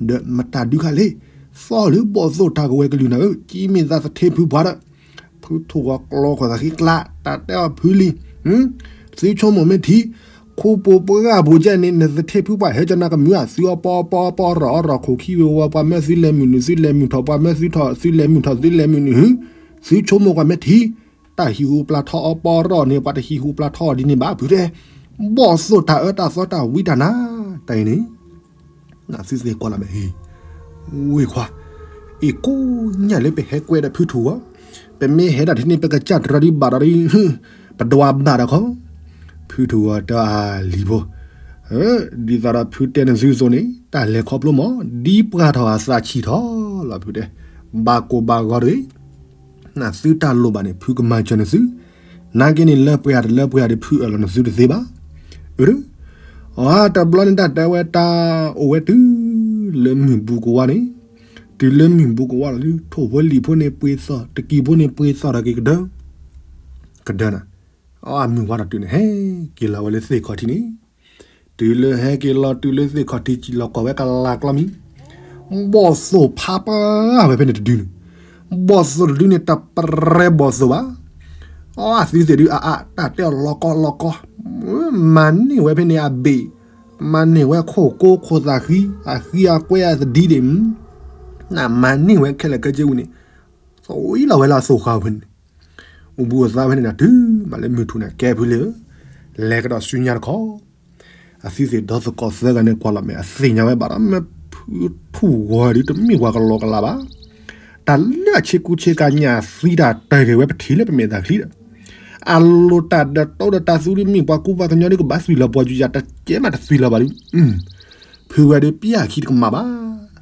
ဒီးမတၤဒုးခါလဲၣ်, သီၣ်လၢဘီၣ်သိၣ်တၢ်ကဝဲၤကလုၢ်နၤဧၢ, ကံမ့ၢ်သးသထ့ဖုပှၢ်ဒီး ဖုထူၣ်ဂီၤကျီခွဲးသးဃံကျါ, တၢ်တဲအီၤဖုလံၤ, သုဆိကမိၣ်မ့ၢ်ထံ, ခူပူၤပှၢ်ပူၤကဲန့ၣ် နသထ့ဖုပှၢ်ဟဲကနၤကမုာ်ဧါ, သုအီပီအီပီအီပီရီၣ်အီရီၣ်ခိၣ်ခံဝ့ၤဝီၤ ပှၤမၢသုလဲၤမုၢ်နုာ် သုလဲၤမုၢ်ထီၣ် ပှၤမၢသုထီၣ် သုလဲၤမုၢ်ထီၣ် သုလဲၤမုၢ်နုာ်ဟု, သုဆိကမိၣ်ကွၢ်မ့ၢ်ထံ, တၢ်ဟံၣ်ဟူးပျၢ်ထီအီပီရီၣ်န့ၣ် ပှၤတဟံၣ်ဟူးပျၢ်ထီအီၤဒ်န့ၣ်ဘၣ် ဖုတဲ, ဘီၣ်သိၣ်တၢ်အၢတၢ်သီတၢ်ဝံတၢ်နါ, တၢ်အံၤန့ၣ် နသုသ့ၣ်ကွၢ်လၢ်မ့ၢ်ဟ့ၣ်, ဝ့ၢ်ခွါ, အ့ၣ်ကိးညၣ်လၢပဟဲကွဲဒီးဖုထူၣ်ဂီၤ, ပမ့ၢ်ဟဲဒၣ်ထံန့ၣ် ပကစၢ်တရၢဒ်ဘၣ်ဒီး, ပဒွးဘၣ်ဒီးခီ, ဖုထူၣ်ဂီၤတဲအီၤလံၤဖိ, ဒ်သိးဒီးဖုတဲနသုအသိးန့ၣ် တၢ်လဲၤခီဖျိမး ဒ်ပှၢ်ထီၣ်အသးဆံးထီၣ်လီၤဖုတဲ, ဘၣ်ကိၢ်ဘၣ်ဂီၤတဂ့ၤ နသုတၢ်လိၣ်ဘၣ်န့ၣ် ဖုကမၤစၢၤနသု, နာ်က့န့ၣ် လၢပှဲၤဂၤတလၢပှဲၤဂၤဒီး ဖုအၢၣ်လီၤနသုတသ့ဘၣ်, အၢ, အတဘျီန့ၣ်တၢ်တဲဝဲတၢ်အိၣ်ဝဲတုၤ လၢမုၢ်ဘူကဝါန့ၣ်, တုၤလၢမုၢ်ဘူကဝါလီၤဒုး ထိၣ်ဖိလံာ်ဖိန့ၣ်ပှ့ၤသီၣ်, တကံၢ်ဖိန့ၣ်ပှ့ၤသီၣ်ထီၣ်က့ၤကဒၢ, ကဒၢနၤ, အမုၢ်ဝါထီၣ်တုၤန့ၣ် ဟဲက့ၤလီၤဝဲလၢသ့ၣ်ခီၣ်ထံးန့ၣ်, တုၤလၢဟဲက့ၤလီၤတုၤလၢသ့ၣ်ခီၣ်ထံး စံၣ်လီၤကွၢ်ဝဲကလၤကျီမံၤ, ဘီၣ်သိၣ်ဖးပှၢ်ဝဲဖဲန့ၣ်တဒုန့ၣ်, ဘီၣ်သိၣ်တဒုန့ၣ် တပရဲဘီၣ်သိၣ်ဘၣ်. အသုသ့ၣ်ဒုး အအါ တၢ်တဲအီၤလီၤကီလီၤကီ, မၤန့ၢ်ဝဲဖဲန့ၣ်အဘ့ၣ်, မၤန့ၢ်ဝဲခိၣ်ကိခိၣ်သးဃံ, အဃံအကွဲအသဒံဒ့ၣ်, နမၤန့ၢ်ဝဲခဲလၢာ်ခဲဆ့ဝံၤန့ၣ်, သဝံလီၤဝဲလၢအသိၣ်ဃာ်ဖဲန့ၣ်, အိၣ်ဘှံးအိၣ်သါဖဲန့ၣ်ဒီး တုၤမးလၢမုၢ်ထူၣ်န့ၣ် ကဲဖုလ့ဧၢ, လဲၤကဒီးဆူညါတခီ, အသုသ့ၣ်ဒီသကိးသၢဂၤန့ၣ်ကွၢ်လီၤမဲာ် အသ့ၣ်ညါဝဲဘၣ်ဒီး မ့ၢ်ဖုထူၣ်ဂီၤဒုး တမ့ၢ်ပှၤကလီကလီဘၣ်. တၢ်လၢအဆ့ကူဆ့ကၤညၣ်သံတၢ်တၢ်ဂ့ၢ်ဝဲပထံၣ်လၢပမဲာ်သးချံဒီး, အလိၣ်တၢ်ဒီးတိဒီးတၢ်သူဒုး မ့ၢ်ပှၤကူပှၤကညီဒုး ကဘၣ်သွံၣ်လီၤပှၤယူၤယၤ တကဲမးတသွံၣ်လီၤဘၣ်ဒုး, ဖုဝဲဒုးပျၢ်ခံတကမၣ်ဘၣ်,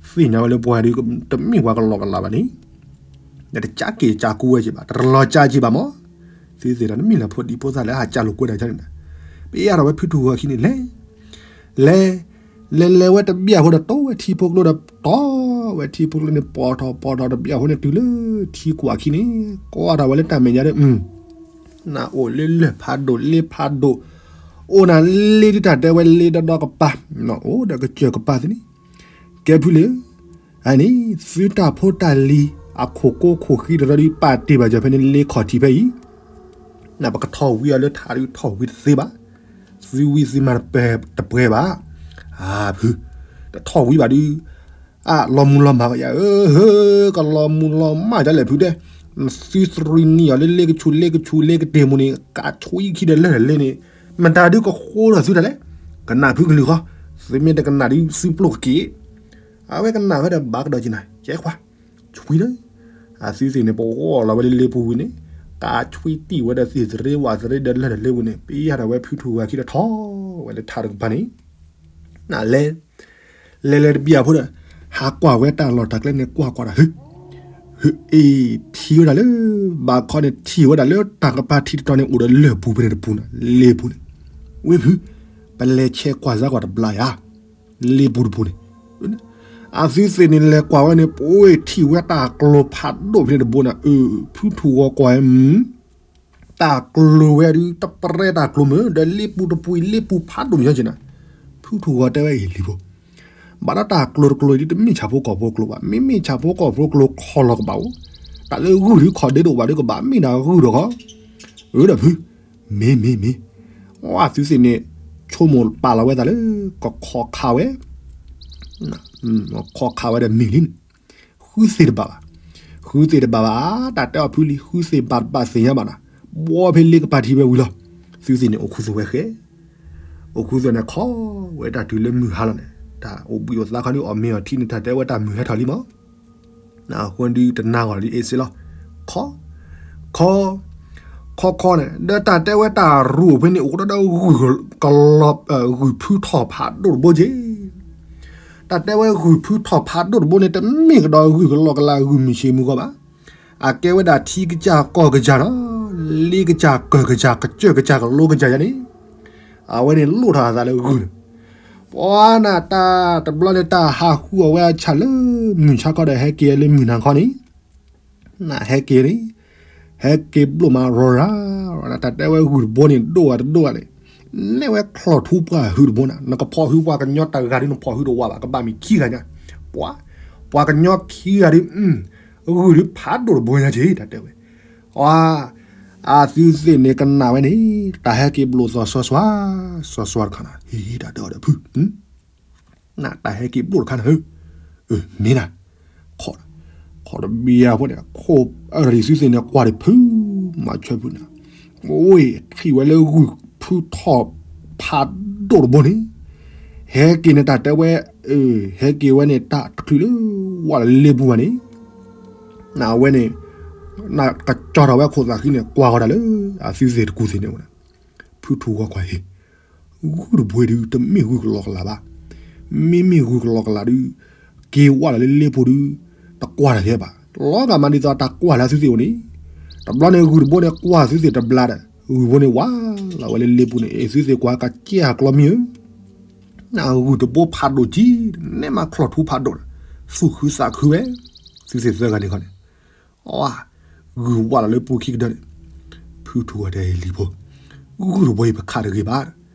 သ့ၣ်ညါဝဲလၢပှၤဒုး တမ့ၢ်ပှၤကလီကလီဘၣ်န့ၣ်, တကးက့ၤကးကူဝဲက့ၤဘၣ်, တလီၤကးက့ၤဘၣ်မး, သုသ့ၣ်ဒီး နမ့ၢ်လၢဖိဒံဖိသၣ်လၢအကးလိာ်ကွဲတၢ်န့ၣ်, ပယါထီၣ်ဝဲဖုထူၣ်ဂီၤခံန့ၣ်လဲၤ လဲၤ, လဲၤလဲၤဝဲတဘျီဖိဒီး တိဝဲထံဖိကျိဒီး တီဝဲထံဖိကျိန့ၣ် ပိာ်ထီၣ်ပိာ်ထီၣ်တဘျီဖိန့ၣ် တုၤလၢထံကွၢ်ခံန့ၣ် ကွၢ်ထီၣ်ဝဲလၢတၢ်မဲာ်ညါဒီး နအိၣ်လၢလၢၢ်ဖးဒိၣ်လ့ဖးဒိၣ်, အိၣ်နၤလ့ဒုးတၢ်တဲဝဲလ့ဒီဒီကပၤ, အိၣ်ဒီးကစၢၢ်ကပၤသ့န့ၣ်, ကဲဖုလ့ဧၢ, အန့ၣ် သုတၢ်ဖိတၢ်လံၤ အခိၣ်ကိခိၣ်ဃံတရၢဒုး ပာ်တ့ၢ်ဘၣ်ယၤဖဲန့ၣ်လ့ခီၣ်ထံးဖဲအံၤ နပကထီၣ်ဝံအီၤလၢထးဒုး ထီၣ်ဝံတသ့ဘၣ်, သုဝံသုမၤတပှဲၤဘၣ်, အဖု, တထီၣ်ဝံဘၣ်ဒုး, အလီၤမူလီၤမၢ်ကယၤဧၢ, ကလီၤမူလီၤမၢ်ဒ်လဲၣ်ဖုတဲ, သုသရံနံၤအီၤလၢလ့ကဆူးလ့ကဆူးလ့ကတ့ၢ်မူန့ၣ် ကးဆွံခံဒီးလၢာ်လၢာ်လ့န့ၣ်, မတၤဒုးကဃိဒီးသုတၢ်လဲၣ်, ကနၣ်ဖုကလုၢ်ဃီ, သုမ့ၢ်တကနၣ်ဒုးသုပျိၢ်ကက့ၤ, အဝဲကနၣ်ဝဲဒီးဘၣ်ကဒီးက့ၤနၤ ကဲခွါ ဆွံလၢ, အသုသ့ၣ်န့ၣ် ပဂီၢ်လီၤဝဲလၢလ့ပူၤဝံၤန့ၣ်, ကးဆွံတံၢ်ဝဲဒီးသ့ၣ်သရ့ဝးသရ့ဒီးလၢာ်ဒီးလ့ပူၤန့ၣ် ပယါထီၣ်ဝဲဖုထူၣ်ဂီၤခံဒီးထီၣ်ဝဲလၢထးတကပၤန့ၣ်, နလဲၤ, လဲၤလဲၤတဘျီဖိဒီး, ဟးကွၢ်ဝဲတၢ်လီၢ်တၢ်ကျဲန့ၣ် ကွၢ်ကွၢ်ဒီး ဟ့ၣ်, ဟ့ၣ်အ့ၣ် ထံၣ်ဝဲဒၣ်လၢ, ဘၣ်ခီန့ၣ်ထံၣ်ဝဲဒၣ်လၢတၢ်ကပၤထံတတီၤန့ၣ် အိၣ်ဒီးလၢၢ်ပူၤဖဲန့ၣ်တပူၤန့ၣ် လ့ပူၤန့ၣ်, ဝ့ၢ်ဖု, ပလဲၤဆဲးကွၢ်စၢ်ကွၢ်တဘျီယၤ လ့ပူၤတပူၤန့ၣ်, အသုသ့ၣ်န့ၣ်လဲၤကွၢ်ဝဲန့ၣ် ပှ့ၤထံၣ်ဝဲတၢ်ကျိၤဖးဒိၣ်ဖဲန့ၣ်တဘိန့ၣ်, အၢ ဖုထူၣ်ဂီၤကွၢ်, တၢ်ကျိၤဝဲဒုး တပရဲတၢ်ကျိၤမ့ၢ် ဒီးလ့ပူၤတပူၤအံၤ လ့ပူၤဖးဒိၣ်မ့ၢ်ညီက့ၤနၤ, ဖုထူၣ်ဂီၤတဲဝဲအံၤလံၤဖိ, ဘၣ်ဒီးတၢ်ကျိၤတကျိၤအံၤဒုး တမ့ၢ်ဆၣ်ဖိကီၢ်ဖိကျိၤဘၣ်, မ့မ့ၢ်ဆၣ်ဖိကီၢ်ဖိကျိၤခီလီၤကဘၣ်အိၣ်, တၢ်လၢဂုၢ်ဒုးခီၣ်ဒ့တအိၣ်ဘၣ်ဒုးကဘၣ်မ့ၢ်ဒၣ်ဂုၢ်ဒီးဃီ, အၢဒီးဖု, မ့ၢ်မ့ၢ်မ့ၢ်, အသုသ့ၣ်န့ၣ်, ဆိကမိၣ်ပာ်လီၤဝဲသးလၢ, ကခီၣ်ခးဝဲ, ခီၣ်ခးဝဲဒီးမ့ၢ်လံန့ၣ်, ဃုသ့ၣ်တဘၣ်ဘၣ်, ဃုသ့ၣ်တဘၣ်ဘၣ်, တၢ်တဲအီၤဖုလံ ဃုသ့ၣ်ဘၣ်တဘၣ်သ့ၣ်ညါဘၣ်နၤ, ဘီဖဲလ့ကပၤထံဝဲဝံၤလီၤ, သုသ့ၣ်န့ၣ် အိၣ်ခူသူၣ်ဝဲဃဲ, အိၣ်ခူသူၣ်န့ၣ်ခီ, ဝဲတၢ်တုၤလၢမုၢ်ဟါလီၤန့ၣ် တၢ်အိၣ်ဘှံးအိၣ်သါခီဒုးအီၣ်မ့ၤအီထံန့ၣ် တၢ်တဲဝဲတၢ်မုၢ်ဟဲထီၣ်လံမး အဃိဒုးတနၤဂီၤလံအ့ၣ်စ့လီၤ, ခီ, ခီ, ခီခီန့ၣ် ဒီးတၢ်တဲဝဲတၢ်ရူးဖဲန့ၣ် အိၣ်ကဒီးဒီးဂုၢ်ကလီၤ, ဂုၢ်ဖုထီၣ်ဖးဒိၣ်တဘိက့ၤ, တၢ်တဲဝဲဂုၢ်ဖုထီၣ်ဖးဒိၣ်တဘိန့ၣ် တမ့ၢ်ကဒီးဂုၢ်ကလီကလးဂုၢ်မုၢ်ဆ့ၣ်မုၢ်ဂီၤဘၣ်, အကဲဝဲဒၣ်ထံကစၢ်ကီၢ်ကစၢ်နီၤ, လ့ကစၢ်ကၢၢ်ကစၢ်ကစၢၢ်ကစၢ်ကလိကစၢ်ယါန့ၣ် အဝဲန့ၣ်လိၣ်ထီၣ်အသးလၢဂုၢ်န့ၣ်, ပှၤနၢ်တၢ်တဘျီန့ၣ် တၢ်ဟးဃုအီၣ်ဝဲအဆၣ်လၢမုၢ်ဆါခီဒီး ဟဲက့ၤလၢမုၢ်နၤခီန့ၣ်, နၢ်ဟဲက့ၤန့ၣ်, ဟဲက့ၤဘျိၣ်မးရီၤရၤ, တၢ်တဲဝဲဂုၢ်တဘိန့ၣ် ဒိၣ်ဝဲတဒိၣ်ဝဲန့ၣ်, နဲၣ်ဝဲချီၣ်ထူပှၢ်ဟုးတဘိနၤ, နကဖီၣ်ဟုးပှၤကညီတဂၤဒုး နဖီၣ်ဟုးတဝးဘၣ် ကဘၣ်မ့ၢ်ခံဂၤညါ, ပှၤ, ပှၤကညီခံဂၤဒုး ဂုၢ်ဒုးဖးဒိၣ်တဘိညါက့ၤ တၢ်တဲဝဲ, အ, အသုသ့ၣ်န့ၣ်ကနၣ်ဝဲန့ၣ်, တၢ်ဟဲက့ၤဘျိၣ်သီၣ်စီၤစွါ, စီၤစွါတခါနၤ, ဟ့ၣ် တၢ်တဲအီၤဒီးဖု, နတၢ်ဟဲက့ၤဘျိၣ်တခါနၤဧၢ, မ့ၢ်နၤ, ခီ, ခီတဘံယၤဖိန့ၣ် ခိၣ်အရံၤသုသ့ၣ်န့ၣ်ကွၢ်ဒံးဖု, မၤဆွဲဖုနၤ, အိၣ် ထံၣ်ဝဲလၢဂုၢ်ဖုထီၣ်ဖးဒိၣ်တဘိန့ၣ်, ဟဲက့ၤန့ၣ်တၢ်တဲဝဲ, ဟဲက့ၤဝဲန့ၣ် တၢ်တချုးလၢဝဲလၢလ့ပူၤဘၣ်န့ၣ်, နဝဲန့ၣ်, နကကၠီထီၣ်ဝဲခိၣ်သးဃံန့ၣ် ကွၢ်ဃီၤတၢ်လၢ, အသုသ့ၣ်တကူၣ်သ့ၣ်န့ၣ်ဝဲ, ဖုထူၣ်ဂီၤကွၢ်ဟ့ၣ်, ဂုၢ်တဘိဒုး တမ့ၢ်ဂုၢ်ကလီကလးဘၣ်, မ့မ့ၢ်ဂုၢ်ကလီကလးဒုး, က့ၤဝဲလၢလ့ပူၤဒုး, တကွၢ်တၢ်ကဲဘၣ်, လီၤဂာ်မးဒ်သိးတၢ်ကွၢ်လၢသုသ့ၣ်အိၣ်န့ၣ်, တဘျီန့ၣ်ဂုၢ်တဘိန့ၣ်ကွၢ်သုသ့ၣ်တဘျါဒီး, ဂုၢ်ဘိန့ၣ်ဝဲလီၤဝဲလၢလ့ပူၤန့ၣ် အ့ၣ်သုသ့ၣ်ကွၢ်ကကဲအကျီမံၤဧၢ ဂုၢ်တဘိဖးဒိၣ်ကံ, နဲမၤချီၣ်ထူဖးဒိၣ်ဒီး, သူၣ်ခုသးခုဝဲ, သုသ့ၣ်သၢဂၤန့ၣ်ခီန့ၣ်, အ, ဂုၢ်ဝါလီၤလၢပူခံကတၢၢ်န့ၣ်, ဖုထူၣ်ဂီၤတဲလံၤဖိ, ဂုၢ်တဘိအံၤပခးတဂ့ၤဘၣ်,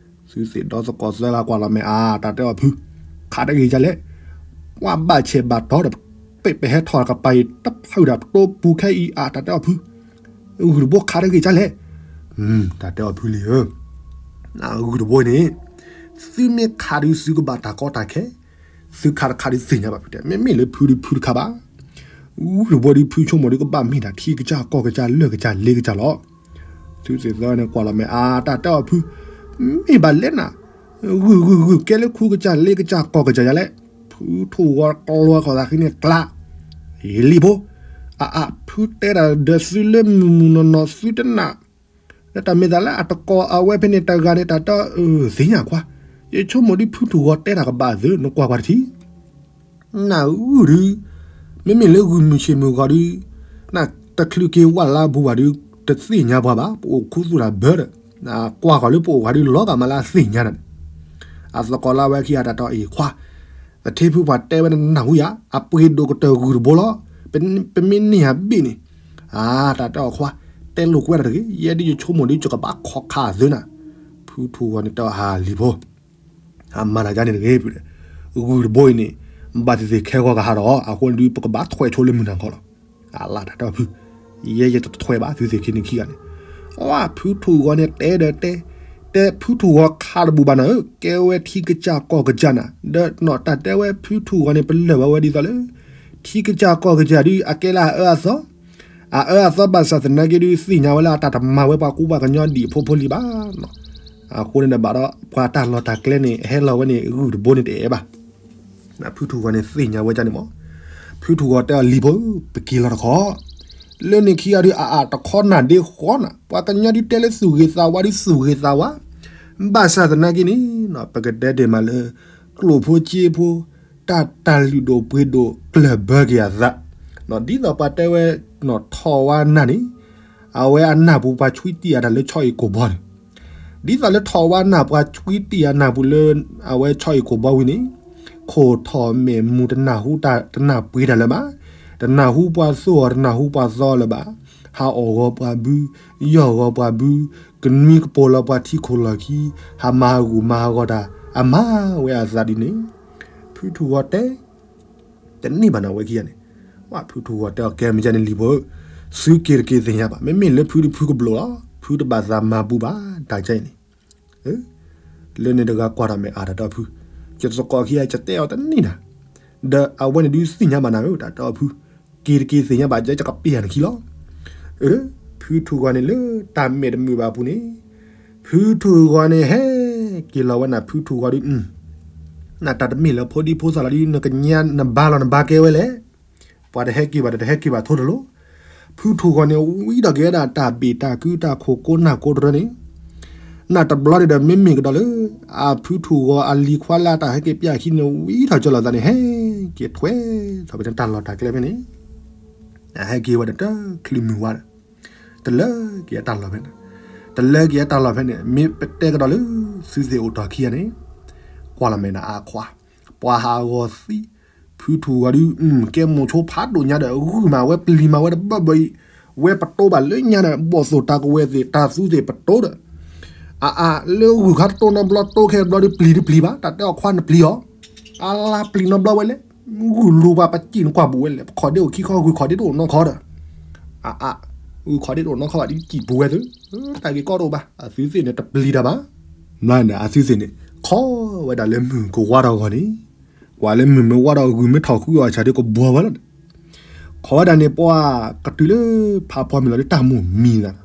သုသ့ၣ်ဒီသကိးသၢဂၤကွၢ်လီၤမဲာ်အါ, တၢ်တဲအီၤဖု, ခးတဂ့ၤဒ်လဲၣ်, ပှၤဘၣ်ဆဲးဘၣ်တီဒီး, ပဟဲထီၣ်ကပၤအံၤ တဖုဒၣ်ပတိပူၤခဲအံၤအါ, တၢ်တဲအီၤဖု ဂုၢ်တဘိခးတဂ့ၤဒ်လဲၣ်, တၢ်တဲအီၤဖုလံဧၢ, ဂုၢ်တဘိန့ၣ်, သုမ့ၢ်ခးဒုးသုကဘၣ်တၢ်ကီတၢ်ခဲ, သုခးတခးဒုးသ့ၣ်ညါဘၣ်ဖုတဲ, မ့မ့ၢ်လၢဖုဒုးဖုတခးဘၣ်, ဂုၢ်တဘိဒုးဖုဆိကမိၣ်ဒုးကဘၣ်မ့ၢ်ဒၣ်ထံကစၢ်ကီၢ်ကစၢ်လၢၢ်ကစၢ်လ့ကစၢ်လီၤ, သုသ့ၣ်သၢန့ၣ်ကွၢ်လီၤမဲာ်အါ, တၢ်တဲအီၤဖု, မ့ၢ်ဘၣ်လဲၣ်နၤ, ဂုၢ်ဂုၢ်ဂုၢ်ကဲလၢခူကစၢ်လ့ကစၢ်ကီၢ်ကစၢ်ယၤလဲၣ်, ဖုထူၣ်ဂီၤကျီၤဃီၤသးဃံန့ၣ်ကျါ, လံၤဖိ, အအဖုတဲတၢ်ဒီးသုလၢမုၢ်မုၢ်နီၢ်နီၢ်သုတနၢ်, လၢတၢ်မ့ၢ်သးလၢအတကိးအဝဲဖဲန့ၣ်တဂၤန့ၣ် တၢ်တဲအီၤသ့ၣ်ညါခွါ, ယဆိကမိၣ်ဒုးဖုထူၣ်ဂီၤတဲတၢ်ကဘၣ်သု နကွၢ်ကွၢ်တထံၣ် နဂုၢ်ဒုး, မ့မ့ၢ်လၢဂုၢ်မုၢ်ဆ့ၣ်မုၢ်ဂီၤဒုး, နတချုးက့ၤဝၣ်လါဘူးဘၣ်ဒုး, တသ့ၣ်ညါပှၤဘၣ်, ပအိၣ်ခူသူၣ်တၢ်ဘၢဒီး, ကွၢ်ဃီၤလၢပအိၣ်ပှၤဒုးလီၤဂာ်မးလၢအသ့ၣ်ညါတၢ်န့ၣ်, အသကိးလၢအဝဲခံဂၤတၢ်တဲအီၤအံၤခွါ, သထ့ဖုပှၤတဲဝဲနနၢ်ဟူယၤ, အပှ့ၤဒိၣ်ကတၢၢ်ဂုၢ်တဘိလီၤ, ပမ့ၢ်န့ၢ်ယၤဘ့ၣ်န့ၣ်, အါ တၢ်တဲအီၤခွါ, တဲလိာ်ကွဲတၢ်တဂ့ၤ, ယဲဒုးယဆိကမိၣ်ဒုးယကဘၣ်ခိးခးသုနၤ, ဖုထူၣ်ဂီၤန့ၣ်တဲအီၤဟးလံၤဖိ အမၤတၢ်ယါန့ၣ်တဂ့ၤဖု, ဂုၢ်တဘိအံၤန့ၣ်, ဘၣ်သ့ၣ်သ့ၣ်ခဲဂီၤကဟးဒီးအီၤ, အဃိန့ၣ်ဒုး ပကဘၣ်ထွဲးဆိလၢမုၢ်နၤခီလီၤ. အလၢတၢ်တဲအီၤဖု, ယဲယတထွဲးဘၣ်သုသ့ၣ်ခံန့ၣ်ခံဂၤန့ၣ်, အဖုထူၣ်ဂီၤန့ၣ်တဲဒီးတဲ, တဲဖုထူၣ်ဂီၤခးတဘူၣ်ဘၣ်နၤဧၢ, ကဲဝဲထံကစၢ်ကီၢ်ကစၢ်နၤ, ဒီးနီၢ်တၢ်တဲဝဲဖုထူၣ်ဂီၤန့ၣ် ပလၢၢ်ဘၣ်ဝဲဒ်သိးလၢ ထံကစၢ်ကီၢ်ကစၢ်ဒုး အကဲလၢအအၢအသီ အအၢအသီဘၣ်ဆၣ်သနာ်က့ဒုး သ့ၣ်ညါဝဲလၢအတၢ်တမၤဝဲပှၤကူပှၤကညီဒံးဖိဖိလံၤဘၣ်. အဃိန့ၣ်ဒီးဘၣ်ဒီး ပှၤတၢ်လီၢ်တၢ်ကျဲန့ၣ် ဟဲလီၤဝဲန့ၣ် ဂုၢ်တဘိန့ၣ်တအဲၣ်ဘၣ်. ဖုထူၣ်ဂီၤန့ၣ်သ့ၣ်ညါဝဲဒ်န့ၣ်မး. ဖုထူၣ်ဂီၤတဲအီၤလံၤဖိဧၢ, ပက့ၤလီၤတခီ, လၢန့ၣ်ခံဂၤဒုး အအါတခီနၢ်ဒ့ဃီနၤ, ပှၤကညီဒုးတဲလၢသူၣ်ဂ့ၤသးဝါဒုးသူၣ်ဂ့ၤသးဝါ, ဘၣ်ဆၣ်သနာ်က့န့ၣ် ပကတဲဒ်မးလၢ ကျိၣ်ဖိစ့ဖိ တၢ်တၢ်လုၢ်ဒိၣ်ပှ့ၤဒိၣ်ကျၢၢ်ဘၢက့ၤအသး, ဒ်သိးပှၤတဲဝဲ ထီၣ်ဝါနၢ်န့ၣ်, အဝဲအနၢ်ပူၤပှၤဆွံတံၢ်အတၢ်လၢဆီအံၤကိာ်ဘီန့ၣ်, ဒ်သိးလၢထီၣ်ဝါနၢ်ပှၤဆွံတံၢ်အနၢ်ပူၤလၢ အဝဲဆီအံၤကိာ်ဘီဝံၤန့ၣ်, ခိၣ်ထီၣ်မဲာ်မူၤတနၢ်ဟူတၢ်တနၢ်ပှ့ၤတၢ်လၢၤဘၣ်, တနၢ်ဟူပှၤသိၣ်အီၤတနၢ်ဟူပှၤသီလၢၤဘၣ်, ဟးအီၣ်ဂီၤပှၤဘု, ယီၢ်ဂီၤပှၤဘု, ကနွံကပိာ်လီၤပှၤထံခိၣ်လီၢ်ခံ, ဟးမၤဟးဂူာ်မၤဟးဂီၤတၢ် အမၤဝဲအသးဒ်န့ၣ်, ဖုထူၣ်ဂီၤတဲ တန့ၢ်ဘၣ်နၤဝဲခံဂၤန့ၣ်, ဝဲဖုထူၣ်ဂီၤတဲအီၤကဲမ့ၢ်ကဲန့ၣ်လံၤဖိဧၢ, သုက့ၤတက့ၤသ့ၣ်ညါဘၣ်, မ့မ့ၢ်လၢဖုဒုးဖုကဘျိးလီၤ, ဖုတဘၣ်သးမၤဘူးဘၣ် တၢ်ကဲအံၤန့ၣ်, လၢန့ၣ်တဂၤကွၢ်တၢ်မဲာ်အါတၢ်တဲအီၤဖု, ယသကိးခံဂၤယတဲအီၤတန့ၢ်နၤ, ဒီးအဝဲန့ၣ်ဒုးသ့ၣ်ညါဘၣ်နၤဧၢ တၢ်တဲအီၤဖု, က့ၤတက့ၤသ့ၣ်ညါဘၣ် ယဲယကပ့ၢ်ယၤနခံလီၤ. အၢ, ဖုထူၣ်ဂီၤန့ၣ်လၢတၢ်မဲာ်တမုာ်ဘၣ်အပူၤန့ၣ်, ဖုထူၣ်ဂီၤန့ၣ်ဟဲက့ၤလီၤဝဲနၤ ဖုထူၣ်ဂီၤဒုး, နတၢ်တမ့ၢ်လၢဖိဒံဖိသၣ်လီၤဒုး နကညါနဘါလီၤနဘါကဲဝဲလဲၣ်, ပှၤတဟဲက့ၤဘၣ်ဒီးတဟဲက့ၤဘၣ်ထိတလိၤ, ဖုထူၣ်ဂီၤန့ၣ် ဝံထီၣ်က့ၤဝဲဒၣ်တၢ်ဘ့ၣ်တၢ်ကုတၢ်ခိၣ်ကိးနၢ်ကိးတရၢန့ၣ်, နတဘျီန့ၣ်ဒီးမ့မ့ၢ်ကဒီးလၢ အဖုထူၣ်ဂီၤအလံၤခွါလၢအတၢ်ဟဲက့ၤပျၢ်ခံန့ၣ် ဝံထီၣ်ကၠီလီၤသးန့ၣ် ဟဲက့ၤထွဲထီၣ်ဖဲန့ၣ်တၢ်လီၢ်တၢ်ကျဲဖဲန့ၣ်, အဟဲက့ၤဝဲဒီးတချုးမုၢ်ဝါဒီး, တလၢက့ၤအတၢ်လီၢ်ဖဲန့ၣ်, တလၢက့ၤအတၢ်လီၢ်ဖဲန့ၣ် မ့ၢ်ပတဲကဒီးလၢ သုသ့ၣ်အိၣ်တီၢ်ခံဂၤန့ၣ်, ကွၢ်လီၤမဲာ်နၤအါခွါ, ပှၤဟးဂီၤသံ, ဖုထူၣ်ဂီၤဒုး ကဲမိၣ်ဆိဖးဒိၣ်ညါဒီး ဂုၢ်မးဝဲပျံၤမးဝဲတဘၢဘၢအံၤ, ဝဲပတိဘၣ်လၢညါဒီး ဘီၣ်သိၣ်တၢ်ကဝဲၤသ့ၣ် တၢ်သူသ့ၣ်ပတိဒီး, အအါ လၢဂုၢ်ခါတတိၢ်နီတဘျီ တိခဲတဘျီဒုးပျံၤတပျံၤဘၣ်, တၢ်တဲအီၤခွါနပျံၤအီၤ, အလါပျံၤနီတဘျီဝဲလဲၣ်, ဂုၢ်လူၤပှၤပစံၣ်နကွၢ်ပူၤဝဲလဲၣ်, ပခီၣ်ဒ့အိၣ်ခံခီ ဂုၢ်ခီၣ်ဒ့တအိၣ်နီတခီဒီး, အအါ, ဂုၢ်ခီၣ်ဒ့တအိၣ်နီတခီဘၣ်ဒုးစံၣ်ပူၤဝဲသု, တၢ်ဂ့ၢ်ကီတအိၣ်ဘၣ်, အသုသ့ၣ်န့ၣ်တပျံၤတၢ်ဘၣ်. မ့ၢ်န့ၣ် အသုသ့ၣ်န့ၣ် ခီဝဲဒၣ်လၢမုၢ်ကဝါထီၣ်အဂီၢ်န့ၣ်, ကွၢ်လၢမုၢ်မ့ၢ်ဝါထီၣ် ဂုၢ်မ့ၢ်ထီၣ်ဃုအီၣ်ဆၣ်ဒုးကဘှီဝဲလီၤ. ခီဝဲဒၣ်န့ၣ် ပှၤကတုၤလၢဖးဖီမုၢ်လီၤဒုး တၢ်မိၣ်မံသး,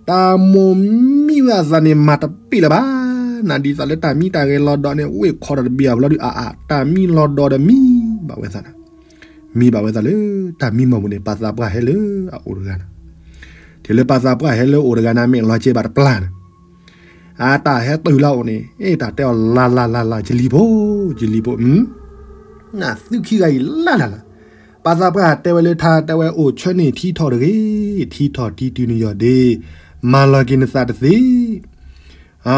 တၢ်မိၣ်မံဝဲအသးန့ၣ် မၤတပ့ၢ်လၢၤဘၣ်, နဒ်သိးလၢတၢ်မံတၢ်ဂဲၤလီၤဒီးန့ၣ် ဝ့ၢ်ခီထီၣ်တဘ့ၣ်အဘျီဒုး အအါ တၢ်မံလီၤဒီးဒီးမံဘၣ်ဝဲသးနၤ, မံဘၣ်ဝဲသးလၢ တၢ်မံမီၢ်ပူၤန့ၣ် ပာ်သးပှၢ်ဟဲလၢအအိၣ်တဂၤနၤ, တုၤလၢပာ်သးပှၢ်ဟဲလၢအိၣ်တဂၤနၤ မဲာ်လီၤကဲဘၣ်တပျၢ်နၤ, အတၢ်ဟဲတုၤလၢအအိၣ်န့ၣ် အ့ တၢ်တဲအီၤလၢ်လၢ်လၢ်လၢ် ယလံၤဖိ, ယလံၤဖိ, နသုခံဂၤအံၤလၢ်လၢ်လၢ်, ပာ်သးပှၢ်တဲဝဲလၢထါတဲဝဲအိၣ်ဆၢန့ၣ်ထံထီၣ်တဂ့ၤ, ထံထီၣ်ထံတုၤနယီၢ်ဒ့, မၤလီၤက့ၤနသးတသ့ အါ,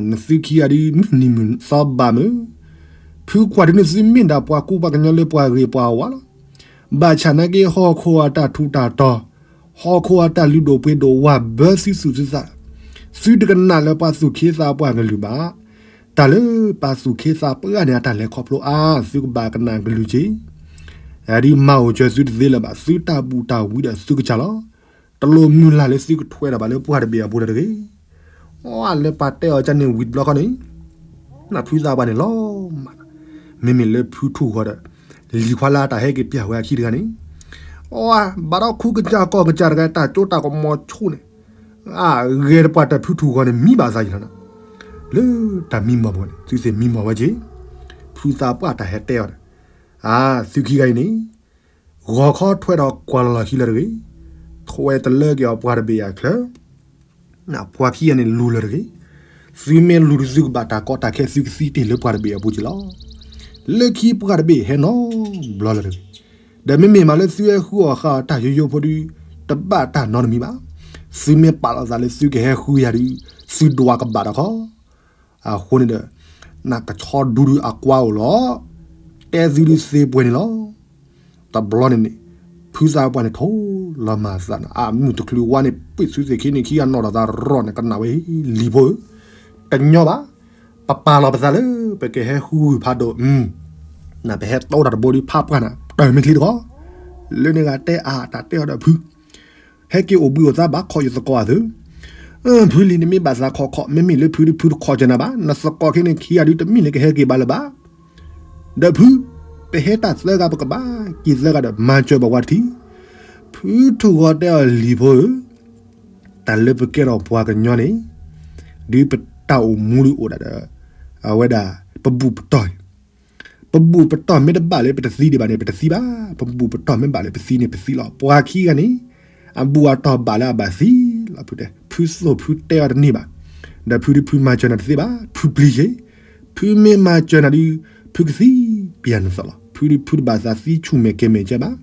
နသုခံဂၤဒုး မုၢ်နံၤမုၢ်သီဘၣ်မုၢ်, ဖုကွၢ်ဒုးနသုမ့ၢ်ဒၣ်ပှၤကူပှၤကညီလၢပှၤဂ့ၤပှၤဝါလီၤ. ဘၣ်ဆၣ်နာ်က့ ဟီၣ်ခိၣ်အတၢ်ထူးတၢ်တီၤ, ဟီၣ်ခိၣ်အတၢ်လုၢ်ဒိၣ်ပှ့ၤဒိၣ်ဝးဘၢသုသူၣ်သုသး, သုတကနၣ်လၢပှၤသူၣ်က့သးပှၢ်ကလုၢ်ဘၣ်. တၢ်လၢပှၤသူၣ်က့သးပှၢ်န့ၣ် အတၢ်လဲၤခီဖျိအါ, သုကဘၣ်ကနၣ်ကလုၢ်က့ၤ အဒုးမၤအိၣ်စၢၤသုတသ့လၢၤဘၣ်, သုတၢ်ဘူၣ်တၢ်ဝံဒီးသုကစၢ်လီၤ. တလိၣ်မုၢ်လၢ်လၢသုကထွဲဒီးဘၣ်လၢပှၤတဘ့ၣ်အပူၤလၢၤတဂ့ၤ. အလၢပှၤတဲအီၤကန့ၣ်ဝံၤတဘျီဃီန့ၣ်, နဖုသးပှၢ်န့ၣ်လီၤမး, မ့မ့ၢ်လၢဖုထူၣ်ဂီၤဒီး လံၤခွါလၢအတၢ်ဟဲက့ၤပျၢ်ဝဲအခံတဂၤန့ၣ်, အဘၣ်ဒီးခူကစၢ်ကီၢ်ကစၢ်တဂၤ တၢ်ကၠိတၢ်ကမီၤဆိန့ၣ်, အဂဲၤတပှၢ်တၢ်ဖုထူၣ်ဂီၤန့ၣ် မံဘၣ်သးယံၤလီၤနၤ. လၢတၢ်မံမီၢ်ပူၤန့ၣ် သုသ့ၣ်မံမီၢ်ဝဲက့ၤ, ဖုသးပှၢ်တၢ်ဟဲတဲအီၤဒီး, အသုခံဂၤအံၤန့ၣ် ဂီၤခီထွဲဒီးကွၢ်လီၤလီၤခံလၢၤတဂ့ၤ, ထွဲတလၢက့ၤအီၤပှၤတဘ့ၣ်အချၢ, ပှၤခံဂၤန့ၣ်လူၤလၢၤတဂ့ၤ. သုမ့ၢ်လူၤဒုးသုကဘၣ်တၢ်ကီတၢ်ခဲ သုကသံတ့ၢ်လၢပှၤတဘ့ၣ်အပူၤက့ၤလီၤ. လၢခံပှၤတဘ့ၣ်ဟဲနီတဘျီလၢၤတဂ့ၤ. ဒီးမ့မ့ၢ်မးလၢသုဟဲဃုအီၣ်ဃာ်အီၤတၢ်ယိယိဖိဒုး တဘၣ်တၢ်နီတမံၤဘၣ်. သုမ့ၢ်ပာ်လီၤသးလၢသုကဟဲဃုယၤဒုး သုဒွးကဘၣ်တခီ အဃိန့ၣ်ဒီး နကဆီဒူဒုးအကွါအိၣ်လီၤ. တဲသုဒုးသ့ပှဲၤန့ၣ်လီၤ. တဘျီန့ၣ်န့ၣ် ဖုသးပှၢ်န့ၣ်ထိၣ်လီၤမၤသးန့ၣ် အမုၢ်တချုးဝါန့ၣ် ပှ့ၤသုသ့ၣ်ခံန့ၣ်ခံဂၤနီၣ်ဒီးသးရီၣ်န့ၣ် ကနၣ်ဝဲ လံၤဖိဧၢ, တညီဘၣ်. ပပာ်လီၤပသးလၢ ပကဟဲဃုဂုၢ်ဖးဒိၣ်, နပဟဲတီတၢ်တဘိဒုးဖးပှၢ်နၤ တၢ်မ့ၢ်ချ့တခီ, လၢန့ၣ်ဂၤတဲအါတၢ်တဲအီၤဒီးဖု ဟဲက့ၤအိၣ်ဘှံးအိၣ်သါဘၣ်ခီၣ်ယသကိးအသု, ဖုလံၤန့ၣ်မ့ၢ်ဘၣ်သးခီၣ်ခီၣ် မ့မ့ၢ်လၢဖုဒုးဖုတခီၣ်ကနၤဘၣ် နသကိးခဲန့ၣ်ခံဂၤဒုးတမ့ၢ်လၢကဟဲက့ၤဘၣ်လၢၤဘၣ်. ဒီးဖု ပဟဲတၢ်သၢဂၤပကဘၣ်က့ၤသၢဂၤဒီးမၤစၢၤဘၣ်ဝဲတထံၣ်, ဖုထူၣ်ဂီၤတဲအီၤလံၤဖိဧၢ, တၢ်လၢပကဲထီၣ်ပှၤကညီန့ၣ် ဒုးပတၢ်အိၣ်မူဒုးအိၣ်ဒၣ်ဒီး အဝဲဒၣ် ပဘူၣ်ပတီၢ်, ပဘူၣ်ပတီၢ်မ့ၢ်တဘၣ်လၢပတသံဒံးဘၣ်န့ၣ် ပတသံဘၣ်, ပဘူၣ်ပတီၢ်မ့ၢ်ဘၣ်လၢပသံန့ၣ်ပသံလီၤ. ပှၤခံဂၤန့ၣ် အဘူၣ်အတီၢ်ဘၣ်လၢအဘၣ်သံလီၤ. ဖုတဲ, ဖုသိၣ်ဖုတဲအီၤတန့ၢ်ဘၣ်, ဒီးဖုဒုးဖုမၤစၢၤနၤတသ့ဘၣ်, ဖုပျံၤယ့ၤ, ဖုမ့ၢ်မၤစၢၤနၤဒုး ဖုကသံပယၤနသးလီၤ. ဖုဒုးဖုတဘၣ်သးသံဆူၣ်မဲာ်ကဲၤမဲာ်ကဲဘၣ်,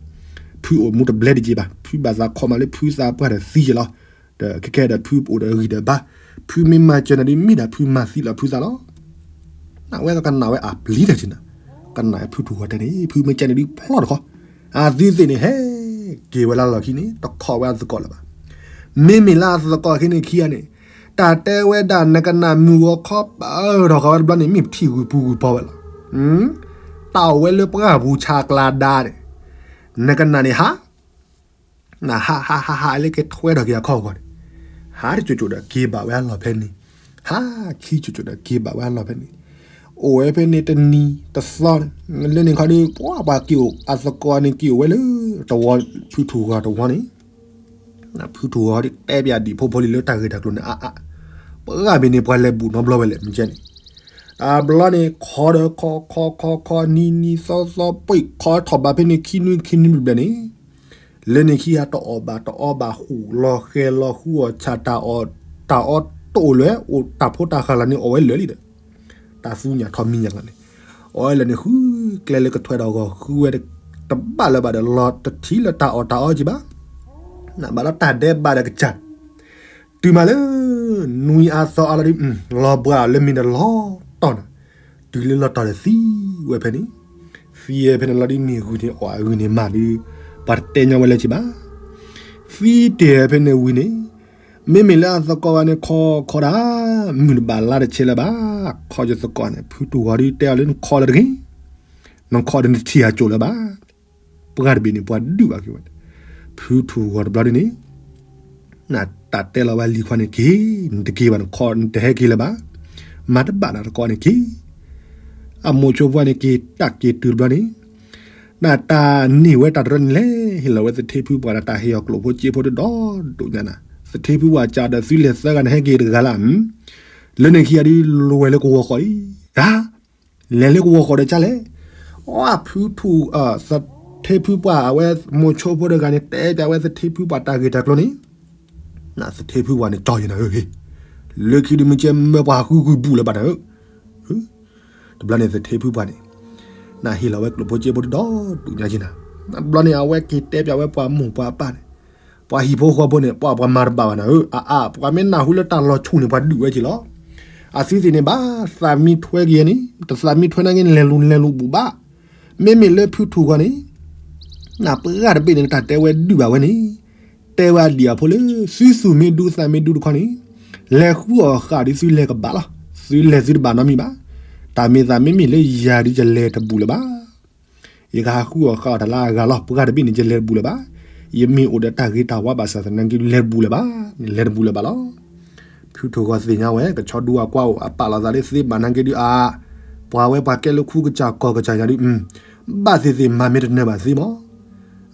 ဖုအိၣ်မူတဘျဲတက့ၢ်ဘၣ်, ဖုဘၣ်သးခီၣ်မးလၢဖုသးပှၢ်ဒီးသံယ့ၤလီၤ. ဒီးခဲကဲဒီးဖုအိၣ်ဒီးဂံၢ်ဒီးဘါ, ဖုမ့ၢ်မၤစၢၤနၤဒုးမ့ၢ်ဒၣ်ဖုမၤသံလီၤဖုသးလီၤ. နဝဲကနၣ်ဝဲအပျံၤတၢ်ကနၣ်, ကနၣ်ဖုထူၣ်ဂီၤတဲန့ၣ် ဖုမ့ၢ်ကဲန့ၣ်ဒုးဖျီတခီ, အသုသ့ၣ်န့ၣ် ဟဲက့ၤဝဲလၢလီၢ်ခံန့ၣ် တခီၣ်ဝဲအသကိးလၢၤဘၣ်. မ့မ့ၢ်လၢအသကိးခံန့ၣ်ခံဂၤန့ၣ် တၢ်တဲဝဲဒၣ်နကနၣ်မုၢ်ဂီၤခီပၢၢ်ထီၣ်ဃီဝဲတဘျီန့ၣ် မ့ၢ်ပထံၣ်ဂုၢ်ပူၤဂုၢ်ပီၤဝဲလီၤ. တၢ်အိၣ်ဝဲလၢပှၢ်ပူၤဆးကျါဒါန့ၣ် နကနၣ်န့ၣ်ဟး နဟးဟးဟးဟးလၢကထွဲထီၣ်က့ၤအခီၣ်ဂီၤန့ၣ်, ဟးတစိၤစိၤဒီးက့ၤဘၣ်ဝဲအလီၢ်ဖဲန့ၣ်, ဟးခံစိၤစိၤဒီးက့ၤဘၣ်ဝဲအလီၢ်ဖဲန့ၣ်, အိၣ်ဝဲဖဲန့ၣ်တနံၤတသီန့ၣ်, လၢန့ၣ်ခီဒုး ပှၤပှၤက့ၤအိၣ် အသကိးန့ၣ်က့ၤအိၣ်ဝဲလၢ တဝီ ဖုထူၣ်ဂီၤတဝီန့ၣ်, ဖုထူၣ်ဂီၤဒုးတဲပၠးဒံၣ်ဖိဖိလံၤလၢတၢ်ဂ့ၢ်တၢ်ကျိၤန့ၣ်အါအါ, ပှၤဘ့ၣ်န့ၣ်ပှၤလဲၤဘူၣ်နီတဘျီဝဲလဲၣ် မ့ၢ်ကဲန့ၣ်, တဘျီန့ၣ် ခီဒီးခီ ခီခီခီ နံၤနံၤသီသီ ပှ့ၤခီထီၣ်ဘၣ်ဖဲန့ၣ် ခံနွံခံနွံဘျဲၣ်န့ၣ်, လၢန့ၣ်ခံဂၤတအီၣ်ဘၣ်တအီဘၣ် ဟူးလီၤဃဲၤလီၤဃုအီၣ်ဆၣ်တၢ်အီၣ် တၢ်အီၣ်တအိၣ်လၢၤ အိၣ်တၢ်ဖိတၢ်ဃၢ်လၢ်န့ၣ် အီၣ်ဝဲလၢာ်လံဒီး တၢ်သူညၣ်ထီၣ်မံၤညၣ်လီၤန့ၣ်, အီၣ်ဝဲလၢာ်န့ၣ် ဃုကျဲလၢကထွဲဒီးဂီၤ ဃုဝဲတဘၣ်လၢၤဘၣ်ဒီး လီၤတထံၣ်လၢတၢ်အီၣ်တၢ်အီက့ၤဘၣ်, ဘၣ်ဒီးတၢ်ဒဲးဘးဒီးကစၢ် တုၤမးလၢ နွံအါသီအါလီၤဒုး လီၤဘှါအီၤလၢမ့ၢ်ဒီးလီၤတီၢ်နၤ, တုၤလၢလီၤတီၢ်ဒီးသံဝဲဖဲန့ၣ်, သံဝဲဖဲန့ၣ်လီၤဒုး မ့ၢ်ဂုၢ်န့ၣ်အီၣ်အဂုၢ်န့ၣ်မးဒုး ပှၤတတဲညီဝဲလၢၤက့ၤဘၣ်, သံတ့ၢ်ဝဲဖဲန့ၣ်ဝံၤန့ၣ်, မ့မ့ၢ်လၢအသကိးဝဲန့ၣ်ခီခီဒၣ်, မုၢ်တဘၣ်လါတဆဲးလၢၤဘၣ်, ခီယသကိးန့ၣ် ဖုထူၣ်ဂီၤဒုးတဲအီၤလၢနခီလၢၤတဂ့ၤ, နခီဒီးနထံၣ်အကၠိၣ်လၢၤဘၣ် ပှၤတဘ့ၣ်န့ၣ် ပှၤဒုးဘၣ်က့ၤဝဲ, ဖုထူၣ်ဂီၤတဘျီဒုးန့ၣ်, နတၢ်တဲလီၤဝဲလံၤခွါန့ၣ်က့ၤ, နတက့ၤဘၣ်နခီ နတဟဲက့ၤလၢၤဘၣ်, မၤတဘၣ်နၤတကိးန့ၣ်က့ၤ, အမိၢ်ဆိဖိန့ၣ်က့ၤ တၢ်က့ၤတုၤတဘျီန့ၣ်, နတၢ်န့ၢ်ဝဲတၢ်တရၢန့ၣ်လဲၣ်, ဟ့ၣ်လီၤဝဲသထ့ဖုပှၢ်ဒီးတၢ်ဟ့ၣ်အီၤကျိၣ်ဖိစ့ဖိဒုးဒီးဒိၣ်ညါနၤ, သထ့ဖုပှၢ်ကးဒီးသုလဲၤသၢဂၤန့ၣ်ဟဲက့ၤတဂၤလၢ်, လၢန့ၣ်ခံဂၤဒုးလဲၤလၢကဝီၤဃီၤအံၤ, ဂၤ လဲၤလၢကဝီၤဃီၤဒီးကၢ်လဲၣ်, အဖုထူၣ် သထ့ဖုပှၢ်အဝဲမိၢ်ဆိဖိတဂၤန့ၣ် တဲပၠးဝဲသထ့ဖုပှၢ်တၢ်ဂ့ၢ်တၢ်ကျိၤန့ၣ်, နသထ့ဖုပှၢ်န့ၣ် ကၠီယနၤဧၢ, လၢခံဒုးမ့ၢ်ကဲမၢပှၤဃုဂုၢ်ဘူၣ်လၢၤဘၣ်နၤဧၢ, တဘျီန့ၣ်သထ့ဖုပှၢ်န့ၣ်, နဟ့ၣ်လီၤဝဲကျိၣ်ဖိစ့ဖိဒုးဒီးဒိၣ်ညါက့ၤနၤ, တဘျီန့ၣ် အဝဲက့ၤတဲပၠးဝဲပှၤမိၢ်ပှၤပၢ်န့ၣ်, ပှၤဟံၣ်ဖိဃီဖိန့ၣ် ပှၤပှၤမၤတဘၣ်ဘၣ်နၤဧၢ, အအါ ပှၤမ့ၢ်နၢ်ဟူလၢတၢ်လီၤဆူၣ်န့ၣ် ပှၤဒုးဝဲက့ၤလီၤ, အသုသ့ၣ်န့ၣ်ဘၣ်သးမံထွဲကယဲၢ်န့ၣ် တသးမံထွဲနာ်က့လဲၤလူၤလဲၤလူၤဘူးဘၣ်. မ့မ့ၢ်လၢဖုထူၣ်ဂီၤန့ၣ် နပှၤတဘ့ၣ်န့ၣ် တၢ်တဲဝဲဒုးဘၣ်ဝဲန့ၣ် တဲဝဲအဒံၣ်အဖိလၢ သုသူၣ်မ့ၢ်ဒူသးမ့ၢ်ဒူတခီန့ၣ် လဲၤဃုအီၣ်ဃာ်ဒီးသုလဲၤကဘၣ်လီၤ. သုလဲၤသုတဘၣ်နီတမံၤဘၣ်. တၢ်မ့ၢ်သးမ့မ့ၢ်လၢယၤဒုးယလဲၤတဘူးလၢၤဘၣ်. ယကဟးဃုအီၣ်ဃာ်အီၣ်တၢ်လၢအဂၤလီၤ. ပှၤတဘ့ၣ်န့ၣ် ယလဲၤတဘူးလၢၤဘၣ်. ယမ့ၢ်အိၣ်ဒီးတၢ်ဂ့ၤတၢ်ဝါဘၣ်ဆၣ်သနာ်က့ လဲၤတဘူးလၢၤဘၣ်. လဲၤတဘူးလၢၤဘၣ်လီၤ. ဖုထူၣ်ဂီၤသ့ၣ်ညါဝဲ ကဆီဒူအကွၢ်အိၣ် အပာ်လီၤသးလၢသ့ဘၣ်နာ်က့ဒုးအါ, ပှၤဝဲပှၤကဲလၢခူကစၢ်ကီၢ်ကစၢ်ယၤဒုး ဘၣ်သ့ၣ်သ့ၣ်မၤမ့ၢ်တနၢၤဘၣ်သ့မး.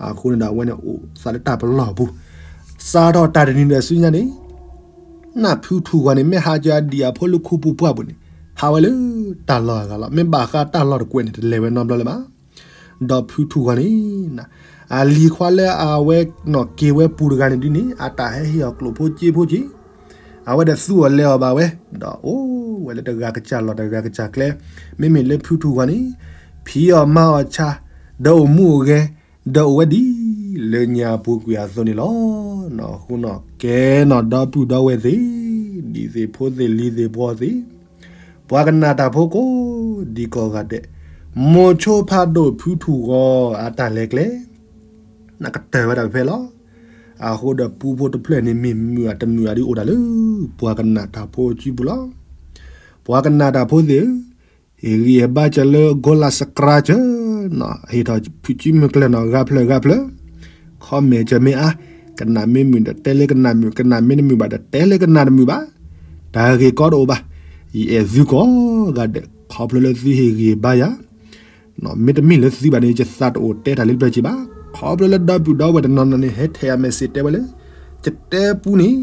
အဃိန့ၣ်ဒီးအဝဲန့ၣ် အိၣ်သးလၢတၢ်ပလီၢ်အပူၤ, စးထီၣ်တၢ်တနံၤဒီးဆူညါန့ၣ် နဖုထူၣ်ဂီၤန့ၣ် မ့ၢ်ဟးက့ၤအဒံၣ်အဖိလၢခူပူၤပှၢ်ပူၤန့ၣ် ဟးဝဲလၢတၢ်လီၢ်အဂၤလီၤ. မ့ၢ်ဘၣ်ဃးတၢ်လီၢ်တကွဲးန့ၣ် တလဲၤဝဲနီတဘျီလၢၤဘၣ်. ဒီးဖုထူၣ်ဂီၤန့ၣ် အလံၤခွါလၢအဝဲနီၣ်က့ၤဝဲပူၤတဂၤန့ၣ်ဒုးန့ၣ် အတၢ်ဟဲဟ့ၣ်အီၤကျိၣ်ဖိစ့ဖိက့ၤ, အဝဲဒီးသူအီၤလဲၤအီၤဘၣ်ဝဲ, ဒီးအိၣ်ဝဲလၢတဂၤကစၢ်လီၢ်တဂၤကစၢ်ကျဲ, မ့မ့ၢ်လၢဖုထူၣ်ဂီၤန့ၣ် ဖံးအီၣ်မၤအီၣ်ဆါ, ဒီးအိၣ်မူအိၣ်ဂဲၤ, ဒီးအိၣ်ဝဲဒ်လၢညါအပူၤကွံာ်အသိးန့ၣ်လီၤ. နီၢ်ဃူနီၢ်ကဲနီၢ်ဒီပုၢ်ဒီဝဲၢ်သ့ၣ်, ဒံၣ်သ့ၣ်ဖိသ့ၣ်လံၤသ့ၣ်ပှီၤသ့ၣ်, ပှၤကနၣ်တၢ်ဖိကိးဒံကိးဂၤဒဲး, မိၤဆိဖးဒိၣ်ဖုထူၣ်ဂီၤအတၢ်လဲၤကျဲ နကတၢၢ်ဝဲဒၣ်ဖဲလီၤ. အဃိဒီးပူဖိတဖျၢၣ်န့ၣ်မ့ၢ်မုာ်အတမုာ်အဒုးအိၣ်တၢ်လၢ ပှၤကနၣ်တၢ်ဖိအစုပူၤလီၤ. ပှၤကနၣ်တၢ်ဖိသ့ၣ်ဧၢ, ဟ့ၣ်ဂံၢ်ဟ့ၣ်ဘါစၢၤလၢ Gold Subscribe နီၢ်, ဟ့ၣ်ထီၣ်ဖုၣ်စုမုၢ်ကျၢၢ်နီၢ် ဂၤဖျၢၣ်ဂၤဖျၢၣ်, comment စၢၤမ့ၢ်အါ, ကနၣ်မ့ၢ်မုာ်ဒီးတဲလၢကနၣ်မုာ်, ကနၣ်မ့ၢ်တမုာ်ဘၣ်ဒီးတဲလၢကနၣ်တမုာ်ဘၣ်, တၢ်ဂ့ၢ်ကီတအိၣ်ဘၣ်. ယအဲၣ်သုကိးဂၤဒဲး ခီဖျိလၢသုဟ့ၣ်ဂံၢ်ဟ့ၣ်ဘါယၤ မ့တမ့ၢ်လၢသုဘၣ်န့ၣ် ယသးတအိၣ်တဲတၢ်လၢပျၢၤက့ၤဘၣ်. ခီဖျိလၢဒီပုၢ်ဒီဝဲၢ်တနီၤနီၤန့ၣ် ဟဲထဲးအmessageတဲဝဲလၢ ယတဲပူန့ၣ်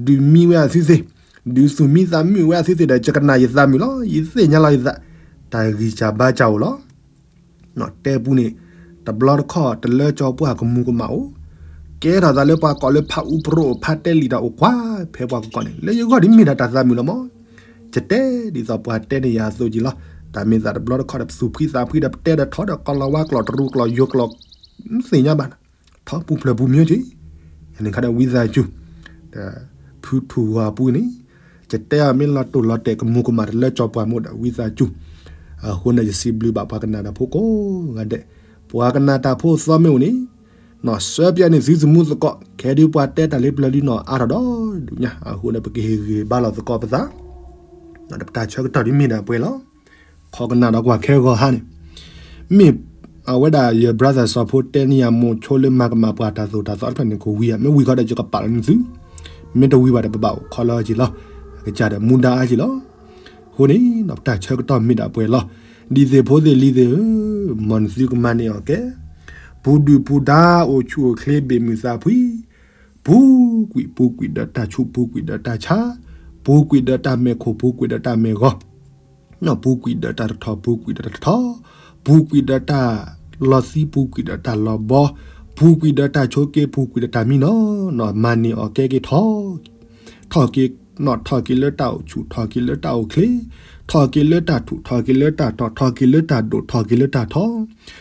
ဒုးမံဝဲအသုသ့ၣ်, ဒုးသူၣ်မံသးမုာ်ဝဲအသုသ့ၣ်ဒီး ယကနၣ်ယသးမုာ်လီၤ. ယသ့ၣ်ညါလီၤယသး, တၢ်ဂံၢ်စၢ်ဘါစၢ်အိၣ်လီၤ. တဲပူန့ၣ် တဘျီတခီၣ်တလၢကၠီပှၢ်ကမူၤကမၣ်အိၣ်, ကဲထီၣ်သးလၢပှၤကိးလၢဖးအူပရိၣ်ဖးတဲလံာ်တၢ်အိၣ်ကွၢ် ဖဲပှၤကကိးန့ၣ် လၢယဂီၢ်ဒ်မ့ၢ်ဒၣ်တၢ်သးမုာ်လီၤမး. ယတဲဒ်သိးပှၤတဲန့ၢ်ယၤအသိးက့ၤလီၤ. တၢ်မ့ၢ်သးတဘျီတခီၣ်ဒီး ပသူၣ်ဖှံသးဖှံဒီးပတဲဒီးထီဒီး ကီၤလၤဝါကျိာ်တရူးကျိာ်ယိၤကျိာ် သ့ၣ်ညါဘၣ်, ထီပူၤဖျဲးပူၤမ့ၢ်က့ၤ, န့ၣ်ခါဒီးဝံသးစူၤ, ဒီးဖုထူၣ်ဂီၤအပူၤန့ၣ် ယတဲအီၤမ့ၢ်လီၤတိၢ်လီၤတဲာ်ကမူၤကမၣ်တလၢကၠီပှၢ်မ့ၢ်ဒီးဝံသးစူၤ, အဃိန့ၣ် ယစံးဘျုးဘၣ်ပှၤကနၣ်တၢ်ဖိကိးဂၤဒဲး, ပှၤကနၣ်တၢ်ဖိသီမ့ၢ်အိၣ်န့ၣ် နီၢ်စၢပျဲန့ၣ်သုသမူသကိး ခဲဒုးပှၤတဲတၢ်လၢပျၢၤလံနီၢ်အါထီၣ်ဒီဒူၣ်ညါ, အဃိန့ၣ် ပကဟ့ၣ်ဂံၢ်ဟ့ၣ်ဘါလီၤသကိးပသး, ဒီးပတၢ်ဆၢကတီၢ်ဒ်မ့ၢ်ဒၣ်ပှဲၤလီၤ. ခီကနၣ်ဒီးကွၢ်ခဲဂီၤဟါန့ၣ်, မ့ၢ်အဝဲဒၣ်ယ brother စီၤဖိတဲန့ၢ်ယၤမိၤဆိလၢမၤကမၣ်ပှၤတၢ်သိၣ်တၢ်သီတဖျၢၣ်န့ၣ် ကဝံၤဧါ, မ့ၢ်ဝံၤဃီဒီးယကပာ်လီၤန့ၢ်သု, မ့ၢ်တဝံၤဘၣ်ဒီးပဘၣ်အိၣ်ခီလၢအီၤက့ၤလီၤ. အကစၢ်ဒီးမူဒါအါက့ၤလီၤ. အဃိန့ၣ် ပတၢ်ဆၢကတီၢ်မ့ၢ်ဒၣ်ပှဲၤလီၤ. ဒ်သ့ၣ်ဖိသ့ၣ်လံၤသ့ၣ်ဧၢ, မ်နသုကမၤန့ၢ်အီၤကဲ, ပူၤဒုၣ်ပူၤဒါအိၣ်ဆူၣ်အိၣ်ချ့ဘ့ၣ်မုၢ်သးဖှံ, ပူၤကွံာ်ပူၤကွံာ်ဒီးတၢ်ဆူးပူၤကွံာ်ဒီးတၢ်ဆါ, ပူၤကွံာ်ဒီးတၢ်မဲာ်ခိၣ်ပူၤကွံာ်ဒီးတၢ်မဲာ်ဂီၤ ပူၤကွံာ်ဒီးတၢ်တထီၣ်ပူၤကွံာ်ဒီးတၢ်တထီၣ်, ပူၤကွံာ်ဒီးတၢ်လီၤသံပူၤကွံာ်ဒီးတၢ်လီၤဘီ, ပူၤကွံာ်ဒီးတၢ်ဆိးက့ပူၤကွံာ်ဒီးတၢ်မံနီၤ, မၤန့ၢ်အီၤကဲက့ၤထီၣ်, ထီၣ်က့ၤနီၣ်ထီၣ်က့ၤလၢတၢ်အိၣ်ဆူၣ် ထီၣ်က့ၤလၢတၢ်အိၣ်ချ့, ထီၣ်က့ၤလၢတၢ်ထူၣ် ထီၣ်က့ၤလၢတၢ်တီၢ် ထီၣ်က့ၤလၢတၢ်ဒိၣ် ထီၣ်က့ၤလၢတၢ်ထီ, ထီၣ်က့ၤလၢတၢ်သူၣ်ဖှံ ထီၣ်က့ၤလၢတၢ်သးညီ ထီၣ်က့ၤတၢ်အီၣ်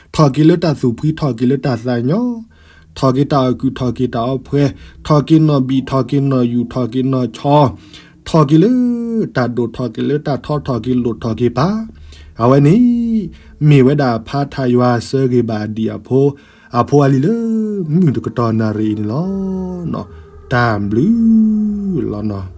ကုၢ် ထီၣ်က့ၤတၢ်အီၣ်ဖှဲး, ထီၣ်က့ၤနီၣ်ဘံၣ် ထီၣ်က့ၤနီၣ်ယူၣ် ထီၣ်က့ၤနီၣ်ဆီ, ထီၣ်က့ၤလၢတၢ်ဒိၣ် ထီၣ်က့ၤလၢတၢ်ထီ ထီၣ်က့ၤလိၣ် ထီၣ်က့ၤပၢ်, အဝဲန့ၣ် မ့ၢ်ဝဲဒၣ်ဖါထၢ်ယွၤဆၢဂ့ၤဘၣ်အဒံၣ်အဖိ အဖိအလံၤလၢ မုၢ်တကတီၢ်နၣ်ရံၣ်အံၤန့ၣ်လီၤ. တၢ်ဘျုးလီၤနီၤ.